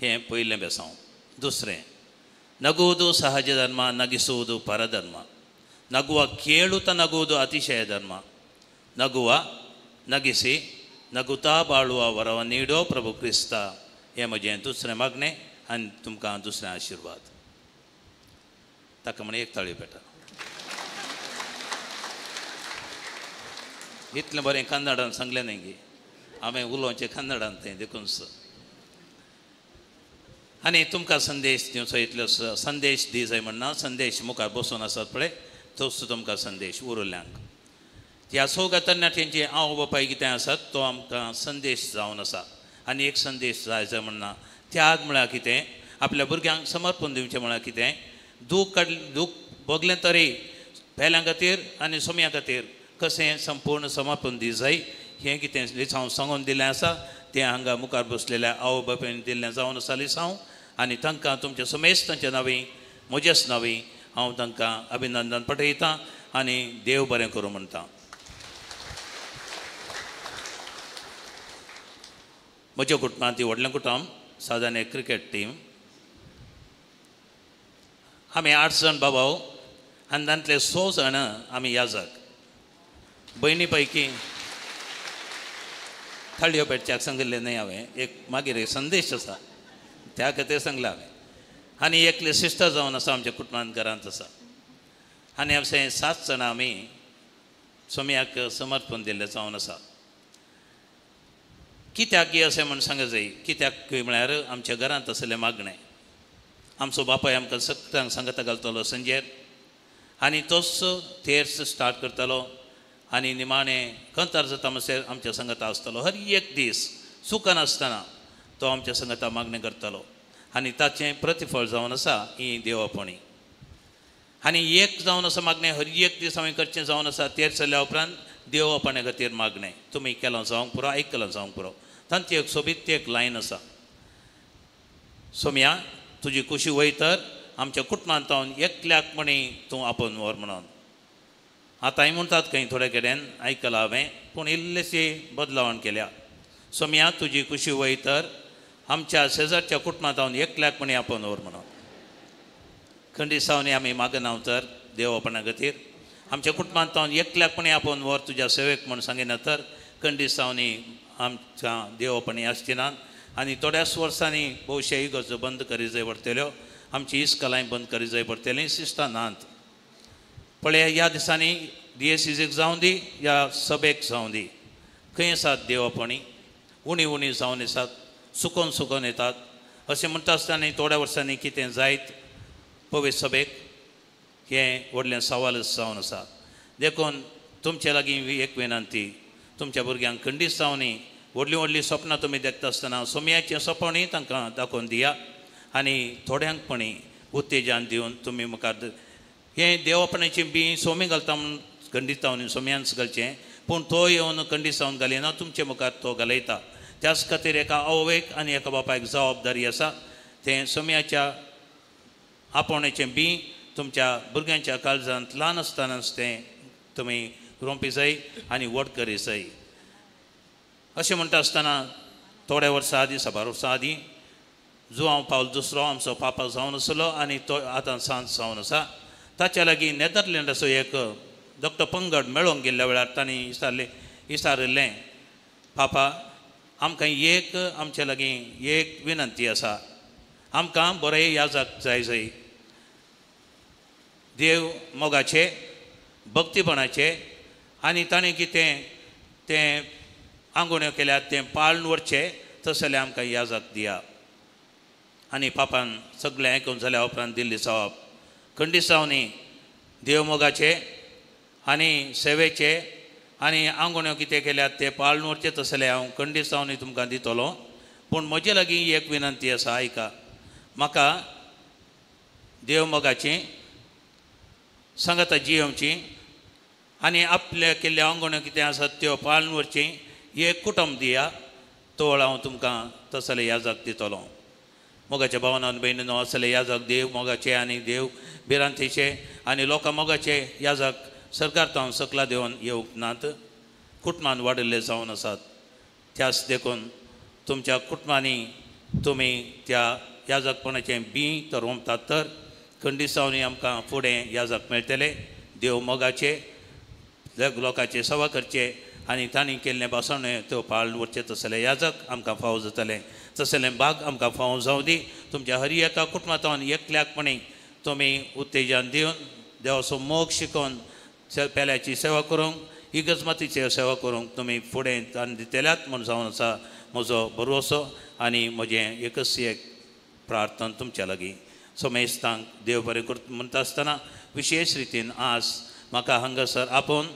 हें पयलें बेसांव. दुसरें, ನಗುವುದು ಸಹಜ ಧರ್ಮ, ನಗಿಸುವುದು ಪರಧರ್ಮ. ನಗುವ ಕೇಳುತ್ತ ನಗುವುದು ಅತಿಶಯ ಧರ್ಮ. ನಗುವ ನಗಿಸಿ ನಗುತ್ತಾ ಬಾಳುವ ವರವ ನೀಡೋ ಪ್ರಭು ಕ್ರಿಸ್ತ. हें म्हजें दुसरें मागणें आनी तुमकां दुसरें आशिर्वाद. ताका म्हण एक ताळी पेटा. इतलें बरें कन्नडान सांगलें न्ही गे, हांवें उलोवचें कन्नडान तें देखून. आनी तुमकां संदेश दिवचो इतलो संदेश दी जाय म्हणना, संदेश मुखार बसून आसात पळय तोच तुमकां संदेश उरल्यांक. ह्या सोगा तरणाट्यांचे आवय बापाय कितें आसात तो आमकां संदेश जावन आसा. आनी एक संदेश जाय जाय म्हणना, त्याग म्हळ्यार कितें, आपल्या भुरग्यांक समर्पण दिवचें म्हळ्यार कितें, दूख काडलें दूख भोगलें तरी पेल्यां खातीर आनी सोम्या खातीर कशें संपूर्ण समर्पण दी जाय हें कितें लिसांव सांगून दिल्लें आसा तें हांगा मुखार बसलेल्या आवय बापायन दिल्लें जावन आसा लिसांव. आनी तांकां तुमच्या समेस्तांच्या नांवी म्हजेच नांवी हांव तांकां अभिनंदन पठयतां आनी देव बरें करूं म्हणटा. म्हज्या कुटुंबांत ती व्हडलें कुटुंब, सादारण एक क्रिकेट टीम. आमी 8 जाण बाबाव आनी तांतले 6 जाण आमी याजक. भयणी पैकी थाळयो पेटच्याक सांगिल्लें न्हय हांवें, एक मागीर एक संदेश आसा त्या खातीर सांगलां हांवें. आनी एकले सिस्टर जावन आसा आमच्या कुटुंबांत घरांत आसा. आनी आमचे 7 जाणां आमी सोम्याक समर्पण दिल्लें जावन आसा. कित्याक अशें म्हूण सांगत जाय, कित्याक म्हळ्यार आमच्या घरांत आसलें मागणें. आमचो बापाय आमकां सगळ्यांक सांगता घालतलो संजेर आनी तोच तेर्स स्टार्ट करतालो आनी निमाणें कंतार जाता म्हणसर आमच्या सांगता आसतलो. हर एक दीस चुकनासतना तो आमच्या सांगता मागणें करतालो आनी ताचें प्रतिफळ जावन आसा ही देवापणी. आनी एक जावन आसा मागणें हर एक दीस हांवें करचें जावन आसा तेर चल्ल्या उपरांत देवापणे खातीर मागणें. तुमी केलां जावंक पुरो, आयकलां जावंक पुरो. तांची एक सोबीत एक लायन आसा, सोम्या तुजी खुशी वय तर आमच्या कुटुंबांत हांव एकल्याक म्हणी तूं आपोवन व्हर म्हणून. आतांय म्हणटात खंय थोडे कडेन आयकलां हांवें, पूण इल्लेशी बदलावण केल्या. सोम्या तुजी खुशी वय तर आमच्या शेजारच्या कुटुंबांत हांव एकल्याक म्हणी आपोवन व्हर म्हणून. खंडीसावनी आमी मागना तर देवपणा खातीर आमच्या कुटुंबांत एकल्याकपणी आपोवन व्हर तुज्या सेवेक म्हूण सांगिना तर कंडिसांनी आमच्या देवपणी आसची ना आनी थोड्याच वर्सांनी भोवशे इगर्जो बंद करी जाय पडटल्यो, आमची इस्कलांय बंद करी जाय पडटलीं, सिस्टां नात. पळय ह्या दिसांनी डिएसीजीक जावं दी या सभेक जावं दी, खंय आसात देवपणी उणी उणी जावन आसात, सुकोन सुकोन येतात. अशें म्हणटा आसतना थोड्या वर्सांनी कितें जायत पवित्र सभेक हें व्हडलें सवालच जावन आसा. देखून तुमचे लागीं एक विनंती, तुमच्या भुरग्यांक खंडीत जावनी व्हडलीं व्हडलीं सपनां तुमी देखता आसतना सोमयाचें सपनूय तांकां दाखोवन दिया आनी थोड्यांकपणी उत्तेजन दिवन तुमी मुखार हें देवपणाचें बी सोमी घालता म्हूण खंडीत जावन सोमयानच घालचें, पूण तो येवन खंडीत जावन घालिना, तुमचे मुखार तो घालयता. त्याच खातीर एका आवयक आनी एका बापायक जबाबदारी आसा तें सोमयाच्या आपोवण्याचें बी तुमच्या भुरग्यांच्या काळजांत ल्हान आसतनाच तें तुमी रोंपी जाय आनी व्हड करी जाय. अशें म्हणटा आसतना थोड्या वर्सां आदीं, साबार वर्सां आदीं जुआंव पावल दुसरो आमचो पापा जावन आसलो आनी तो आतां सांज जावन आसा. ताच्या लागीं नेदरलँडाचो एक डॉक्टर पंगड मेळोंक गेल्ल्या वेळार तांणी विचारिल्लें, पापा आमकां एक आमच्या लागीं एक विनंती आसा, आमकां बरें याजक जाय जाय, देव मोगाचे भक्तीपणाचे आनी ताणें कितें तें आंगोण्यो केल्यात तें पाळून व्हरचें तसलें आमकां याजक दिया. आनी पापान सगळें आयकून जाल्या उपरांत दिल्ली जबाब, खंडिसांवनी देव मोगाचे आनी सेवेचे आनी आंगोण्यो कितें केल्यात तें पाळून व्हरचें तसलें हांव खंडिसांवनी तुमकां दितलो, पूण म्हजे लागीं एक विनंती आसा, आयका, म्हाका देव मोगाची सांगाता जियोवची आनी आपल्या केल्ल्या आंगोण्यो कितें आसात त्यो पाळून व्हरची एक कुटुंब दिया, तोळ हांव तुमकां तसलें याजक दितलो. मोगाच्या भावनान भयणीनो असले याजक देव मोगाचे आनी देव भिरांतीचे आनी लोकां मोगाचे याजक सरकार तावन सकला देवन येवंक नात, कुटुंबान वाडिल्ले जावन आसात. त्याच देखून तुमच्या कुटुंबांनी तुमी त्या याजकपणाचें बी तर रोमतात तर खंडिसांवनी आमकां फुडें याजक मेळटले, देव मोगाचे लोकांचे सेवा करचे आनी तांणी केल्लें भासण त्यो पाळून व्हरचें तसलें याजक आमकां फावो जातलें, तसलें बाग आमकां फावो जावं दी. तुमच्या हर एका कुटुंबांतल्यान एकल्याकपणी तुमी उत्तेजन दिवन देवाचो मोग शिकोवन पेल्याची सेवा करूंक इगर्जमातीची सेवा करूंक तुमी फुडें ताण दितल्यात म्हूण जावन आसा म्हजो भरवसो आनी म्हजें एकच एक प्रार्थना तुमच्या लागीं. समेस्तांक देव बरें करता म्हणटा आसतना विशेश रितीन आज म्हाका हांगासर आपोवन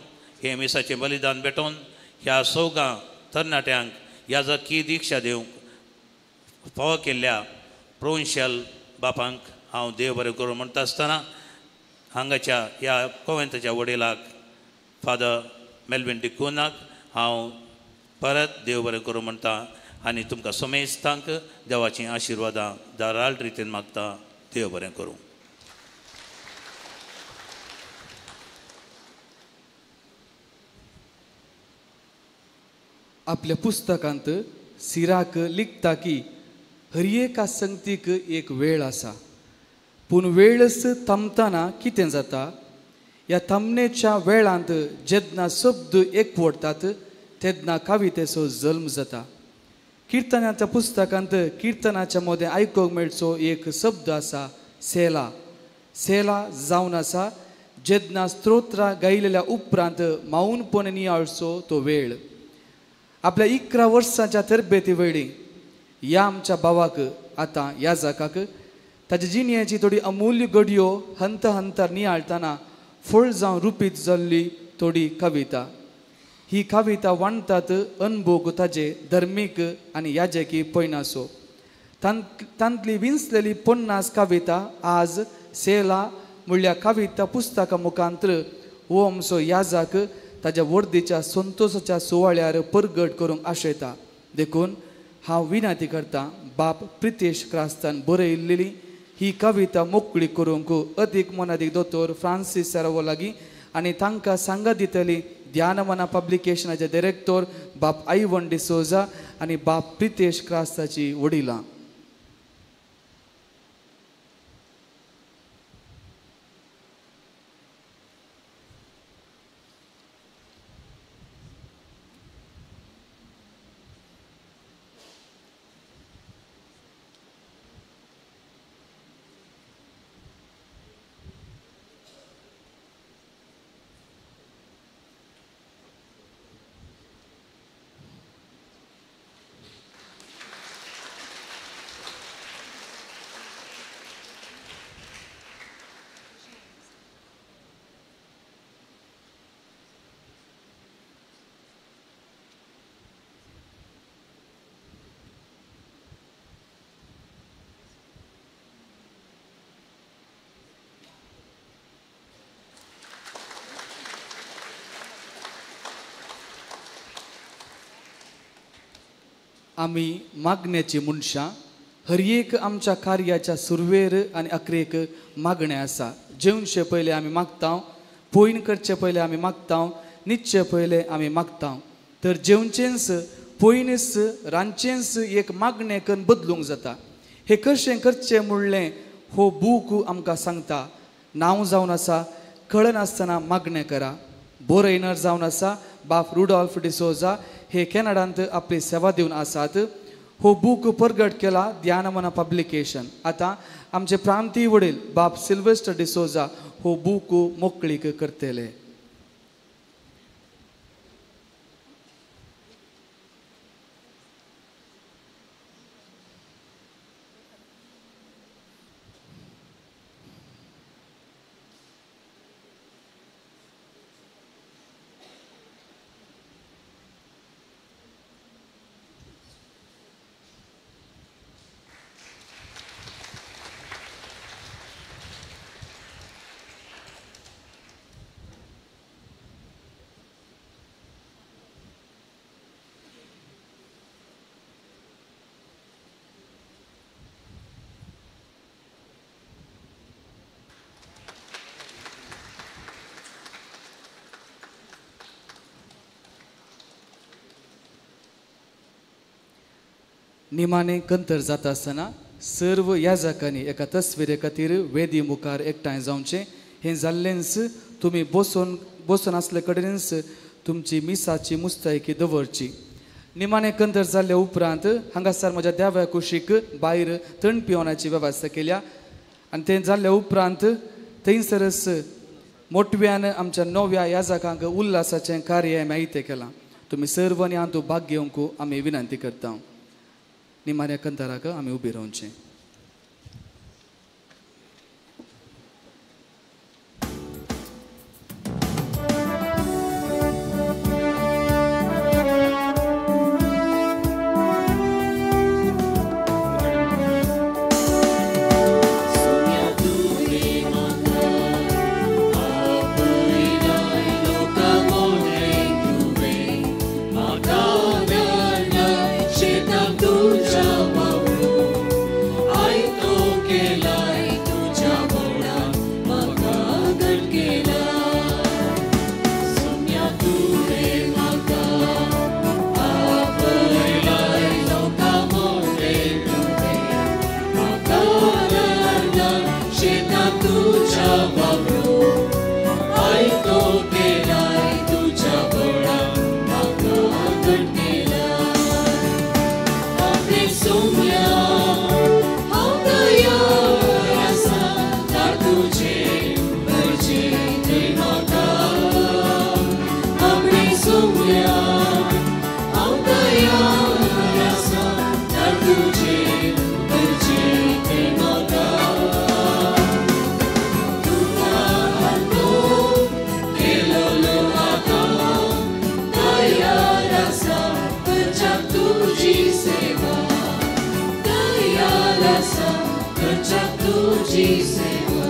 हें मिसाचें बलिदान भेटोवन ह्या सौगां तरणाट्यांक याजकी दिक्षा दिवंक फावो केल्ल्या प्रोविन्शियल बापांक हांव देव बरें करूं म्हणटा आसतना हांगाच्या ह्या कोवेंताच्या वडिलाक फादर मेल्विन डिकुनाक हांव परत देव बरें करूं म्हणटा आनी तुमकां समेस्तांक देवाचीं आशिर्वादां दाराळ रितीन मागता. देव बरें करूं. आपल्या पुस्तकांत सिराक लिखता की हर एका संगतीक एक वेळ आसा, पूण वेळच थांबतना कितें जाता, ह्या थांबणेच्या वेळांत जेन्ना शब्द एकवटतात तेन्ना कवितेचो जल्म जाता. किर्तनाच्या पुस्तकांत किर्तनाच्या मदें आयकूंक मेळचो एक शब्द आसा सेला. सेला जावन आसा जेन्ना स्तोत्रां गायलेल्या उपरांत माऊनपण नियाळचो तो वेळ. आपल्या 11 वर्सांच्या तरबेती वेळी ह्या आमच्या भावाक आतां ह्या जाकाक ताच्या जिणेची थोडी अमूल्य घडयो हंत हंतार नियाळतना फळ जावन रुपीत जाल्ली थोडी कविता. ही कविता वाणतात अनभोग ताजे धर्मीक आनी याजकी पयनासो. तांतली विंचलेली 50 कविता आज सेला म्हणल्यार कविता पुस्तका मुखांत्र हो आमचो याजक ताज्या वर्दीच्या संतोशाच्या सुवाळ्यार परगट करूंक आशयता. देखून हांव विनंती करता बाप प्रितेश क्रास्तान बरयल्ली ही कविता मोकळी करूंक अदीक मोनादीक दोतोर फ्रांसीस सारावो लागीं आनी तांकां सांगात दितली ध्यानमना पब्लिकेशनाचे डायरेक्टर बाप आयवन डिसोजा आनी बाप प्रितेश क्रास्ताची वडिलां. आमी मागण्याची मनशां. हर एक आमच्या कार्याच्या सुरवेर आनी अखरेक मागणें आसा. जेवचे पयलें आमी मागता, पोयन करचे पयलें आमी मागता, न्हिदचे पयलें आमी मागता. तर जेवचेंच पोयनच रांदचेंच एक मागणें करून बदलूंक जाता. हें कशें करचें म्हणलें हो बूक आमकां सांगता. नांव जावन आसा कळनासतना मागणें करा. बोरयनर जावन आसा बाप रुडॉल्फ डिसोजा, हे कॅनडांत आपली सेवा दिवन आसात. हो बूक परगट केला ध्यानमना पब्लिकेशन. आतां आमचे प्रांतीय वडील बाप सिल्वेस्टर डिसोजा हो बूक मोकळीक करतले. निमाणे कंतर जाता आसतना सर्व याजकांनी एका तस्विरे खातीर वेदी मुखार एकठांय जावचें. हें जाल्लेंच तुमी बसून बसून आसले कडेनच तुमची मिसाची मुस्तायकी दवरची. निमाणे कंतर जाल्ले उपरांत हांगासर म्हज्या देव्या कुशीक भायर थंड पिवणाची वेवस्था केल्या आनी तें जाल्ले उपरांत थंयसरच मोटव्यान आमच्या नव्या याजकांक उल्हासाचें कार्य माहिती केलां. तुमी सर्वांनी हातूंत भाग घेवंक आमी विनंती करता. निमाण्या कंताराक आमी उबी रावचें. तुझी सेवा.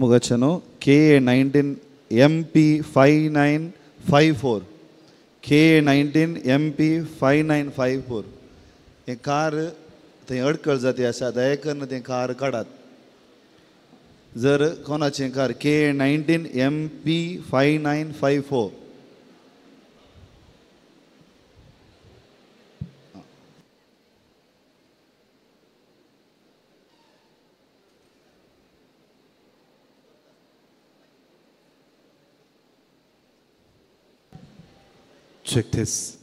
मुगाच्यानो KA 19 MP 5954 KA 19 MP 5954 हें कार थंय अडकळ जाती आसा दया करून तें कार काडात. जर कोणाचें car KA 19 MP 5954. Check this.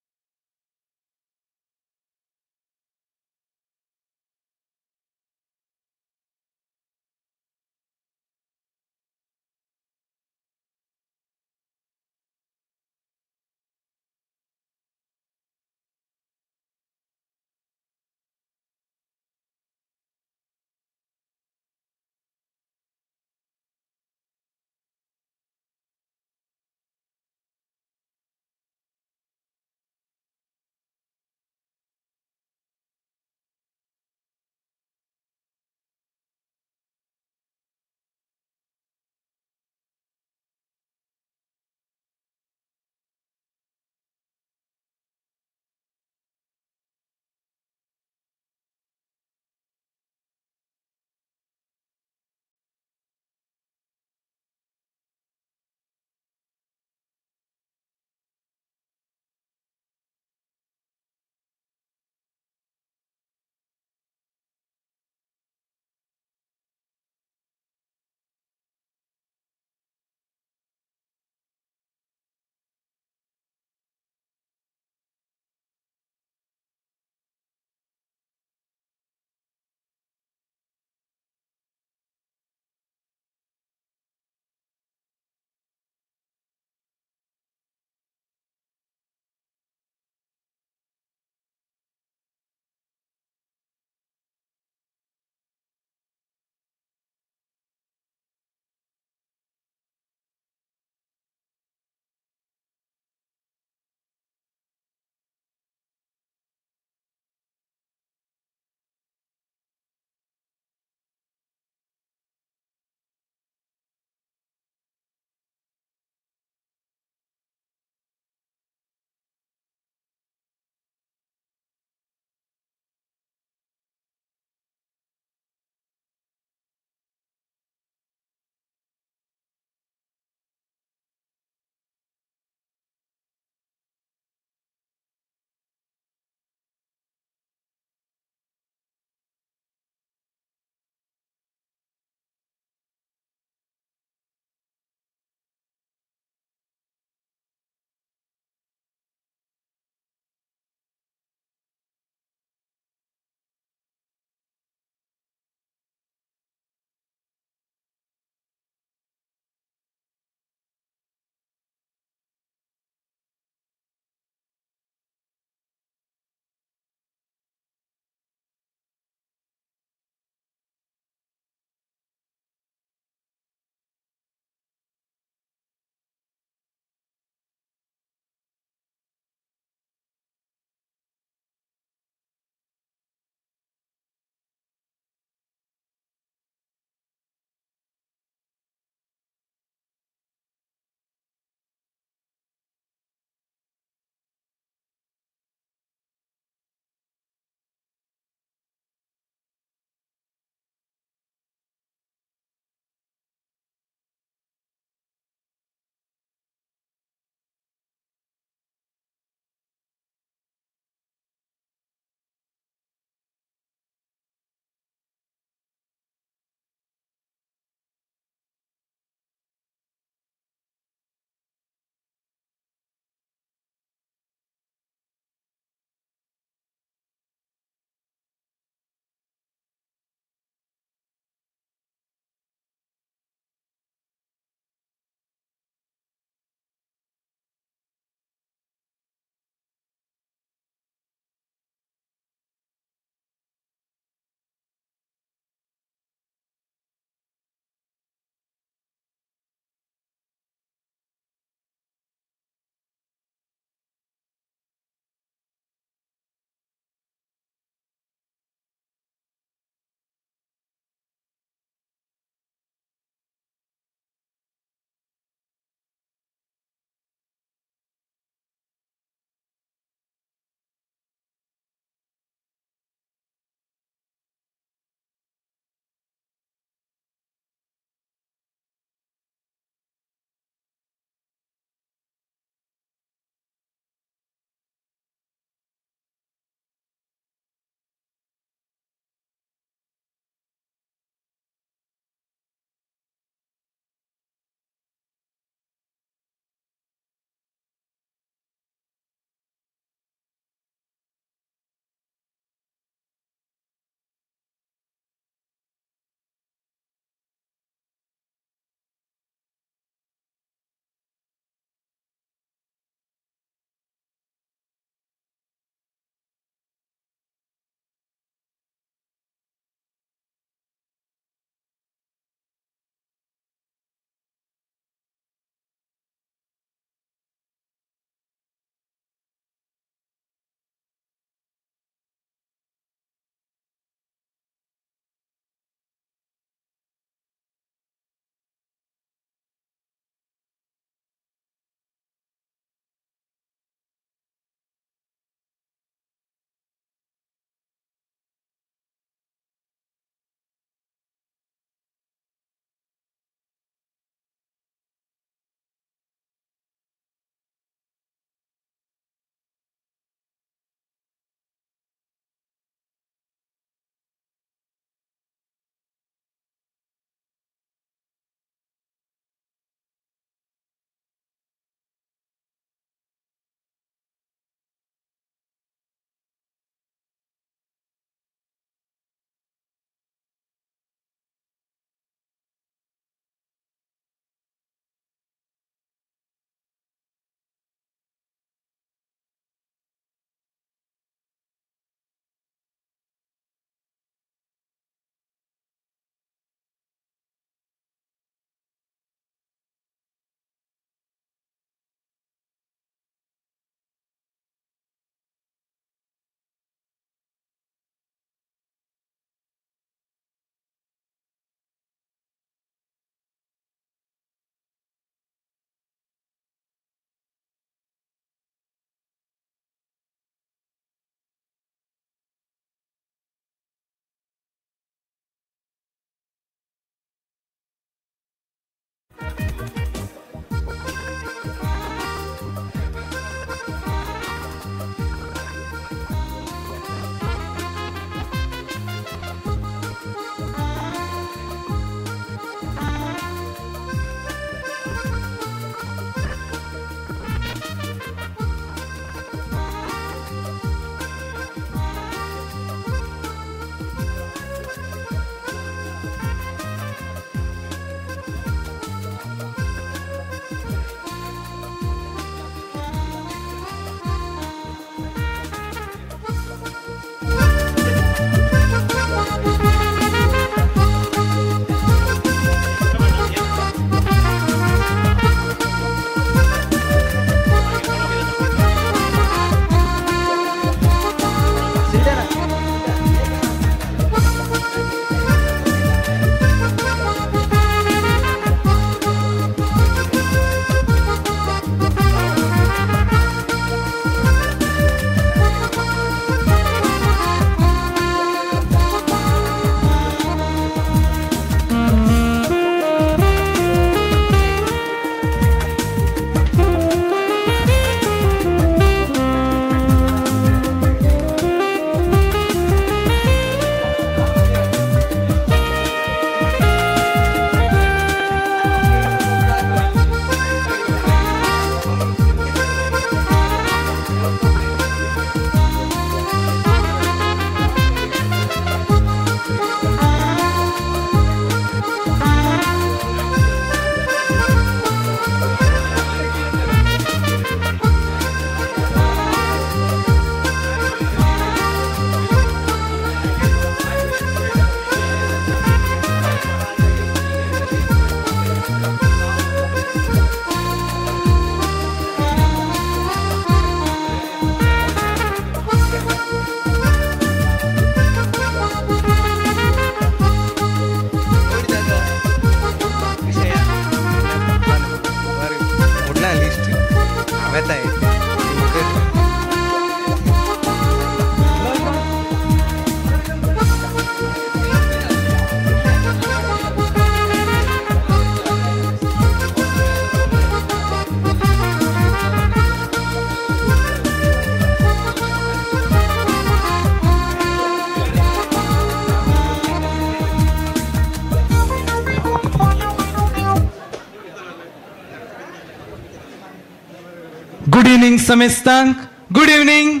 Evening समेस्तांक, गुड इव्हनिंग.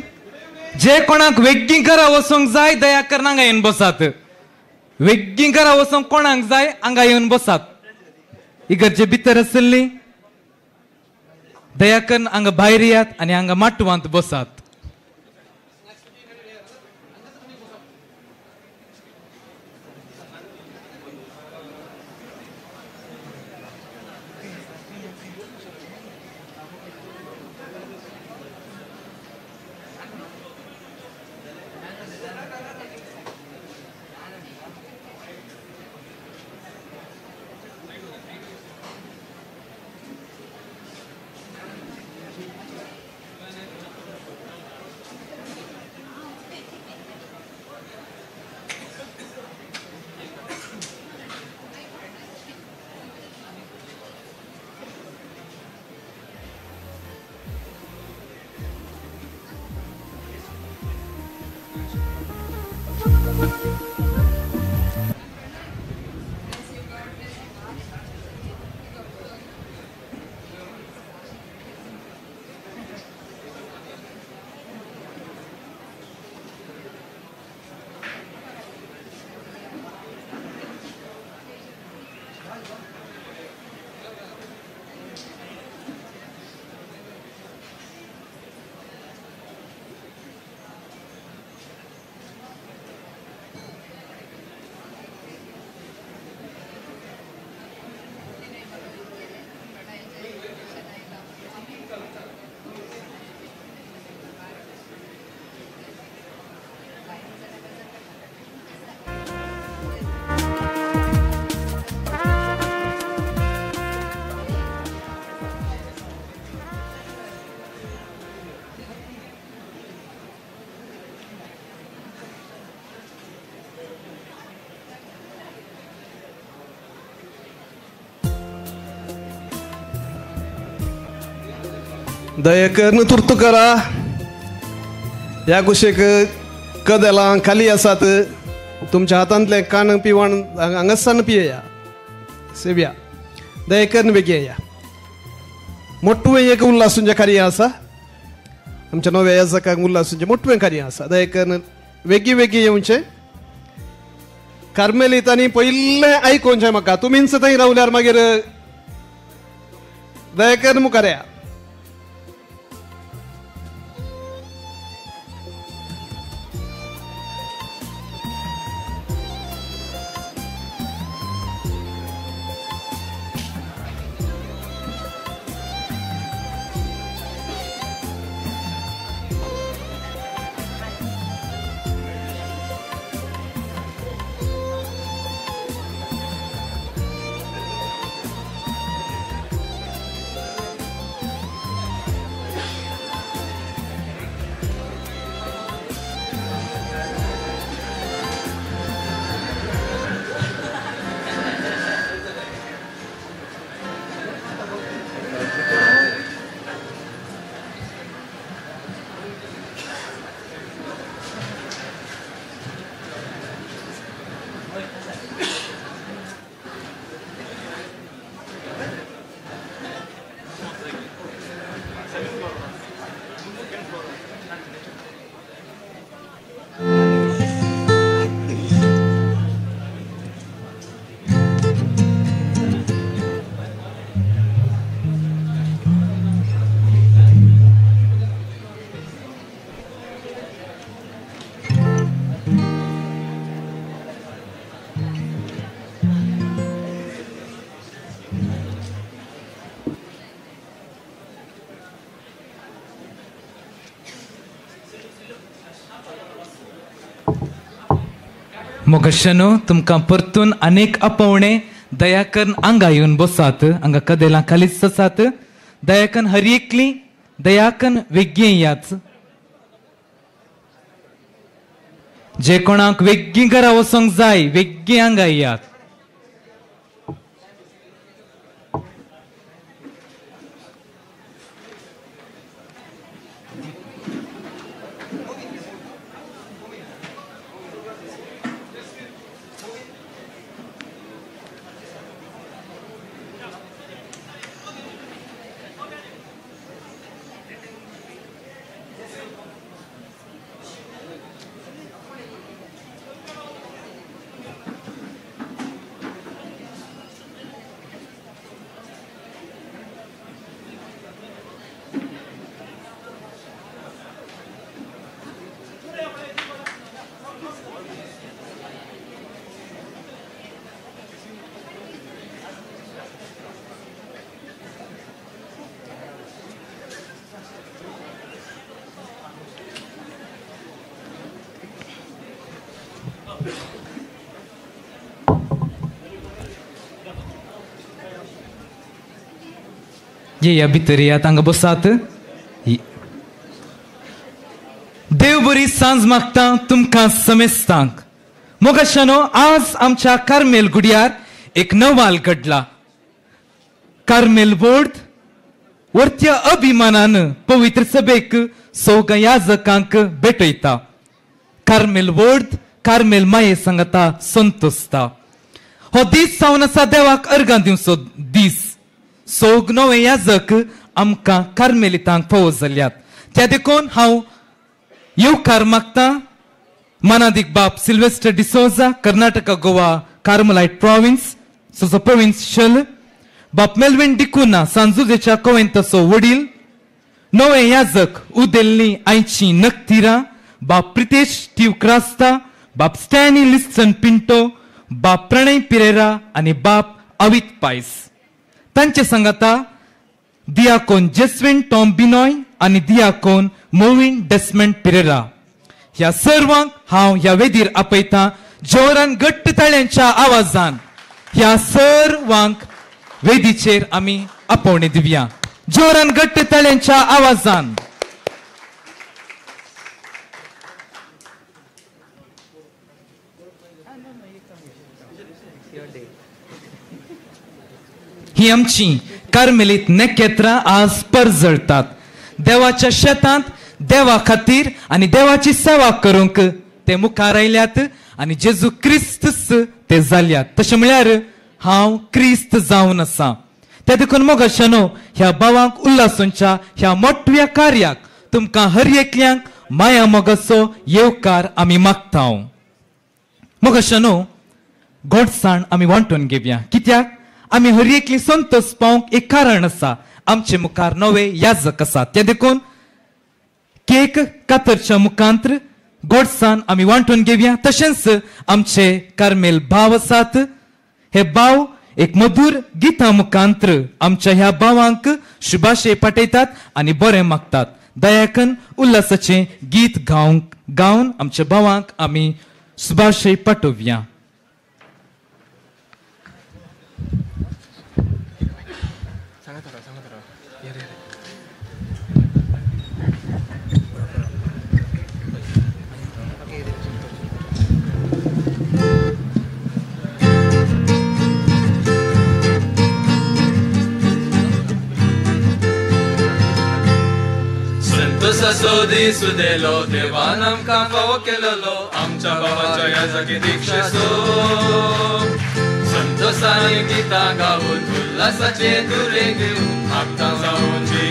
जे कोणाक वेगीं घरा वचोंक जाय दया करून हांगा येवन बसात. वेगीं घरा वचोंक कोणाक जाय हांगा येवन बसात. इगर्जे भितर आसली दया करून हांगा भायर येयात आनी हांगा माटवांत बसात. दयेकरून तुर्त करा. ह्या कुशीक कदेलां खाली आसात. तुमच्या हातांतलें कान पिवण हांगासान पियेया सेवया. दयेकरून बेगीन येया. मोटवें एक उल्हासूंचें कार्य आसा. आमच्या नव्या याजकांक उल्हासूंचें मोटवें कार्य आसा. दयेकरून वेगीं वेगीं येवचें. कार्मेलितांनी पयलें आयकोवचें म्हाका. तुमीच थंय रावल्यार मागीर दयेकरून मुखार या. मोगशनो तुमकां परतून अनेक आपोवणे दया करून हांगा येवन बसात. हांगा कदेलां खालीच आसात. दया करून हर एकली दया करून वेगीं याच. जे कोणाक वेगीं घरा वचोंक जाय वेगीं हांगा येयात. येया भितर येयात, हांगा बसात. देव बरी सांज मागता तुमकां समेस्तांक. मोगाशानो, आज आमच्या कार्मेल गुड्यार एक नवाल घडला. कार्मेल बोर्ड वरत्या अभिमानान पवित्र सभेक सौगां याजकांक भेटयता. कार्मेल बोर्ड कार्मेल माये सांगता संतोसता. हो दीस जावन आसा देवाक अर्गां दिवचो दीस. सौग नवे याजक आमकां कार्मेलितांक फावो जाल्यात. त्या देखून हांव येवकार मागता मानादीक बाप Sylvester D'Souza, Karnataka Goa Carmelite province सोचो प्रोविन्स शल, बाप मेलविन डिकुना सांजुजेच्या कोवेंताचो वडील, नवे याजक उदेल्ली आयची नक्तिरा बाप प्रितेश टिव क्रास्ता, बाप स्टॅनी लिस्टन पिंटो, बाप प्रणय पिरेरा आनी बाप अवित पायस. तांचे सांगाता दियाकोन जेस्विन टॉम बिनॉय आनी दियाकोन मोविन डेस्मंड पिरेरा. ह्या सर्वांक हांव ह्या वेदीर आपयता. जोरान घट्ट ताळ्यांच्या आवाजान ह्या सर्वांक वेदीचेर आमी आपोवणें दिवया. जोरान घट्ट ताळ्यांच्या आवाजान. ही आमची कार्मेलीत नखेत्रां आज परजळतात. देवाच्या शेतांत देवा खातीर आनी देवाची सेवा करूंक ते मुखार आयल्यात आनी जेजू क्रिस्तच ते जाल्यात. तशें म्हळ्यार हांव क्रिस्त जावन आसा. त्या देखून मोगाशानो, ह्या भावांक उल्हासूंच्या ह्या मोठ्या कार्याक तुमकां हर एकल्यांक माया मोगाचो येवकार आमी मागता. मोगाशानो, गोडसाण आमी वांटून घेवया. कित्याक आमी हर एकली संतोष पावंक एक कारण आसा. आमचे मुखार नवे याजक आसा. त्या देखून केक कातरच्या मुखांत्र गोडसान आमी वांटून घेवया. तशेंच आमचे कार्मेल भाव आसात. हे भाव एक मधूर गिता मुखांत्र आमच्या ह्या भावांक शुभाशय पाठयतात आनी बरें मागतात. दयाकन उल्हासाचें गीत गावन आमच्या भावांक आमी शुभाशय पाठोवया. संतोषाचो दीस उदेलो, देवान आमकां फावो केलेलो, आमच्या भावाच्या याजकी दीक्षेचो. संतोषान गितां गावन उल्हासाचे तुरे घेवन मागता जावची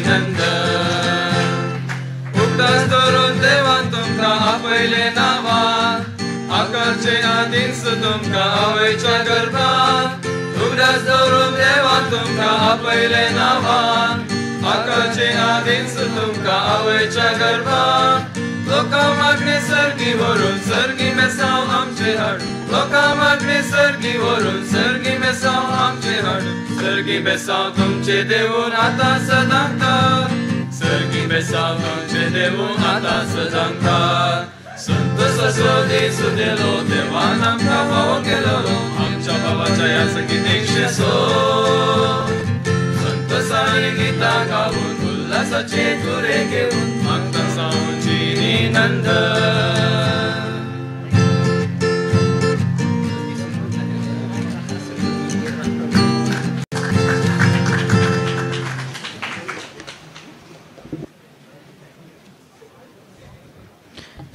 नंदन. उगडास धरून देवान तुमकां आपयले नांवान, आकारचे आदींच तुमकां आवयच्या गर्भान. उगडास धरून देवान तुमकां आपयले नांवान, आकाचे आदींच तुमकां आवयच्या गर्भान. लोकां मागणे सर्गी व्हरून सर्गी मेसांव आमचे हाड, लोकां मागणे सर्गी व्हरून सर्गी मेसांव आमचे हाड. सर्गी बेसांव तुमचे देवून आतां सदांकाळ, सर्गी बेसांव तुमचे देवून आतां सदांकाळ. संतोषाचो दीस उदेलो, देवान आमकां फावो केलेलो, आमच्या भावाच्या याजकी दीक्षेचो. संतोषान गितां गावन उल्हासाचे तुरे घेवन मागता जावची नंदन.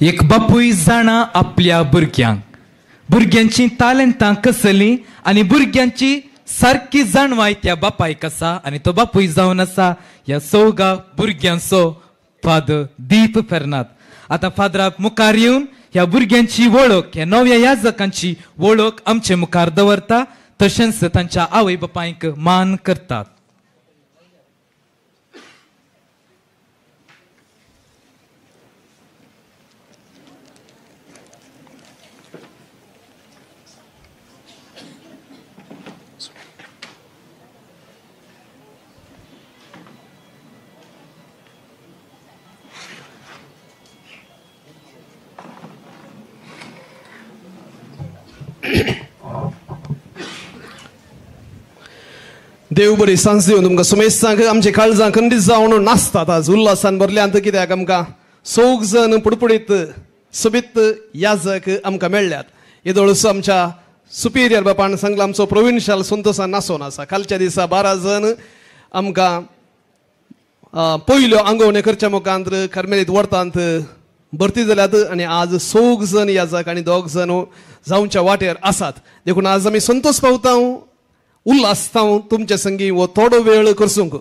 एक बापूय जाणा आपल्या भुरग्यांक, भुरग्यांची तालेंतां कसलीं आनी भुरग्यांची सारकी जाणवाय त्या बापायक आसा. आनी तो बापूय जावन आसा ह्या सौगा भुरग्यांचो फादर दीप फेर्नाद. आतां फादराक मुखार येवन ह्या भुरग्यांची वळख, ह्या नव्या याजकांची वळख आमचे मुखार दवरता. तशेंच तांच्या आवय बापायक मान करतात. देव बरी सांज दिवन तुमकां सुमेस्तांक आमचे काळजां खंडीत जावन नाचतात आज उल्हासान भरल्यांत कित्याक आमकां चौग जण पुडपुडीत सोबीत याजक आमकां मेळ्ळ्यात. येदोळसो आमच्या सुपिरियर बापान सांगला आमचो प्रोविन्शियल संतोसान नासोन आसा. कालच्या दिसा 12 जण आमकां पयल्यो आंगवण्यो करच्या मुखांत कार्मेलीत वर्तांत भरती जाल्यात आनी आज 4 जण याजक आनी 2 जण जावच्या वाटेर आसात. देखून आज आमी संतोष पावता उल्हासता तुमच्या संगी हो थोडो वेळ करसूंक.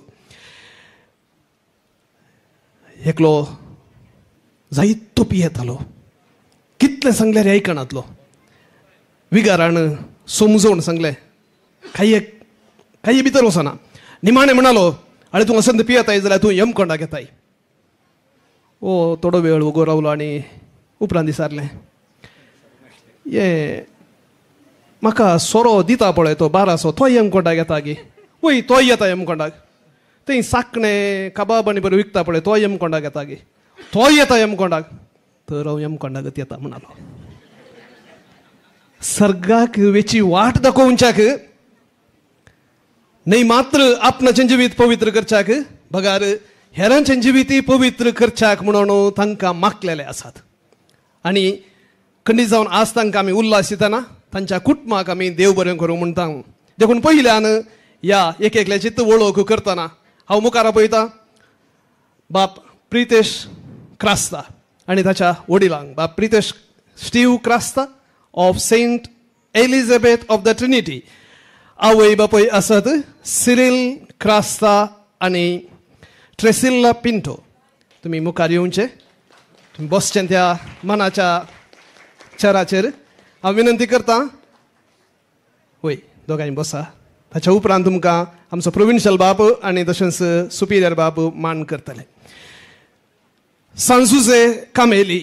एकलो जायतो पियेतालो, कितलें सांगल्यार आयकनातलो. विगारान समजोवन सांगलें कांय कांय भितर वचना. निमाणें म्हणालो आनी तूं असंत पियेताय जाल्यार तूं यमकोंडाक येताय. ओ थोडो वेळ उगो रावलो आनी उपरांत विचारलें ये म्हाका सोरो दिता पळय तो बारासो तो यमकोंडाक येता गी? वय तोय येता यमकोंडाक. थंय साकणें कबाब आनी बरें विकता पळय तो यमकोंडाक येता गी? तोय येता यमकोंडाक. तर हांव यमकोंडाकच येता म्हणालो. सर्गाक वेची वाट दाखोवच्याक न्हय मात्र आपणाचें जिवीत पवित्र करच्याक बगार हेरांचें जिवीत पवित्र करच्याक म्हणून तांकां मागलेले आसात. आनी खंडीत जावन आज तांकां आमी उल्हास दितना तांच्या कुटुंबाक आमी देव बरें करूं म्हणटा. देखून पयल्यान ह्या एक एकल्याची वळख करतना हांव मुखार पळयता बाप प्रितेश क्रास्ता आनी ताच्या वडिलांक, बाप Pritesh Steve Crasta of Saint Elizabeth of the Trinity. आवय बापूय आसात सिरील क्रास्ता आनी ट्रेसिल्ला पिंटो. तुमी मुखार येवचे, तुमी बसचें त्या मनाच्या चराचेर. हांव विनंती करता वय दोगांय बसा. ताच्या उपरांत तुमकां आमचो प्रोविन्शियल बाप आनी तशेंच सुपिरियर बाप मान करतले. सांजुजे कामेली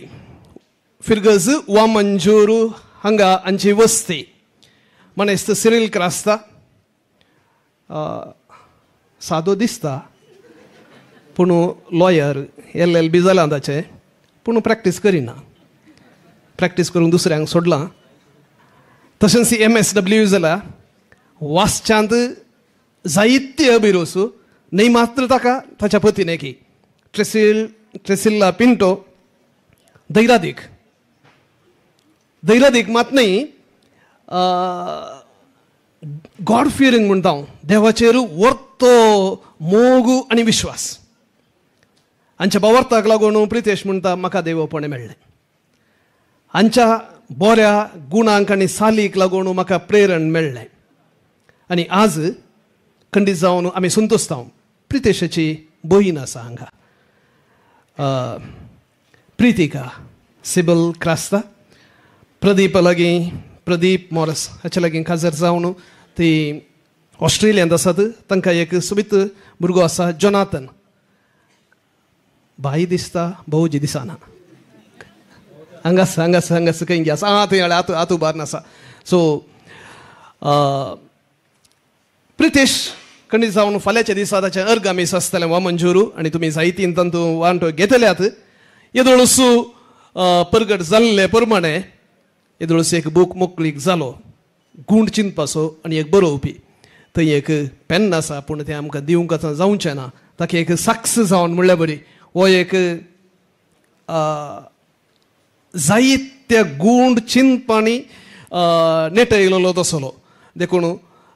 फिरगज वामंजूर हांगा हांची वस्ती. मनेस्त सिरील क्रास्ता सादो दिसता पूण लॉयर LLB जालां ताचें, पूण प्रॅक्टीस करिना. प्रॅक्टीस करूंक दुसऱ्यांक सोडलां. तशेंच MSW जाल्या. वाचच्यांत जायते अभिरोस न्हय मात्र ताका ताच्या पतीन की ट्रेसिल्ला पिंटो दैरादीक दैरादीक मात न्हय गॉड फियरिंग म्हणटा हांव, देवाचेर वर्तो मोग आनी विश्वास. हांच्या बावर्थाक लागून प्रितेश म्हणटा म्हाका देवपण मेळ्ळें. हांच्या बऱ्या गुणांक आनी सालीक लागून म्हाका प्रेरण मेळ्ळें. आनी आज खंडीत जावन आमी संतोषता. प्रितेशाची बहीण आसा हांगा प्रितिका सिबल क्रास्ता. प्रदीप लागीं प्रदीप मॉरस हाचे लागीं काजार जावन ती ऑस्ट्रेलियांत आसात. तांकां एक सोबीत भुरगो आसा जोनाथन. भाई दिसता भाऊजी दिसना. हांगास हांगास हांगास खंय आसा आं थंय आतां आतां उबार आसा. सो प्रितेश खंडीत जावन फाल्यांच्या दिसा ताचें अर्गामीस आसतलें वामंजूर आनी तुमी जायतीन तातूंत वांटो घेतल्यात. येदोळसू परगट जाल्ले प्रमाणे येदोळसू एक बूक मोकळीक जालो गूंड चिंतपाचो आनी एक बरोवपी. थंय एक पेन आसा पूण तें आमकां दिवंक आतां जावचें ना. ताका एक साक्ष जावन म्हणल्यार बरी हो एक जायत्या गूंड चिंतपांनी नेटयलेलो तसलो. देखून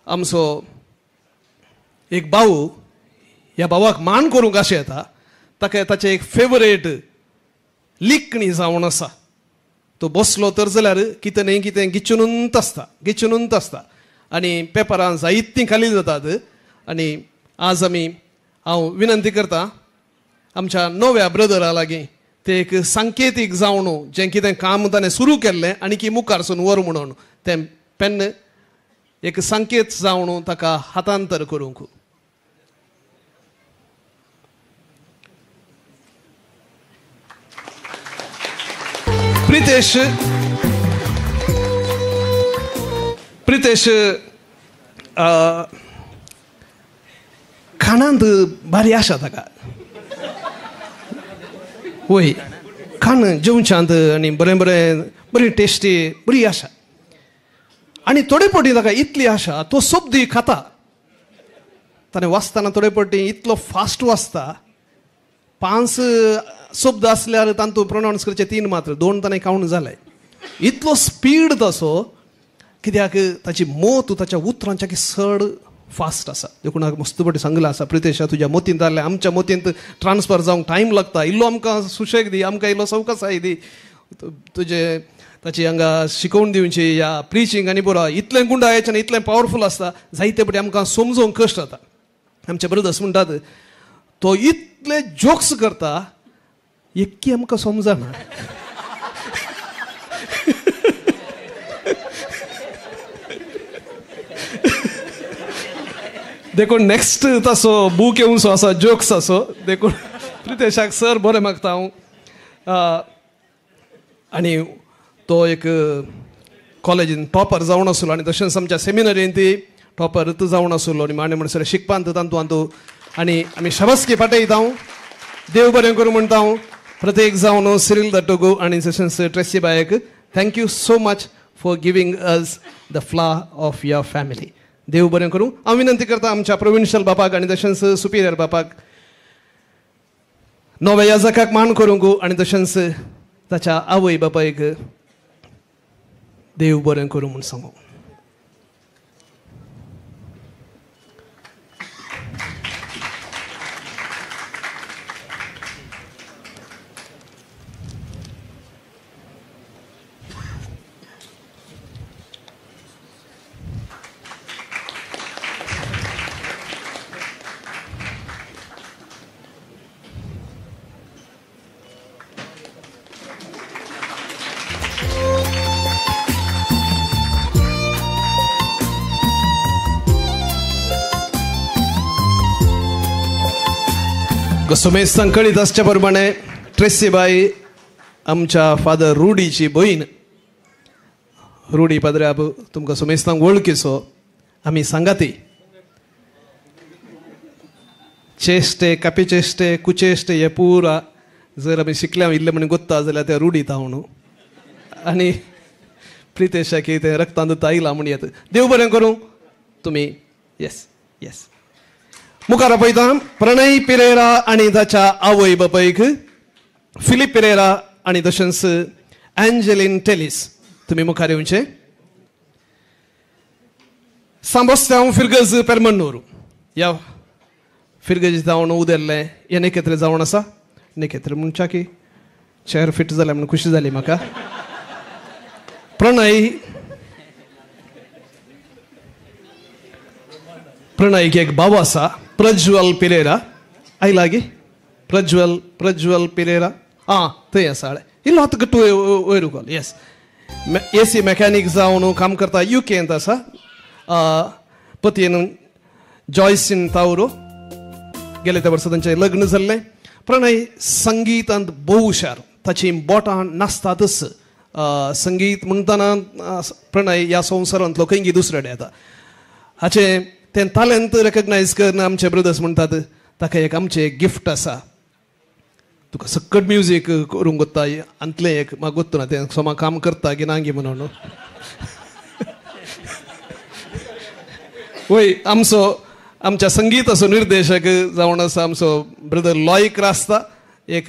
आमचो एक भाऊ ह्या भावाक मान करूंक अशें येता. ताका ताचें एक फेवरेट लिखणी जावन आसा. तो बसलो तर जाल्यार कितें न्हय कितें गिचुनूत आसता गिचुनूत आसता आनी पेपरां जायतीं खाली जातात. आनी आज आमी हांव विनंती करता आमच्या नव्या ब्रदरा लागीं ते एक सांकेतीक जावन जें कितें काम ताणें सुरू केल्लें आनी की मुखार सून व्हर म्हणून तें पेन्न एक संकेत जावन ताका हातांतर करूंक. प्रितेश प्रितेश खाणांत भारी आशा ताका. वय खाण जेवच्यांत आनी बरें बरें बरी टेस्टी बरी आशा. आनी थोडे फावटी ताका इतली आशा तो सोबदी खाता. ताणें वाचतना थोडे पटी इतलो फास्ट वाचता, 5 शब्द आसल्यार तांतू प्रोनावन्स करचे 3 मात्र, 2 ताणें कावंट जाले. इतलो स्पीड तसो कित्याक ताची मोत ताच्या उतरांच्या की चड फास्ट आसा. देखून मस्त पटी सांगलां आसा प्रितेशा, तुज्या मोतींत जाल्यार आमच्या मोतींत ट्रान्सफर जावंक टायम लागता, इल्लो आमकां सुशेग दी, आमकां इल्लो सवकासाय दी, तुजे ताची हांगा शिकोवन दिवची या प्रिचींग आनी बरो इतलें गुंडायचें आनी इतलें पावरफूल आसता जायते पटी आमकां समजोवंक कश्ट जाता. आमचे ब्रदर्स म्हणटात तो इतले जोक्स करता एक्की आमकां समजना. देखून नेक्स्ट तसो बूक येवनसो आसा जोक्स आसो, देखून प्रितेशाक सर बरें मागता हांव. आनी तो एक कॉलेजीन टॉपर जावन आसलो आनी तशेंच आमच्या सेमिनरीन ती टॉपर जावन आसलो आनी मांडे म्हणसर शिकपांत तांतू तांतू आनी आमी शाबासकी पाठयता हांव, देव बरें करूं म्हणटा हांव प्रत्येक जावन सिरील दटोगो आनी तशेंच Tracy bike. Thank you so much for giving us the flower of your family. देव बरें करूं. हांव विनंती करता आमच्या प्रोविन्शियल बापाक आनी तशेंच सुपिरियर बापाक नव्या याजकाक मान करूंक आनी तशेंच ताच्या आवय बापायक देव बरें करूं म्हूण सांगू. सुमेस्तांक कळीत आसच्या प्रमाणे ट्रेसीबाई आमच्या फादर रुडीची भयण. रुडी पाद्र्याब तुमकां सुमेस्तांक वळखीचो, आमी सांगाती चेश्टे कापीचेश्टे कुचेश्टे हे पुरा जर आमी शिकल्या इल्ले म्हण गोत्ता जाल्यार ते रुडी तावन आनी प्रितेशाक तें रक्तांत आयलां म्हण येता. देव बरें करूं तुमी. येस येस. मुखार पळयता प्रणय पिरेरा आनी ताच्या आवय बापायक, फिलीप पिरेरा आनी तशेंच एंजेलीन टेलीस, तुमी मुखार येवचे. सांबोस्त्यांव फिरगज पेरमन्नूर ह्या फिरगज जावन उदेल्लें हें नेकेत्र जावन आसा. नेकेत्र म्हणच्या की चेअर फिट जालें म्हूण खुशी जाली म्हाका. प्रणय प्रणयक एक भाव आसा प्रज्वल पिरेरा, आयला गे प्रज्वल, प्रज्वल पिरेरा आं थंय आसा. इल्लो हात गट्टू वयर उखल. येस, एसी मेकॅनीक जावन काम करता, युकेंत आसा. पतीन जॉयसीन तावरो, गेले त्या वर्सा तांचें लग्न जाल्लें. प्रणय संगीतांत भोव हुशार, ताची बोटां नाचतातच. संगीत म्हणटना प्रणय ह्या संवसारांतलो खंय दुसरे कडेन येता. हाचें तें तालेंत रेकग्नायज करून आमचे ब्रदर्स म्हणटात ताका एक आमचें गिफ्ट आसा, तुका सक्कट म्युजीक करूंक गोत्ता आंतलें एक म्हाका गोत्तो ना तें सोमा काम करता की ना गी म्हणून. वय आमचो आमच्या संगीताचो निर्देशक जावन आसा आमचो ब्रदर लॉयक रास्ता, एक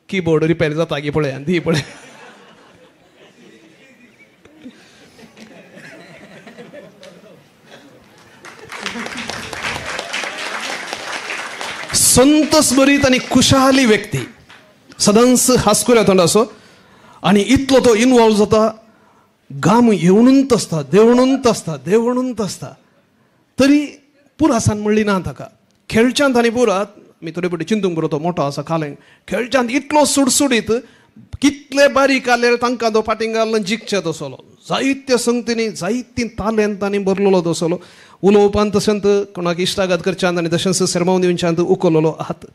किबोर्ड रिपेर जाता की पळय आनी ती पळय. संतोष भरीत आनी खुशाली व्यक्ती, सदांच हांसकुऱ्या तोंडाचो आनी इतलो तो इनवॉल्व जाता, गाम येवणूच आसता, देवणूच आसता, देवणूच आसता, तरी पुरासान म्हणली ना ताका. खेळच्यांत आनी पुरात आमी थोडे पटी चिंतूंक बरो तो मोटो आसा खालें खेळच्यांत इतलो सुडसुडीत कितले बारीक आले तांकां तो फाटीं घालून जिखचे तसलो, जायत्या संगतींनी जायतीं तालेंतांनी भरलेलो तसलो, उलोवपांत तशेंच कोणाक इश्टागत करच्यांत आनी तशेंच सेरमांव दिवच्यांत उखललो हात.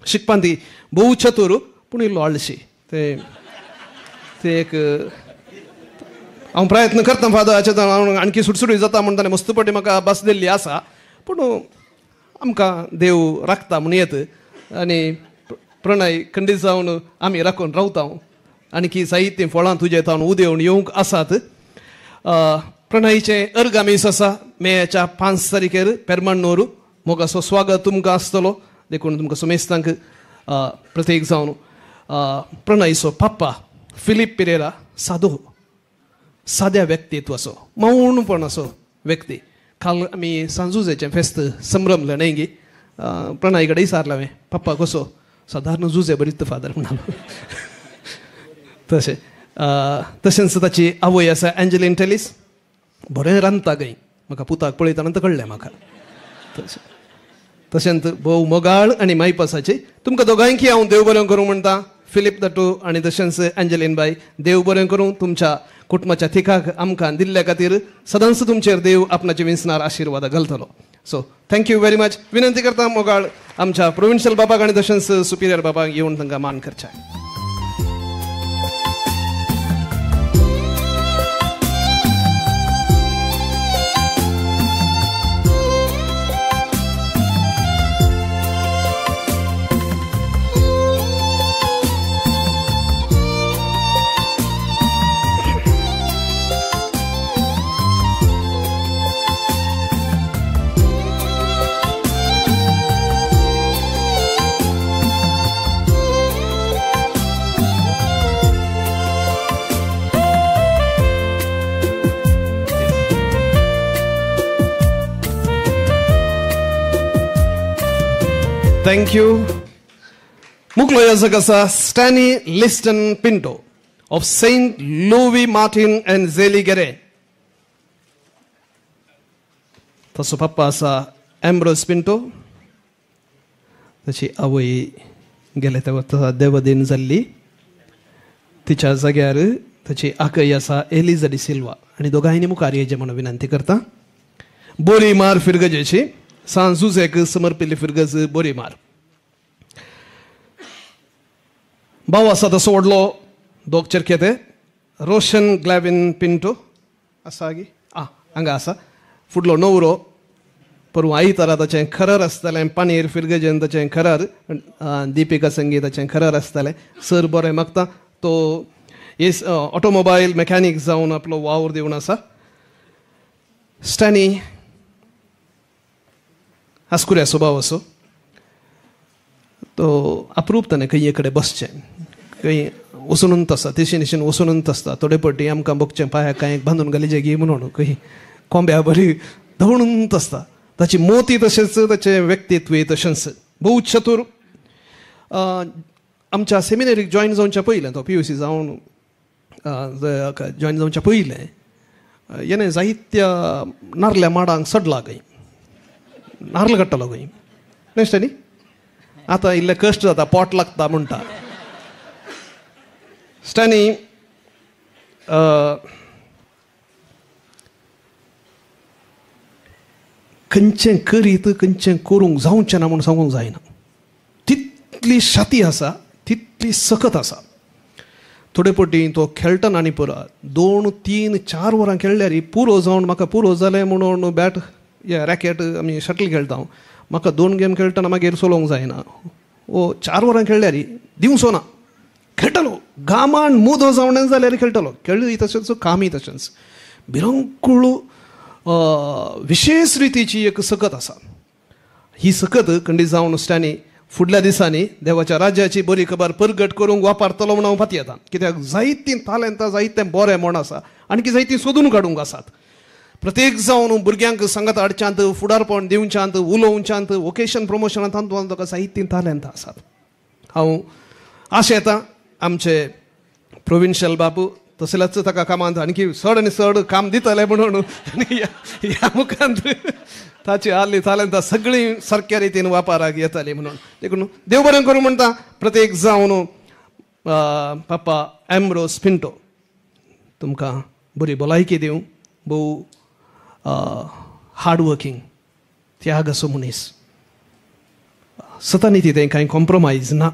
शिकपांत ती भोव चतूर पूण इल्लो आळशी. ते ते एक हांव प्रयत्न करता फादर हाचे हांव आणखी सुटसुटी जाता म्हूण ताणें मस्त पटी म्हाका भास दिल्ली आसा, पूण आमकां देव राखता म्हूण येत आनी प्रणय खंडीत जावन आमी राखून रावता आणखी जायतीं फळां तुजे तावन उदेवन येवंक आसात. प्रणयचें अर्गामीस आसा मेच्या 5 तारखेर पेरमण्णूर मोगाचो स्वागत तुमकां आसतलो. देखून तुमकां सुमेस्तांक प्रत्येक जावन प्रणयचो पप्पा फिलीप पिरेरा सादो साद्या व्यक्तित्वाचो मौनपणाचो व्यक्ती. काल आमी सांजुजेचें फेस्त संभ्रमलें न्हय गी, प्रणय कडेन विचारलें हांवें पप्पा कसो सादारण जुजे बरीच फादर म्हणालो. तशें तशेंच ताची आवय आसा एंजलीन टेलीस, बरें रांदता खंय, म्हाका पुताक पळयतना कळ्ळें म्हाका. तशें तशेंच भोव मोगाळ आनी मायपासाची. तुमकां दोगांयकी हांव देव बरें करूं म्हणटा, फिलीप दटू आनी तशेंच एंजलीन बाय, देव बरें करूं तुमच्या कुटुंबाच्या थिकाक आमकां दिल्ल्या खातीर. सदांच तुमचेर देव आपणाचे विंचणार आशिर्वाद घालतलो. So thank you very much. विनंती करता मोगाळ आमच्या प्रोविन्शियल बाबाक आनी तशेंच सुपिरियर बाबाक येवन तांकां मान करचें. Thank you. मुखलो याजक आसा Stany Liston Pinto of Saint Louis Martin and Zeli Gere. तसो पप्पा आसा एम्ब्रोज पिंटो, ताची आवय गेले तेन्ना देवदीन जाल्ली, तिच्या जाग्यार ताची आकय आसा एलिजा डी सिल्वा आनी दोगांयनी मुखार येवचें म्हणून विनंती करता. बोरी मार फिरगजेची सांत जुजेक समर्पिल्ली फिरगज बोरी मार. भाव आसा तसो व्हडलो दोग चेरके ते रोशन ग्लॅविन पिंटो आसा गी आ हांगा आसा. फुडलो नवरो परवं आयतारा ताचें खरार आसतालें, पानेर फिरगजेन ताचें खरार, दिपिका संगीताचें खरार आसतालें. सर बरें मागता तो येस ऑटोमोबायल मेकॅनीक जावन आपलो वावर दिवन आसा. स्टॅनी हास्कुऱ्या स्वभाव असो तो अप्रूप ताणें खंय कडेन बसचें, खंय वचूनच आसता, तेशीन तेशीन वचूनच आसता. थोडे पटी आमकां बगचें पांयाक कांय बांदून घालीचें गी म्हणून खंय कोंब्या बरी धांवणूच आसता. ताची मोती तशेंच ताचें व्यक्तित्वय तशेंच भोव चतूर. आमच्या सेमिनरीक जॉयन जावच्या पयलें तो PUC जावन जॉयन जावच्या पयलें येणें जायत्या नारल्या माडांक चडला खंय, नारल काडटालो खंय न्हय न्ही. आतां इल्लें कश्ट जाता, पोट लागता म्हणटा. स्टॅनी खंयचें करीत खंयचें करूंक जावचें ना म्हूण सांगूंक जायना, तितली शाती आसा, तितली सकत आसा. थोडे पटी तो खेळटना आनी पुरो 2 3 4 वरां खेळ्ळ्यार पुरो जावन म्हाका पुरो जालें म्हणून बॅट या रॅकेट आमी शटल खेळटा, म्हाका 2 गेम खेळटना मागीर चलोवंक जायना. ओ 4 वरां खेळ्ळ्यार दिवचो ना, खेळटलो घामान मुदो जावन जाल्यार खेळटलो. खेळ्ळी तशेंच कामय तशेंच भिरंकूळ विशेश रितीची एक सकत आसा. ही सकत खंडीत जावन स्टॅनी फुडल्या दिसांनी देवाच्या राज्याची बरी खबर परगट करूंक वापरतलो म्हूण हांव पातयेता. कित्याक जायतीं तालेंतां जायतें बरें म्हण आसा आणकी जायतीं सोदून काडूंक आसात. प्रत्येक जावन भुरग्यांक सांगात हाडच्यांत, फुडारपण दिवच्यांत, उलोवच्यांत, वोकेशन प्रमोशनांत तातूंत ताका जायतीं तालेंतां आसात. हांव आशेतां आमचे प्रोविन्शियल बापू तसलेच ताका कामांत आणकी चड आनी चड काम दितले म्हणून आनी ह्या मुखांत ताची आहली तालेंतां सगळीं सारक्या रितीन वापराक येताली म्हणून. देखून देव बरें करूं म्हणटा प्रत्येक जावन पप्पा एम्ब्रोज पिंटो तुमकां बरी भलायकी दिवं. भोव हार्ड वर्कींग त्याग असो मनीस, सतानी ती तें कांय कॉम्प्रोमायज ना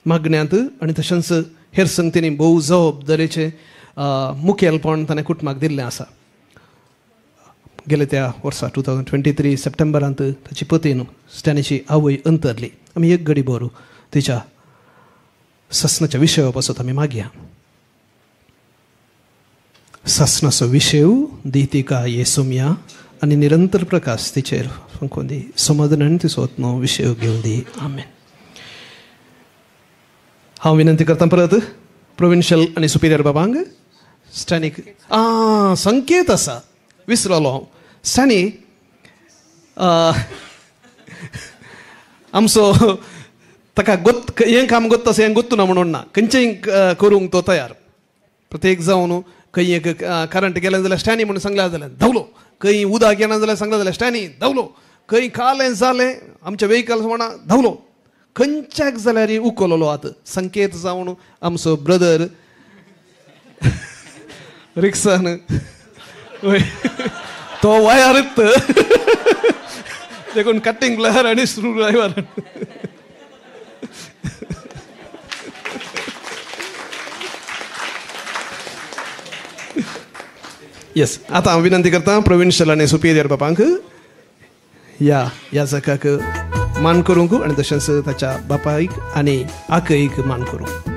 मागण्यांत आनी तशेंच हेर संगतींनी भोव जबाबदारेचें मुखेलपण ताणें कुटुंबाक दिल्लें आसा. गेले त्या वर्सा 2023 सप्टेंबरांत ताची पतीन स्टॅनीची आवय अंतरली. आमी एक घडी बरू तिच्या सासनाच्या विशया पासत आमी मागया. सासनाचो विशय दी तिका येसुम्या आनी निरंतर प्रकाश तिचेर फांकोवन दी. समाधान आनी तिचो आत्मो विशय घेवन दी. आमेन. हांव विनंती करता परत प्रोविन्शियल आनी सुपिरियर बाबांक स्टॅनीक संकेत आसा विसरलो हांव. स्टॅनी आमचो ताका गोत हें काम गोत्त आसा हें गोत्तू ना म्हणून ना, खंयचेंय करूंक तो तयार. प्रत्येक जावन खंय एक करंट गेलें जाल्यार स्टॅनी म्हणून सांगलें जाल्यार धांवलो, खंय उदक येना जाल्यार सांगलें जाल्यार स्टॅनी धांवलो, खंय कालें जालें आमच्या वेहिकल्स म्हणा धांवलो, खंयच्याक जाल्यार उखललो. आतां संकेत जावन आमचो ब्रदर रिक्सान तो वायरत देखून कटिंग प्लायर आनी स्क्रू ड्रायव्हर. येस, आतां हांव विनंती करता प्रोविन्शियल आनी सुपिरियर बापांक ह्या याजकाक मान करूंक आनी तशेंच ताच्या बापायक आनी आकयक मान करूंक.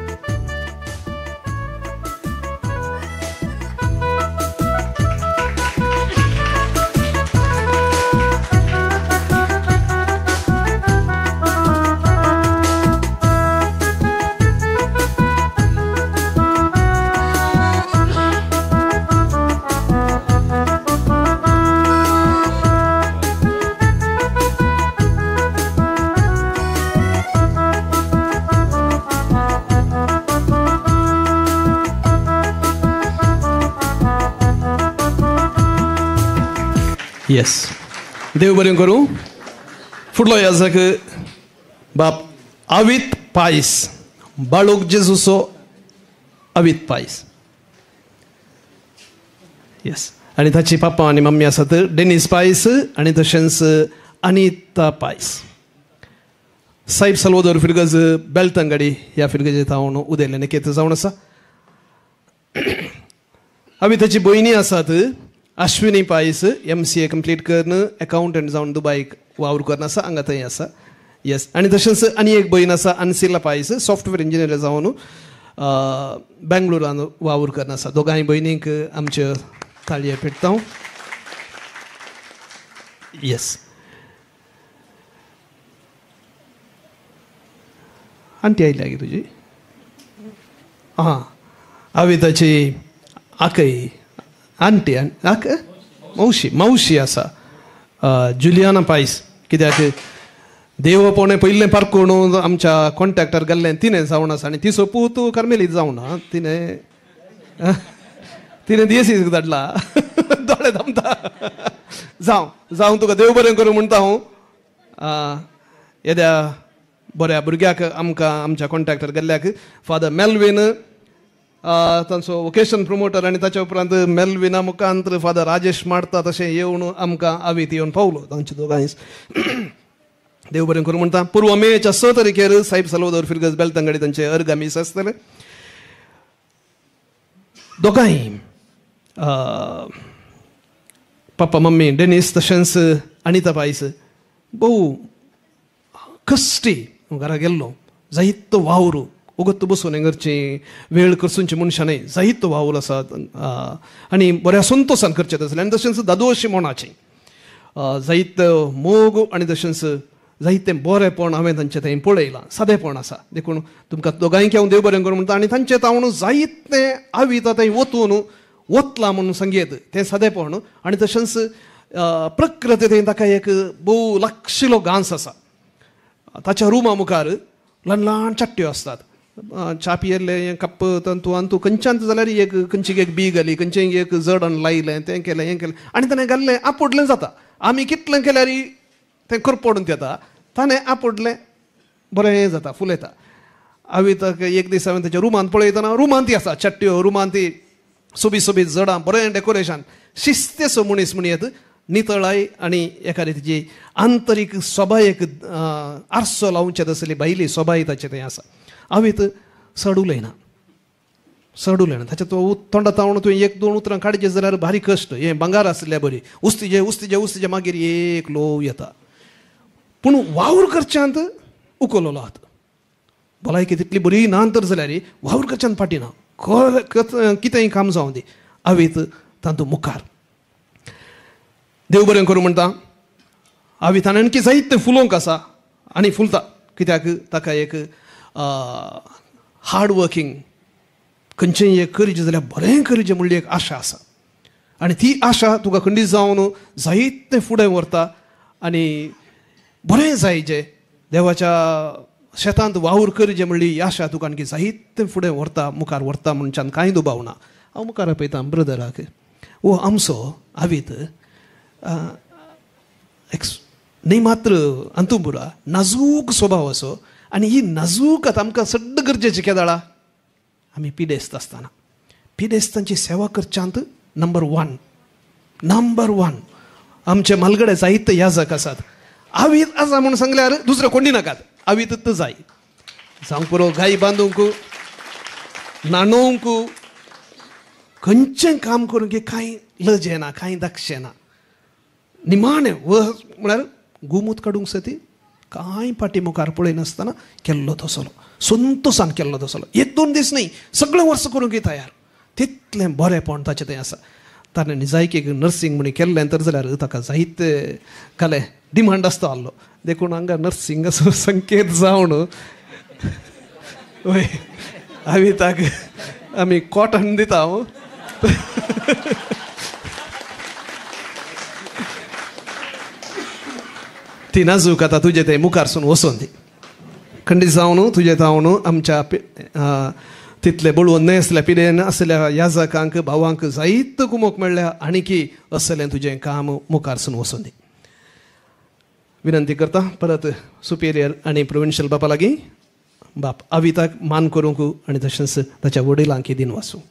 येस, देव बरें करूं. फुडलो याजक बाप अवित पायस, बाळूक जेजूचो अवित पायस. येस, आनी ताची पापा आनी मम्मी आसात डेनीस पायस आनी तशेंच अनिता पायस. साहेब साल्वादोर फिरगज बेलतंगडी ह्या फिरगजे थावन उदेल्ले निकेत जावन आसा. अविताची भयणी आसात Ashwini Pais, MCA complete करून अकाउंटंट जावन दुबायक वावर करून आसा, हांगा थंय आसा. येस, आनी तशेंच आनी एक भयण आसा अन्सिला पायस, सॉफ्टवेअर इंजिनियर जावन बेंगलोरान वावर करून आसा. दोगांय भयणींक आमच्यो ताळये पेटता. येस, आंटी आयल्या गे तुजी? आं, आविताची आकय आंटी आक मावशी, मावशी आसा जुलियाना पायस. कित्याक देवपोणे पयलें पारकोण आमच्या कॉन्ट्रॅक्टर गेल्लें तिणें जावन आसा आनी तिचो पूत कार्मेलीत जावन तिणें तिणें डीएसीक धाडला. दोळे थांबता. जावं जावं तुका देव बरें करूं म्हणटा हांव. येद्या बऱ्या भुरग्याक आमकां आमच्या कॉन्ट्रॅक्टर गेल्ल्याक फादर मेल्वीन तांचो वोकेशन प्रमोटर आनी ताच्या उपरांत मेल्विना मुखांत फादर राजेश मारता तशें येवन आमकां आवीत येवन पावलो तांचे दोगांय. देव बरें करूं म्हणटा. पूर्व मेच्या 6 तारखेर साहेब साल्वादोर फिरगज बेलतंगडी तांचे अर्घ मीस आसतलें. दोगांय पप्पा मम्मी डेनीस तशेंच अनिता पायस भोव कश्टी घरा गेल्लो. जायतो वावर उगत बसून हें करचें वेळ करसूनची मनशां न्हय, जायतो वावर आसा आनी बऱ्या संतोशान करचें तसलें. आनी तशेंच दादोशी मनाचें जायत मोग आनी तशेंच जायतें बरेंपण हांवें तांचें थंय पळयलां, सादेपण आसा. देखून तुमकां दोगांयक हांव देव बरें करूं म्हणटा. आनी तांचें तावण जायतें आविता थंय वतून वतलां म्हणून सांगयेत तें सादेपण. आनी तशेंच प्रकृती थंय ताका एक भोव लागशिलो गांस आसा. ताच्या रुमा मुखार ल्हान ल्हान चाट्ट्यो आसतात. च्या पियेल्लें कप्प तंतू आनी तूं खंयच्यान जाल्यार एक खंयची एक बी घाली, खंयचें एक जड लायलें, तें केलें हें केलें आनी ताणें घाल्लें आपुडलें जाता. आमी कितलें केल्यार तें करपडून येता, ताणें आपुडलें बरें जाता, फुलयता. हांवें ताका एक दीस हांवें ताच्या रुमांत पळयतना रुमांत ती आसा चट्ट्यो, रुमांत ती सोबीत सोबीत जडां, बरें डेकोरेशन, शिस्तेचो मनीस म्हण येत नितळाय आनी एका रितीची आंतरीक सोबाय एक आरसो लावचे तसली भायली सोबाय ताचें थंय आसा. हांवें चड उलयना, चड उलयना. ताच्या तो तोंडा तावण तुवें एक दोन उतरां काडचें जाल्यार भारी कश्ट. हें भांगार आसल्या बरी उस्तीजे उस्तीजे उस्तीजे मागीर एक लोव येता. पूण वावर करच्यांत उखललो हात. भलायकी तितली बरी ना तर जाल्यार वावर करच्यांत फाटी ना, कितेंय काम जावं दी हांवें तातूंत मुखार. देव बरें करूं म्हणटा. आवितान आणखी जायते फुलोवंक आसा आनी फुलता, कित्याक ताका एक हार्ड वर्किंग खंयचेंय एक करचें जाल्यार बरें करचें म्हणली एक आशा आसा आनी ती आशा तुका खंडीत जावन जायते फुडें व्हरता आनी बरें जायचें देवाच्या शेतांत वावर करचें म्हणली आशा तुका आणखी जायते फुडें व्हरता, मुखार व्हरता म्हणच्यान कांय दुबाव ना. हांव मुखार पळयता ब्रदराक, वो आमचो आवीत न्ही मात्र अंतुपुरा नाजूक स्वभाव असो आनी ही नाजूक आतां आमकां सड्ड गरजेची केदाळा आमी पिडेस्त आसतना पिडेस्तांची सेवा करच्यांत नंबर वन आमचे मालगडे जायते याजक आसात. आवीत आसा म्हूण सांगल्यार दुसरें कोणी नाकात, आवीतच जाय. जावंक पुरो गाय बांदूंक, न्हाणोवंक, खंयचें काम करूंक कांय लज येना, कांय दाक्षें ना. निमाणें म्हळ्यार गुमूत काडूंक सती कांय फाटी मुखार पळयनासतना केल्लो तसलो, संतोसान केल्लो तसलो, एक दोन दीस न्ही सगळें वर्स करूंक तयार, तितलें बरेंपण ताचें थंय आसा. ताणें निजायकीक नर्सिंग म्हणी केल्लें तर जाल्यार ताका जायते कालें डिमांड आसता आहलो, देखून हांगा नर्सिंग असो संकेत जावन वय आमी ताका आमी कॉटन दिता. हांव ती नाजूक आतां तुजें तें मुखारसून वचोन ती खंडीत जावन तुजें जावन आमच्या तितले बळवंत न्हय आसल्या पिडेन आसल्या याजकांक भावांक जायत कुमोक मेळ्ळ्या आनी असलें तुजें काम मुखारसून वचोन दी. विनंती करता परत सुपिरियर आनी प्रोविन्शियल बापा लागीं बाप आविताक मान करूंक आनी तशेंच ताच्या वडिलांक दिन वासूंक.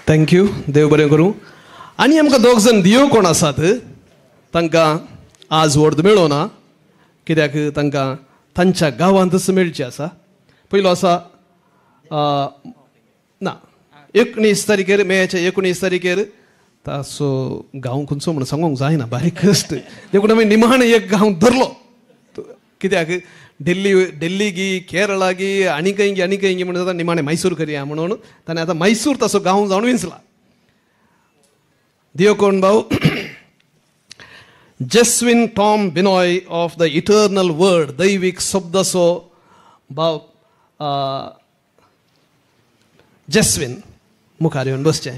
Thank you, देव बरें करूं. आनी आमकां दोग जाण दियो कोण आसात तांकां आज वर्द मेळो ना, कित्याक तांकां तांच्या गांवांतच मेळचें आसा. पयलो आसा ना 19 तारखेर मेच्या 19 तारखेर ताचो गांव खंयचो म्हणून सांगूंक जायना, बारीक कश्ट, देखून आमी निमाणें एक गांव धरलो, कित्याक दिल्ली दिल्ली गी केरळा गी आनी खंय गी आनी खंय गी म्हणून जाता निमाणें मैसूर करया म्हणून ताणें आतां मैसूर ताचो गांव जावन विंचला. दियोकोण भाऊ Jeswin Tom Binoy of the eternal word, दैवीक शब्दाचो भाव जेस्विन मुखार येवन बसचें.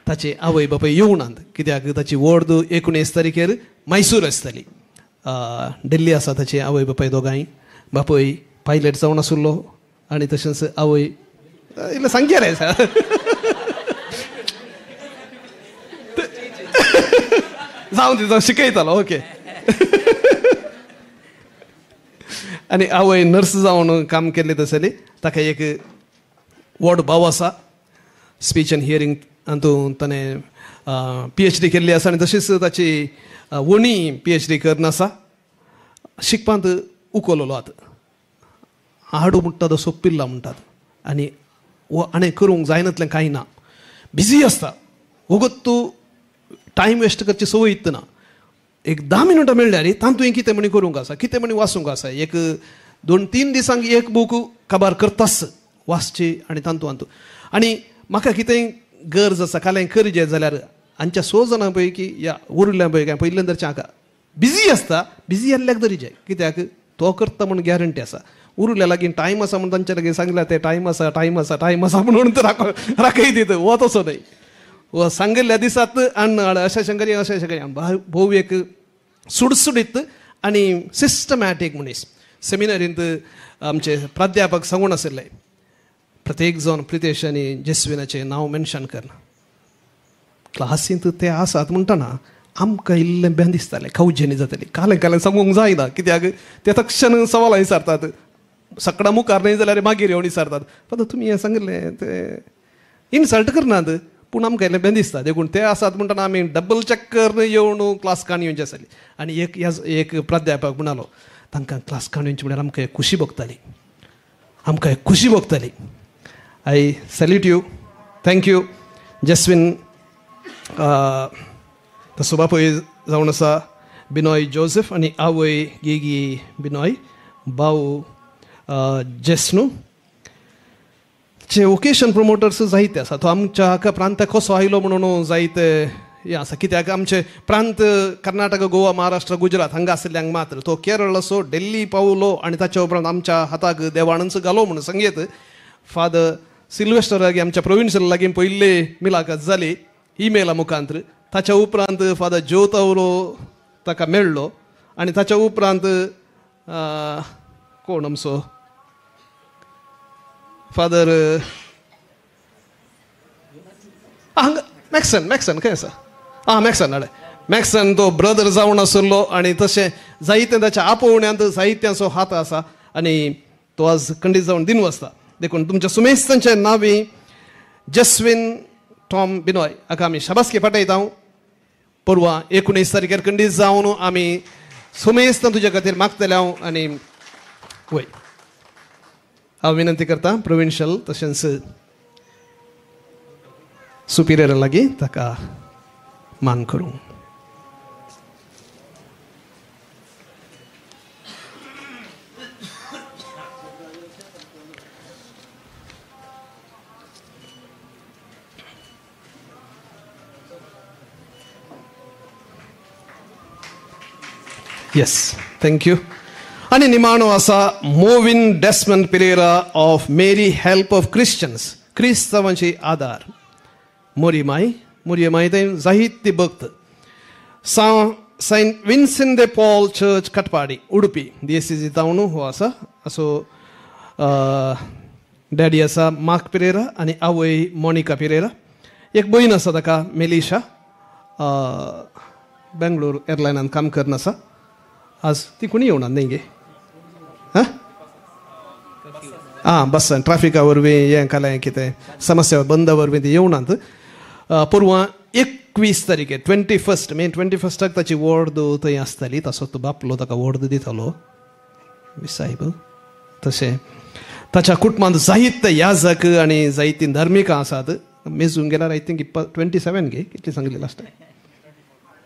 ताची आवय बापूय येवनात, कित्याक ताची वर्ड 19 तारखेर मैसूर आसतली. दिल्ली आसा ताची आवय बापूय दोगांय, बापूय पायलट जावन आशिल्लो आनी तशेंच आवय इल्लें सांगचें रे जावं ती शिकयतालो ओके. आनी आवय नर्स जावन काम केल्ली तसली. ताका एक व्हड भाव आसा, स्पीच एंड हियरींग हातूंत ताणें PhD केल्ली आसा आनी तशीच ताची वणी PhD करून आसा. शिकपांत उखललो आतां हाडू म्हणटा तसो पिल्ला म्हणटात आनी आनी करूंक जायनातलें कांय ना, बिजी आसता, वगत तूं टायम वेस्ट करची संवय ना. एक 10 मिनटां मेळ्ळ्यार तातूंत कितें म्हणी करूंक आसा, कितें म्हणी वाचूंक आसा. एक 2-3 दिसांक एक बूक काबार करताच वाचची आनी तातूंत हातूंत आनी म्हाका कितेंय गरज आसा काल्यां करचें जाल्यार आमच्या 6 जाणां पैकी या उरल्या पळय काय पयल्यान दरचें हाका बिजी आसता, बिजी आहल्याक तरी जाय, कित्याक तो करता म्हूण गॅरंटी आसा. उरल्या लागीं टायम आसा म्हूण तांच्या लागीं सांगल्या ते टायम आसा टायम आसा टायम आसा म्हणून तर राखय दित, हो तसो न्हय, हो सांगिल्ल्या दिसात अन्न अशें अशें करी अशें अशें करी. भोव एक सुडसुडीत आनी सिस्टमॅटीक मनीस. सेमिनरींत आमचे प्राध्यापक सांगून आशिल्ले प्रत्येक जावन प्रितेश आनी जेस्विनाचें नांव मेन्शन करना, क्लासींत ते आसात म्हणटना आमकां इल्लें बें दिसतालें, खवजेनी जाताली, कालें कालें सांगूंक जायना, कित्याक ते तक्षण सवालां विचारतात, सकाळ मुखार न्हय जाल्यार मागीर येवन विचारतात फादर तुमी हें सांगिल्लें तें इन्सल्ट करनात पूण आमकां इल्लें बें दिसता देखून ते आसात म्हणटना आमी डबल चॅक करून येवन क्लास काण येवचे आसली. आनी एक एक प्राध्यापक म्हणालो तांकां क्लास काण येवची म्हणल्यार आमकां एक खुशी भोगताली, आमकां एक खुशी भोगताली. I salute you, thank you Jeswin. तसो बापूय जावन आसा बिनॉय जोसेफ आनी आवय गेगी बिनॉय, भाव जेस्नू. चे वोकेशन प्रोमोटर्स जायते आसा. तो आमच्या हाका प्रांताक कसो आयलो म्हणून जायते हें आसा, कित्याक आमचे प्रांत कर्नाटक, गोवा, महाराष्ट्र, गुजरात हांगा आशिल्ल्यांक मात्र तो केरळ असो दिल्ली पावलो आनी ताच्या उपरांत आमच्या हाताक देवाणच घालो म्हणून सांगयत. फादर सिल्वेस्टर लागीं आमच्या प्रोविन्शियल लागीं पयले मिलाकात जाली इमेला मुखांत्र. ताच्या उपरांत फादर ज्योतवरो ताका मेळ्ळो आनी ताच्या उपरांत कोण आमचो फादर हांगा मॅक्सन, मॅक्सन खंय आसा? आं मॅक्सन हाडे, मॅक्सन तो ब्रदर जावन आशिल्लो आनी तशें जायते ताच्या आपोवण्यांत जायत्यांचो हात आसा आनी तो आज खंडीत जावन दिन वसता. देखून तुमच्या सुमेस्तांच्या नांवी जेस्विन टॉम बिनॉय हाका आमी शाबासकी पाठयता. परवा 19 तारखेर खंडीत जावन आमी सुमेस्तां तुज्या खातीर मागतले हांव. आनी वय हांव विनंती करता प्रोविन्शियल तशेंच सुपिरियरा लागीं ताका मान करूं. Yes, thank you. आनी निमाणो आसा Movin Desmond Pereira of Mary Help of Christians, क्रिस्तांवांची आदार. मोरी माय, मोरी माय थंय जायती भक्त. Saint Vincent de Paul church Katpadi, Udupi DSC town हो आसा. असो डॅडी आसा मार्क पिरेरा आनी आवय मोनिका पिरेरा. एक भयण आसा ताका मेलिशा, बेंगलोर एअरलायनान काम करना आसा. आज ती कोणी येवना न्ही गे? हां आं बसान ट्राफिका वरवीं हें कालें कितें समस्या बंदा वरवीं ती येवनात. परवां 21 तारखेर 21 मे 21 ताची वॉर्ड थंय आसताली. ताचो तो बापलो ताका वॉर्ड दितालो साहेब. तशें ताच्या कुटुंबांत जायते याजक आनी जायतीं धार्मिकां आसात. मेजूंक गेल्यार I think 27 गे, कितली सांगली लास्ट टायम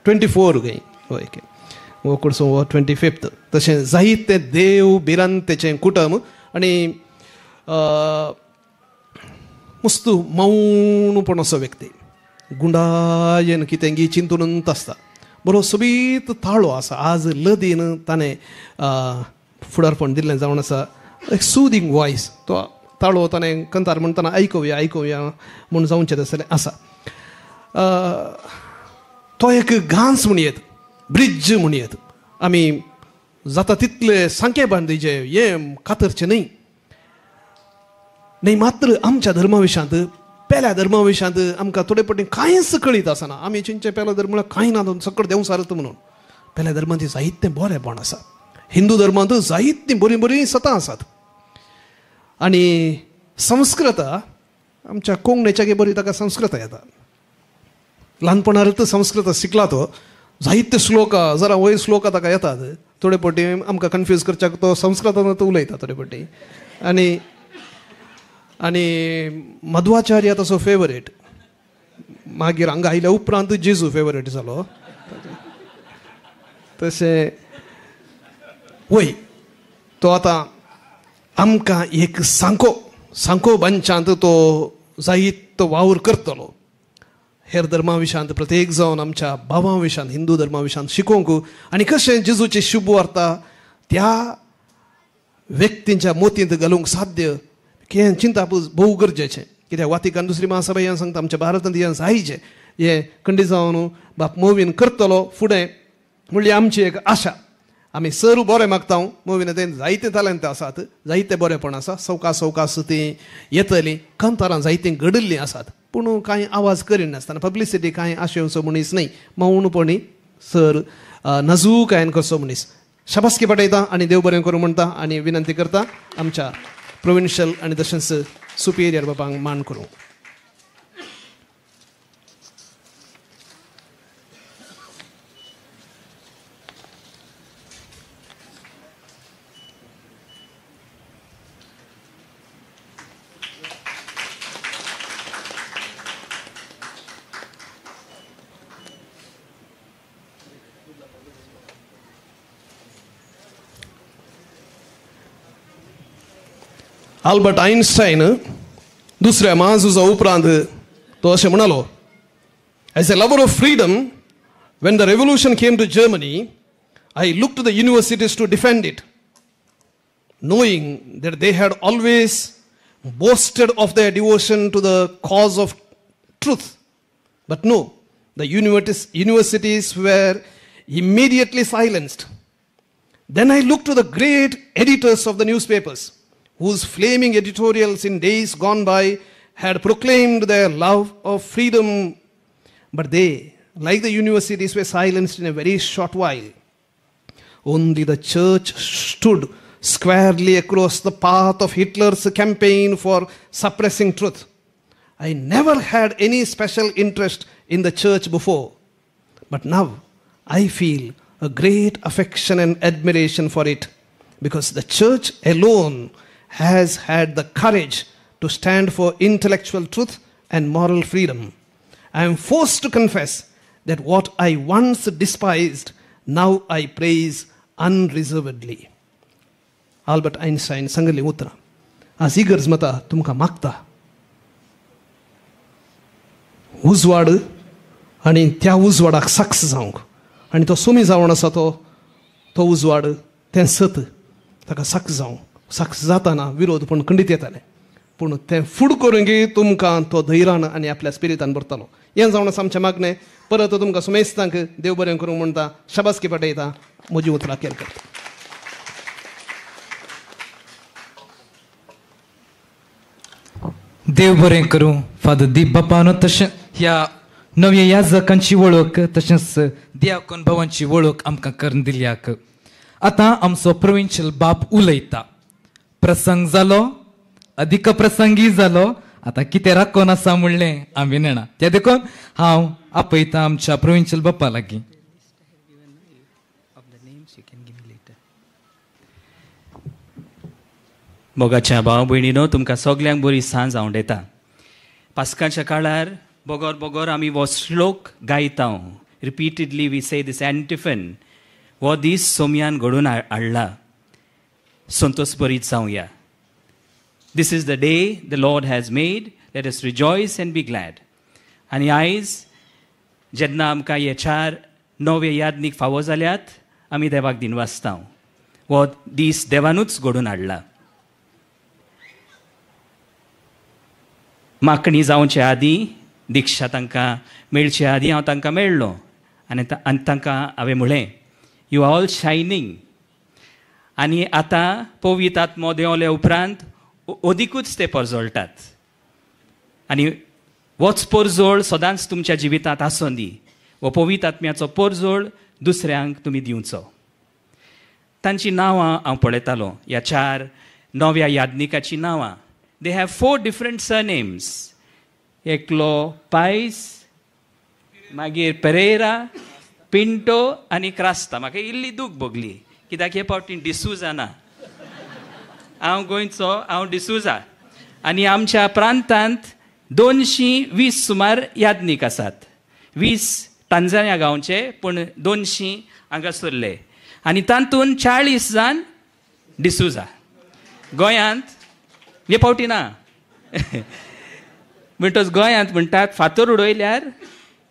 24 गे, हय ओके हो कुडसो हो 25. तशें जायते देव भिरांतेचें कुटुंब आनी मस्त मौनपण असो व्यक्ती, गुंडायेन कितें गी चिंतूनच आसता. बरो सोबीत ताळो आसा. आज लदीन ताणें फुडारपण दिल्लें जावन आसा. एक सुदींग वॉयस, तो ताळो ताणें कंतार म्हणटना आयकुया आयकुया म्हूण जावचें तसलें आसा. तो एक घांस म्हणयेत, ब्रिज म्हणयेत. आमी जाता तितले सांके बांदिचे हें कातरचें न्हय. न्हय मात्र आमच्या धर्मा विशयांत, पेल्या धर्मा विशयांत आमकां थोडे पटी कांयच कळीत आसना. आमी चिंचे पेलो धर्म म्हळ्यार कांय ना, सकट देंव सारत म्हणून. पेल्या धर्मांत जायतें बरेंपण आसा. हिंदू धर्मांत जायतीं बरीं बरीं सतां आसात. आनी संस्कृत आमच्या कोंकणीच्या बरी ताका संस्कृत येता. ल्हानपणार संस्कृत शिकला तो, जायते श्लोक जरा वयर श्लोक ताका येतात. थोडे पटी आमकां कन्फ्यूज करच्याक तो संस्कृतान उलयता थोडे पटी. आनी आनी मध्वाचार्य तसो फेवरेट. मागीर हांगा आयल्या उपरांत जेजू फेवरेट जालो. तशें वय तो आतां आमकां एक सांको सांको बांदच्यांत तो जायतो वावर करतलो. हेर धर्मा विशयांत प्रत्येक जावन आमच्या भावां विशयांत, हिंदू धर्मा विशयांत शिकोवंक आनी कशें जेजूची शुभ वार्ता त्या व्यक्तींच्या मोतींत घालूंक साध्य हें चिंतप भोव गरजेचें. कित्याक वातिकान दुसरी महासभा हें सांगता, आमच्या भारतांत हें जायचें. हें खंडीत जावन बाप मोवीन करतलो फुडें म्हणल्यार आमची एक आशा. आमी सर बरें मागता. मोवीन तें जायते तालंत आसात, जायते बरेंपण आसा. सवकास सवकास तीं येतलीं. कंतारां जायतीं घडिल्लीं आसात, पूण कांय आवाज करिनासतना पब्लिसिटी कांय आशेवचो मनीस न्हय. मौनपणी सर नाजूकायेन करचो मनीस. शाबासकी पाठयता आनी देव बरें करूं म्हणटा आनी विनंती करता आमच्या प्रोविन्शियल आनी तशेंच सुपिरियर बाबांक मान करूं. अल्बर्ट आइन्स्टाइन दुसऱ्या महाझुजा उपरांत तो अशें म्हणालो, as a lover of freedom when the revolution came to Germany I look to the universities to defend it, knowing that they had always boasted of their devotion to the cause of truth. But no, the universities were immediately silenced. Then I looked to the great editors of the newspapers, whose flaming editorials in days gone by had proclaimed their love of freedom. But they, like the universities, were silenced in a very short while. Only the church stood squarely across the path of Hitler's campaign for suppressing truth. I never had any special interest in the church before, but now I feel a great affection and admiration for it, because the church alone has had the courage to stand for intellectual truth and moral freedom. I am forced to confess that what I once despised, now I praise unreservedly. Albert Einstein सांगिल्लीं उतरां आज ही गरज मता तुमकां मागता. उजवाड आनी त्या उजवाडाक साक्ष जावंक आनी तो सुमी जावन आसा तो तो उजवाड तें सत ताका साक्ष जावंक, साक्ष जाताना विरोध पूण खंडीत येतालें, पूण तें फूड करूंक तुमकां तो धैर्यान आनी आपल्या स्पिरितान भरतालो. हें जावन आसा आमचें मागणें. परत तुमकां सुमेस्तांक देव बरें करूंक म्हणटा, शाबासकी पाठयता, म्हजी उतरां केर करता. देव बरें करूं फादर दीप बापानो तशें ह्या नव्या याजकांची वळख तशेंच दियाकोन भावांची वळख आमकां करून दिल्याक. आतां आमचो प्रोविन्शियल बाप उलयता. प्रसंग जालो, अदीक प्रसंगी जालो, आतां कितें राखोन आसा म्हणलें आमी नेणा. त्या देखून हांव आपयता आमच्या प्रोविन्शियल बापा लागीं. मोगाच्या भाव भयणीनो, तुमकां सगल्यांक बरी सांज आवडटा. पास्काच्या काळार बोगोर बोगोर आमी हो श्लोक गायता. Repeatedly we say this antiphon. हो दीस सोमयान घडोवन हाडला. Santosh बरीत जावया. This is the day the Lord has made, let us rejoice and be glad. आनी आयज जेन्ना आमकां हे चार नवे यादनीक फावो जाल्यात, आमी देवाक दिनवासता. हो दीस देवानूच घडोवन हाडला. मागणी जावचे आदीं, दिक्षा तांकां मेळचे आदीं हांव तांकां मेळ्ळो आनी तांकां हांवें म्हळें, you are all shining. आनी आतां पवित्र आत्मो देंवले उपरांत अदिकूच ते परजळटात. आनी होच परजळ सदांच तुमच्या जिवितांत आसूं दी. हो पवित्र आत्म्याचो परजळ दुसऱ्यांक तुमी दिवचो. तांचीं नांवां हांव पळयतालो, ह्या चार नव्या यादनिकाचीं नांवां. They have 4 different surnames. एकलो पायस, मागीर पेरेरा, पिंटो आनी क्रास्ता. म्हाका इल्ली दूख भोगली कित्याक हे फावटी डिसूजा ना. हांव गोंयचो, हांव डिसूजा. आनी आमच्या प्रांतांत 220 सुमार यादनीक आसात. 20 तांजानिया गांवचे, पूण 200 हांगासरले. आनी तातूंत 40 जाण डिसूजा. गोंयांत हे फावटी ना. म्हणटच गोंयांत म्हणटात फातर उडयल्यार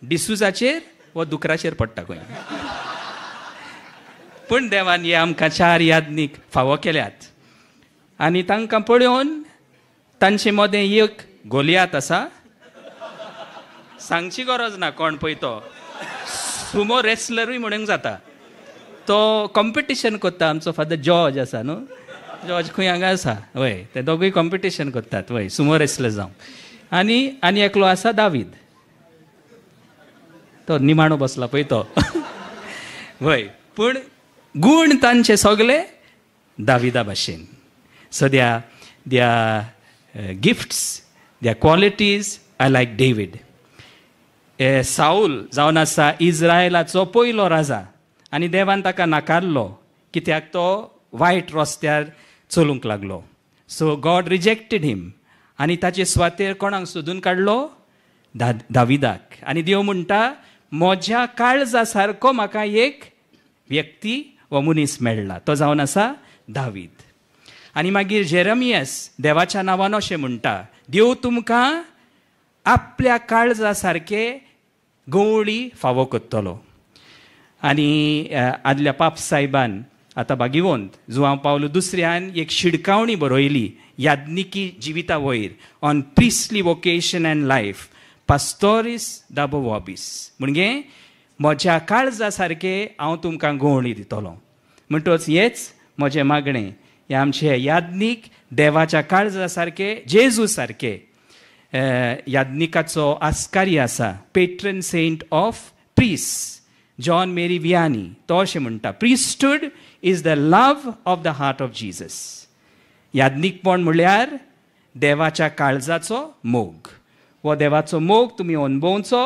डिसूजाचेर वो दुकराचेर पडटा गोंय. पूण देवान हे आमकां चार यादनीक फावो केल्यात. आनी तांकां पळोवन तांचे मदें एक गोलियात आसा, सांगची गरज ना कोण पळय तो सुमो रेसलरूय म्हणूंक जाता. तो कॉम्पिटिशन करता. आमचो फादर जॉर्ज आसा न्हू, जॉर्ज खंय हांगा आसा, वय, ते दोगूय कॉम्पिटिशन करतात, वय, सुमो रेसलर जावं. आनी आनी एकलो आसा दावीद, तो निमाणो बसला पळय तो, वय. पूण गूण तांचे सगळे दाविदा भाशेन. So their gifts, their qualities are like David. Saul जावन आसा इज्रायलाचो पयलो राजा आनी देवान ताका नाकारलो कित्याक तो वायट रस्त्यार चलूंक लागलो. सो गॉड रिजेक्टेड हिम आनी ताचे सुवातेर कोणाक सोदून काडलो? दाविदाक. आनी देव म्हणटा म्हज्या काळजा सारको म्हाका एक व्यक्ती वा मनीस मेळ्ळा, तो जावन आसा दावीद. आनी मागीर जेरमियस देवाच्या नांवान अशें म्हणटा, देव तुमकां आपल्या काळजा सारके गवळी फावो करतलो. आनी आदल्या पाप साहेबान आतां भागिवंत जुआंव पावलो दुसऱ्यान एक शिडकावणी बरयली याज्ञिकी जिविता वयर, on priestly vocation and life, Pastores Dabo Vobis. म्हणजे म्हज्या काळजा सारके हांव तुमकां गवळी दितलो. म्हणटच हेच म्हजें मागणें, हे आमचे याज्ञीक देवाच्या काळजा सारके, जेजू सारके याज्ञिकाचो आस्कारी आसा, patron saint of priests John Mary Vianney, तो अशें म्हणटा, priesthood is the love of the heart of Jesus. याज्ञिकपण म्हणल्यार देवाच्या काळजाचो मोग. हो देवाचो मोग तुमी अणभवचो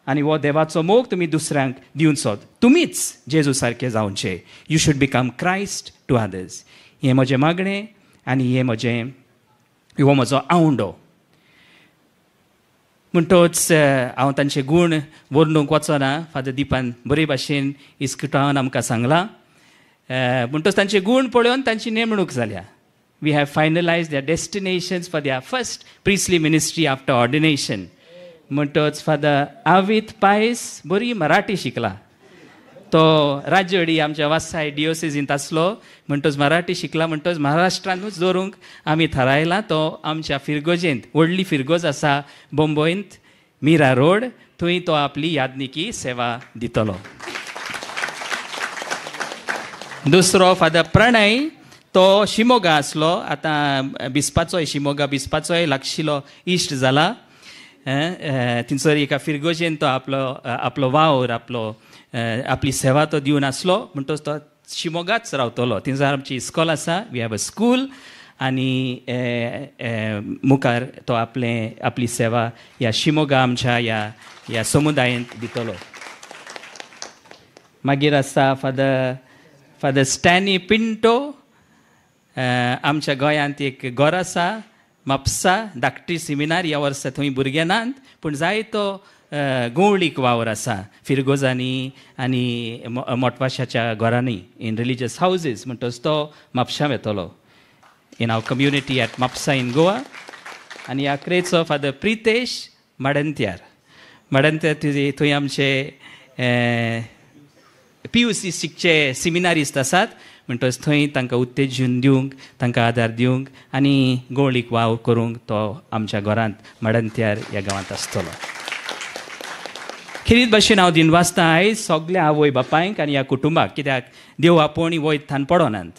आनी हो देवाचो मोग तुमी दुसऱ्यांक दिवचो. तुमीच जेजू सारके जावचे. You should become Christ to others. हें म्हजें मागणें आनी हें म्हजें, हो म्हजो आवंडो. म्हणटच हांव तांचे गूण वर्णूंक वचना, फादर दीपान बरे भाशेन इस्कुटान आमकां सांगलां. म्हणटच तांचे गूण पळोवन तांची नेमणूक जाल्या. We have finalise their destinations for their first priestly ministry after ordination. म्हणटच फादर आवीत पायस बरी मराठी शिकला, तो राजवाडी आमच्या वासाय डिओसेजींत आसलो, म्हणटच मराठी शिकला, म्हणटच महाराष्ट्रांतूच दवरूंक आमी थारायला. तो आमच्या फिरगोजेंत, व्हडली फिरगोज आसा बोंबोयंत मीरा रोड, थंय तो आपली याज्ञिकी सेवा दितलो. दुसरो फादर प्रणय, तो शिमोगा आसलो, आतां बिस्पाचोय, शिमोगा बिस्पाचोय लागशिलो इश्ट जाला. थंयसर एका फिरगोजेन तो आपलो आपलो वावर, आपलो आपली सेवा तो दिवन आसलो, म्हणटच तो शिमोगाच रावतलो. थंयसर आमची इस्कॉल आसा, we have a school, आनी मुखार तो आपले आपली सेवा ह्या शिमोगा आमच्या ह्या ह्या समुदायेंत दितलो. मागीर आसा फादर स्टॅनी पिंटो, आमच्या गोंयांत एक घर आसा म्हापसा धाकटी सिमिनार, ह्या वर्सा थंय भुरगे नात पूण जायतो गवळीक वावर आसा फिरगोजांनी आनी मोटवाशाच्या घरांनी, इन रिलीजियस हावजीस. म्हणटच तो म्हापशां वेतलो in our community at Mapusa in Goa. आनी आक्रेचो फादर प्रितेश माडंत्यार, माडंत्यार थंय आमचे PUC शिकचे सिमिनारिस्ट आसात, म्हणटच थंय तांकां उत्तेजन दिवंक, तांकां आदार दिवंक आनी गवळीक वावर करूंक तो आमच्या घरांत माडंत्यार ह्या गांवांत आसतलो. खेरीत भाशेन हांव दिनवासता आयज सगल्या आवय बापायंक आनी ह्या कुटुंबाक, कित्याक देव आपोवणी वयत थान पडनात.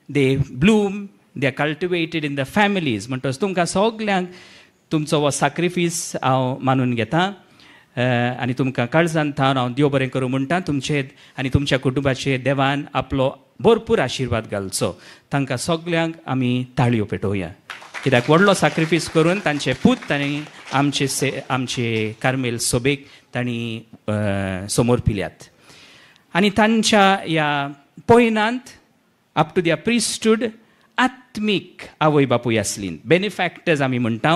They bloom, they are cultivated in the families. म्हणटच तुमकां सगल्यांक तुमचो हो साक्रिफीस हांव मानून घेता आनी तुमकां काळजान थावन हांव देव बरें करूं म्हणटा. तुमचे आनी तुमच्या कुटुंबाचे देवान आपलो भरपूर आशिर्वाद घालचो. तांकां सगल्यांक आमी ताळयो पेटोवया, कित्याक व्हडलो साक्रिफीस करून तांचे पूत तांणी आमचे आमचे कार्मेल सोबेक तांणी समोर पिल्यात. आनी तांच्या ह्या पयनांत अप टू their priesthood आत्मीक आवय बापूय आसली, बेनिफॅक्टर्स आमी म्हणटा,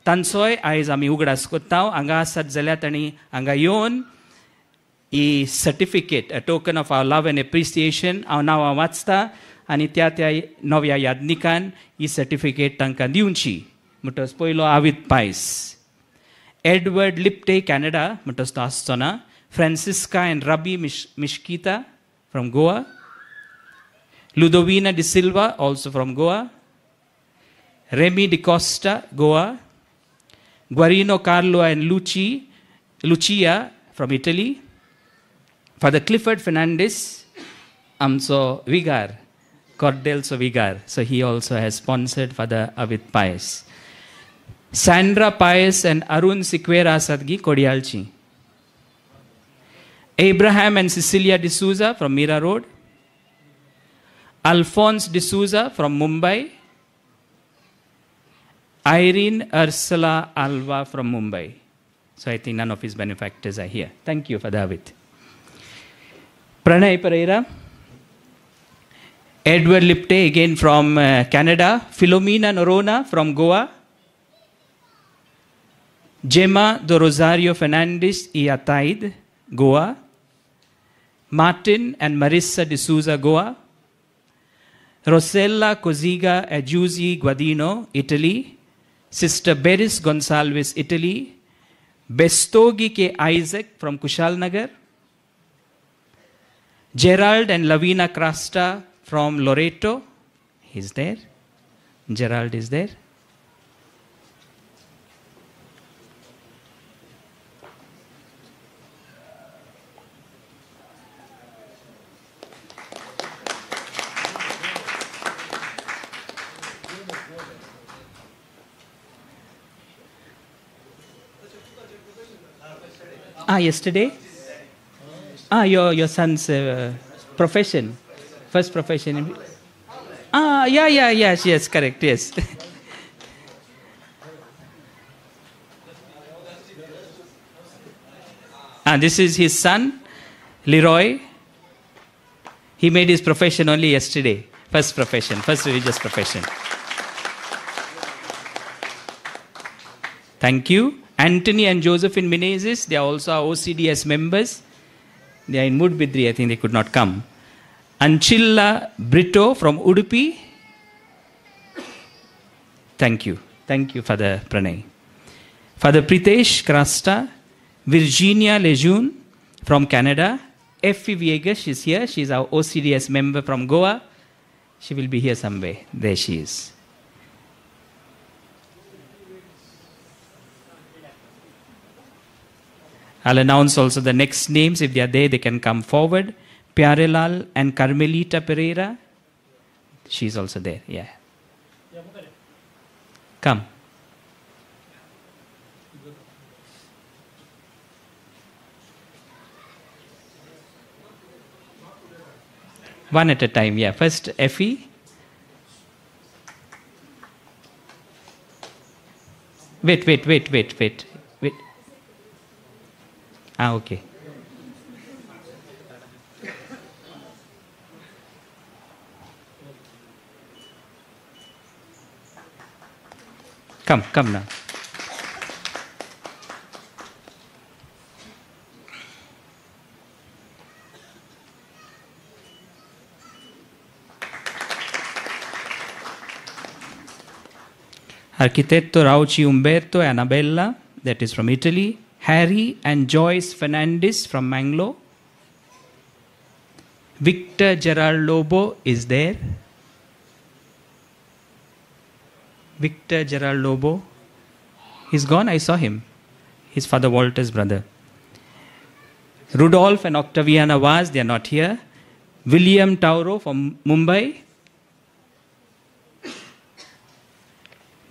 तांचोय आयज आमी उगडास करता. हांगा आसात जाल्यार तांणी हांगा येवन ही certificate, a token of our love and appreciation, हांव नांवां वाचता आनी त्या त्या नव्या याज्ञिकान ही सर्टिफिकेट तांकां दिवची. म्हणटच पयलो आवीत पायस, एडवर्ड लिप्टे कॅनडा, म्हणटच तो आसचो ना, Francisca and Rabi Mesquita from Goa, Ludovina D'Silva also from Goa, Remy D'Costa Goa, Guarino Carlo and Lucia from Italy, Father Clifford Fernandes, आमचो विगार, कॉर्डेलचो विगार, so he also has sponsored Father Avit Pais. Sandra Pais and Arun Sequeira आसात गी कोडियालची. Abraham and Cecilia D'Souza from Mira Road. Alphonse D'Souza from Mumbai. Irene Ursula Alva from Mumbai. So I think none of his benefactors are here. Thank you, Father Avit. Pranay Pereira. Edward Lipte, again from Canada. Philomena Norona from Goa. Gemma do Rosario Fernandez y Ataid, Goa. Martin and Marissa D'Souza, Goa. Rosella Coziga Aggiusi Guadino, Italy. Sister Beris Gonsalves, Italy. Bestogi K. Isaac from Kushalnagar. Gerald and Lavina Crasta from Loreto. He's there. Gerald is there. Ah, yesterday? Ah, your son's profession. First profession. Ah, yeah, yes, correct, yes. Ah, this is his son, Leroy. He made his profession only yesterday. First profession, first religious profession. Thank you. Anthony and Josephine Menezes, they are also our OCDS members. They are in Mudbidri, I think they could not come. Anchilla Brito from Udupi. Thank you. Thank you, Father Pranay. Father Pritesh Krasta, Virginia Lejeune from Canada. Effie Viegas is here. She is our OCDS member from Goa. She will be here somewhere. There she is. I'll announce also the next names. If they are there, they can come forward. Pyarelal and Carmelita Pereira. She's also there, yeah. Come. One at a time, yeah. First, Effie. Wait. Wait. Ah, okay. Come now. Architetto Rauci Umberto and Annabella, that is from Italy. Harry and Joyce Fernandez from Mangalore. Victor Gerald Lobo is there. Victor Gerald Lobo. He's gone, I saw him. His father Walter's brother. Rudolph and Octaviana Vaz, they are not here. William Tauro from Mumbai.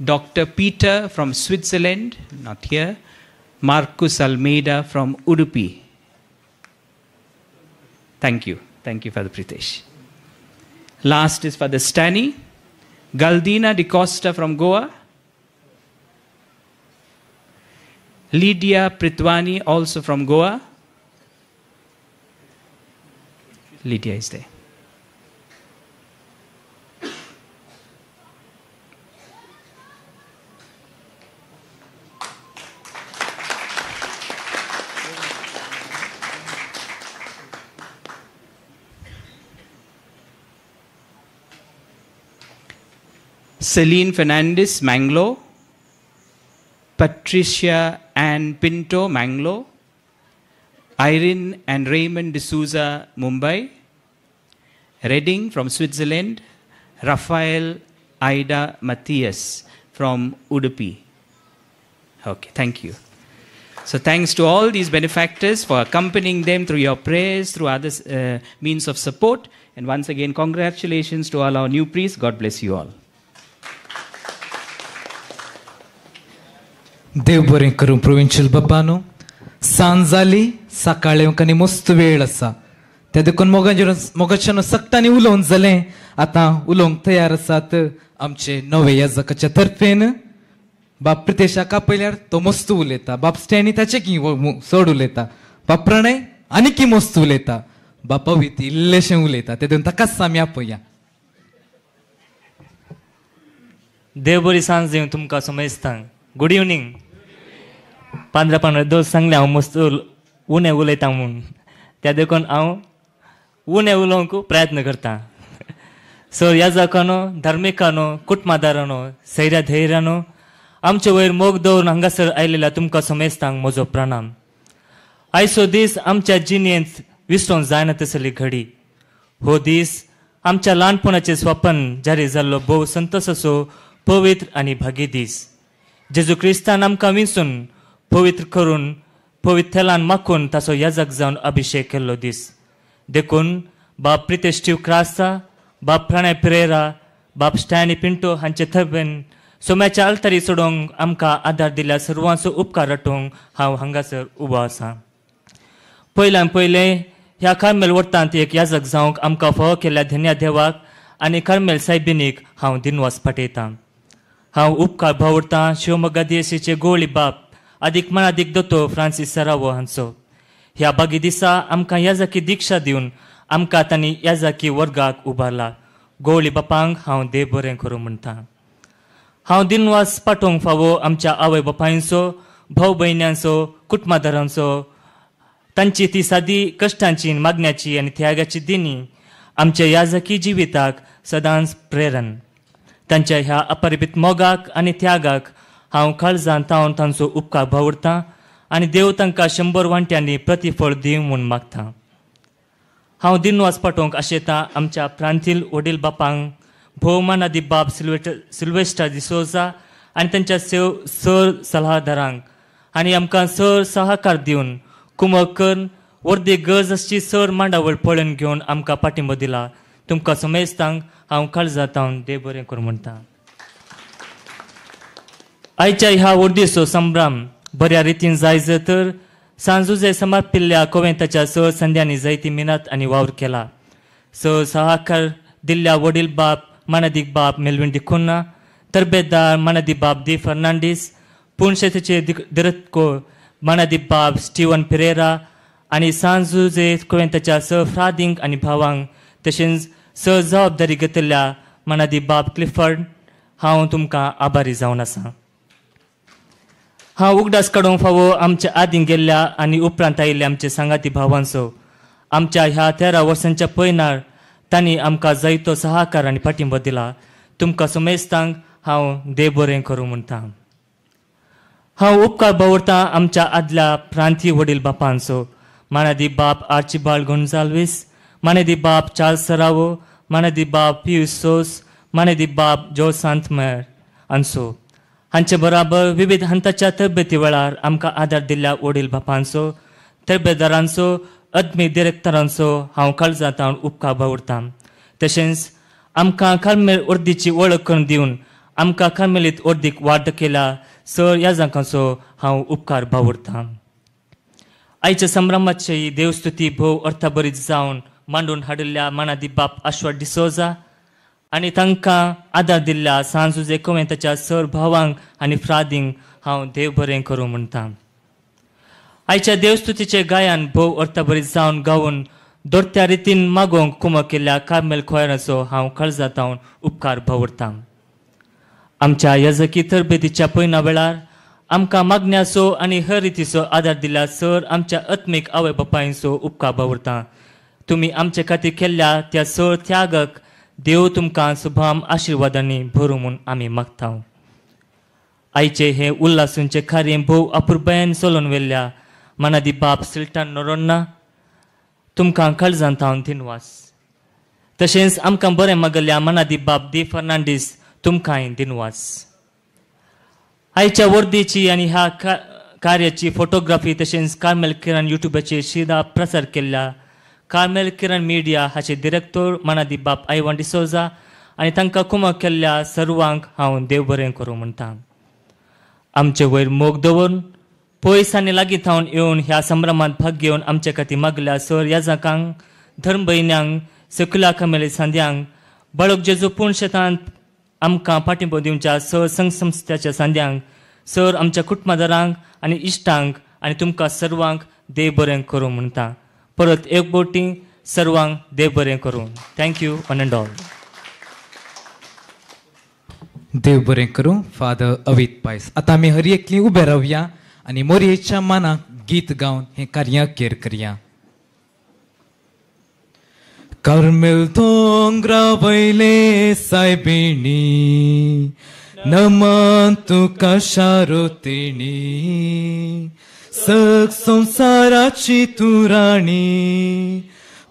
Dr. Peter from Switzerland, not here. Marcus Almeida from Udupi. Thank you. Thank you, Father Pritesh. Last is Father Stani. Galdina de Costa from Goa. Lydia Pritwani, also from Goa. Lydia is there. Celine Fernandez, Mangalore. Patricia Ann Pinto, Mangalore. Irene and Raymond D'Souza, Mumbai. Redding from Switzerland. Raphael Ida Matthias from Udupi. Okay, thank you. So thanks to all these benefactors for accompanying them through your prayers, through other means of support. And once again, congratulations to all our new priests. God bless you all. देव बरें करूं प्रोविन्शियल बाबानो. सांज जाली, सकाळी आमकां मस्त वेळ आसा त्या देखून मोगाच्यान सगटांनी उलोवन जालें. आतां उलोवंक तयार आसात आमचे नवे याजकाच्या तर्फेन बाप प्रितेशाक आपयल्यार तो मस्त उलयता, बाप स्टॅनी ताचे की चड उलयता, बाप प्रणय आनी की मस्त उलयता, बाप अवित इल्लेशें उलयता. ते देखून ताकाच आमी आपया. देव बरी सांज दिवं तुमकां समेस्तांक. Good evening. पांदरा पांदरा दोस्त सांगलें हांव मस्त उणें उलयता म्हूण, त्या देखून हांव उणें उलोवंक प्रयत्न करता. सो याजकानो, धार्मिकानो, कुटुंबादारानो, सैऱ्या धैर्यानो, आमचे वयर मोग दवरून हांगासर आयलेल्या तुमकां समेस्तांक म्हजो प्रणाम. आयचो दीस आमच्या जिणेंत विसरोंक जायना तसली घडी. हो दीस आमच्या ल्हानपणाचें स्वपन जारी जाल्लो भोव संतोसाचो पवित्र आनी भागी दीस. जेजू क्रिस्तान आमकां विंचून पवित्र करून पवित्र तेलान माखून ताचो याजक जावन अभिशेक केल्लो दीस. देखून बाप प्रितेश स्टीव क्रास्ता, बाप प्रणय पिरेरा, बाप स्टॅनी पिंटो हांचे थबेन सोम्याच्या आल्तारी चडोवंक आमकां आदार दिल्या सर्वांचो उपकार आटोवंक हांव हांगासर उबो आसा. पयल्यान पयलें ह्या कार्मेल वर्तांत एक याजक जावंक आमकां फावो केल्ल्या धन्या देवाक आनी कार्मेल सायबिनीक हांव दिनवास पाठयतां. हांव उपकार भावुरतां शिवमोग्गा दियेसीचे गोळी बाप आदीक मनादीक दोतोर फ्रांसीस सरावो हांचो. ह्या बागी दिसा आमकां याजकी दिक्षा दिवन आमकां तांणी याजकी वर्गाक उबारला. गोवळी बापांक हांव देव बरें करूं म्हणटा. हांव दिनवास पाठोवंक फावो आमच्या आवय बापायंचो, भाव भयण्यांचो, कुटुंबादारांचो. तांची ती सादी कश्टांची, मागण्याची आनी त्यागाची दिनी आमच्या याजकी जिविताक सदांच प्रेरण. तांच्या ह्या अपरिमित मोगाक आनी त्यागाक हांव काळजान तावन तांचो उपकार भावुरतां आनी देव तांकां 100 वांट्यांनी प्रतिफळ दिवं म्हूण मागता. हांव दिनवास पाठोवंक आशेतां आमच्या प्रांतील वडील बापांक, भोव मानादी बाप सिल्वेस्टर डिसोजा आनी तांच्या सर सलाहदारांक आनी आमकां सर सहकार दिवन कुमक करून वर्दी गरज आसची सर मांडावळ पळोवन घेवन आमकां पाठिंबो दिला. तुमकां समेस्तांक हांव काळजांत देव बरें करूं म्हणटा. आयच्या ह्या वर्दीचो संभ्रम बऱ्या रितीन जाय तर सांजुजे समर्पिल्ल्या कोवेंताच्या सर संध्यांनी जायती मिनत आनी वावर केला. सर सहकार दिल्ल्या वडील बाप मानादीक बाप मेलविन डिकुन्हा, तरबेदार मानादी बाप दी फर्नांडीस, पुणशेतेचे दिरतको मानादी बाप स्टीवन पिरेरा आनी सांजुजे कोवेंताच्या स फ्रादींक आनी भावांक तशेंच स जबाबदारी घेतिल्ल्या मानादी बाप क्लिफर्ड हांव तुमकां आभारी जावन आसा. हांव उगडास काडूंक फावो आमच्या आदीं गेल्ल्या आनी उपरांत आयिल्ल्या आमचे सांगाती भावांचो. आमच्या ह्या 13 वर्सांच्या पयनार तांणी आमकां जायतो सहकार आनी पाठिंबो दिला. तुमकां समेस्तांक हांव देव बरें करूं म्हणटा. हांव उपकार बावरतां आमच्या आदल्या प्रांतीय वडील बापांचो, मानादी बाप आर्चिबाल्ड गोन्जाल्वीस, मानादी बाप चार्ल्स सरावो, मानादी बाप पियूस सोस, मानादी बाप जो सांतमेर हांचो. हांचे बराबर विविध हंताच्या तरबेती वेळार आमकां आदार दिल्ल्या वडील बापांचो, तरबेदारांचो, अदमी डिरेक्टरांचो हांव काळजांत उपकार बावरतां. तशेंच आमकां कार्मेल अर्दीची वळख करून दिवन आमकां कार्मेलीत अर्दीक वाड केल्या सर याजकांचो हांव उपकार बावरतां. आयच्या संभ्रमाची देवस्तुती भोव अर्थाभरीत जावन मांडून हाडिल्ल्या मानादी बाप आश्वाड डिसोजा आनी तांकां आदार दिल्ल्या सांजुजे कोवेंताच्या सर भावांक आनी फ्रादींक हांव देव बरें करूं म्हणटा. आयच्या देवस्तुतीचे गायन भोव अर्थाभरीत जावन गावन दोरत्या रितीन मागोवंक कुमक केल्ल्या कार्मेल खोयराचो हांव काळजांत उपकार बावरतां. आमच्या याजकी तरबेतीच्या पयना वेळार आमकां मागण्याचो आनी हर रितीचो आदार दिल्या सर आमच्या आत्मीक आवय बापायंचो उपकार बावरतां. तुमी आमचे खातीर केल्ल्या त्या सर त्यागाक देव तुमकां शुभाम आशिर्वादांनी भरूं म्हूण आमी मागता. आयचे हे उल्हासूंचे कार्य भोव अपुरबायेन चलोवन व्हेल्ल्या मानादी बाप सिल्टन नोरोन्ना तुमकां काळजांत हांव दिनवास. तशेंच आमकां बरें मागल्ल्या मानादी बाप दी फर्नांडीस तुमकांय दिनवास. आयच्या वर्दीची आनी ह्या कार्याची फोटोग्राफी तशेंच कार्मेल किरण युट्यूबाचेर शिदा प्रसार केल्ल्या कार्मेल किरण मिडिया हाचे डिरेक्टर मानादी बाप आयवान डिसोजा आनी तांकां कुमक केल्ल्या सर्वांक हांव देव बरें करूं म्हणटा. आमचे वयर मोग दवरून पयस आनी लागीं थावन येवन ह्या संभ्रमांत भाग घेवन आमचे खातीर मागल्या सर याजकांक, धर्म भयण्यांक, सकल्या कमेले सांद्यांक, बाळक जेजू पूर्ण शेतांत आमकां पाठिंबो दिवच्या सर संघ संस्थ्याच्या सांद्यांक, सर आमच्या कुटुंबादारांक आनी इश्टांक आनी तुमकां सर्वांक देव बरें करूं म्हणटा. परत एक बोटी सर्वांक देव बरें करूं. Thank you one and all. देव बरें करूं फादर अवीत पायस. आतां आमी हर एकली उबे रावया आनी मोरयेच्या मानाक गीत गावन हें कार्य केर करया. कार्मेल दोंगरा वयले सायबिणी, नमन तुका शारोतिणी, सग संवसाराची तूं राणी,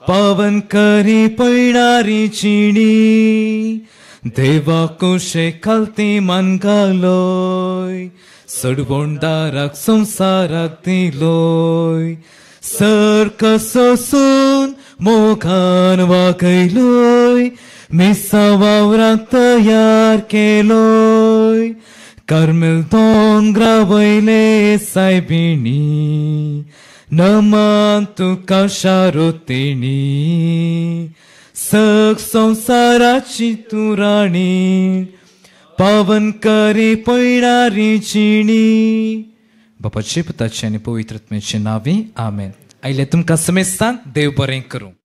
पावन करी पयणारी जिणी, देवा कुशे खालती मान घालोय, सडवणदाराक संवसाराक दिलोय, सर कसो सून मोगान वागयलोय, मिसा वावराक तयार केलोय, कार्मेल दोंगरा वयले सायबिणी, नमन तुका शारोतिणी, सग संवसाराची तूं राणी, पावन करी पयणारी जिणी. बापाचे, पुताचे आनी पवित्र आत्म्याचे नांवी आमेन. आयले तुमकां समेस्तांक देव बरें करूं.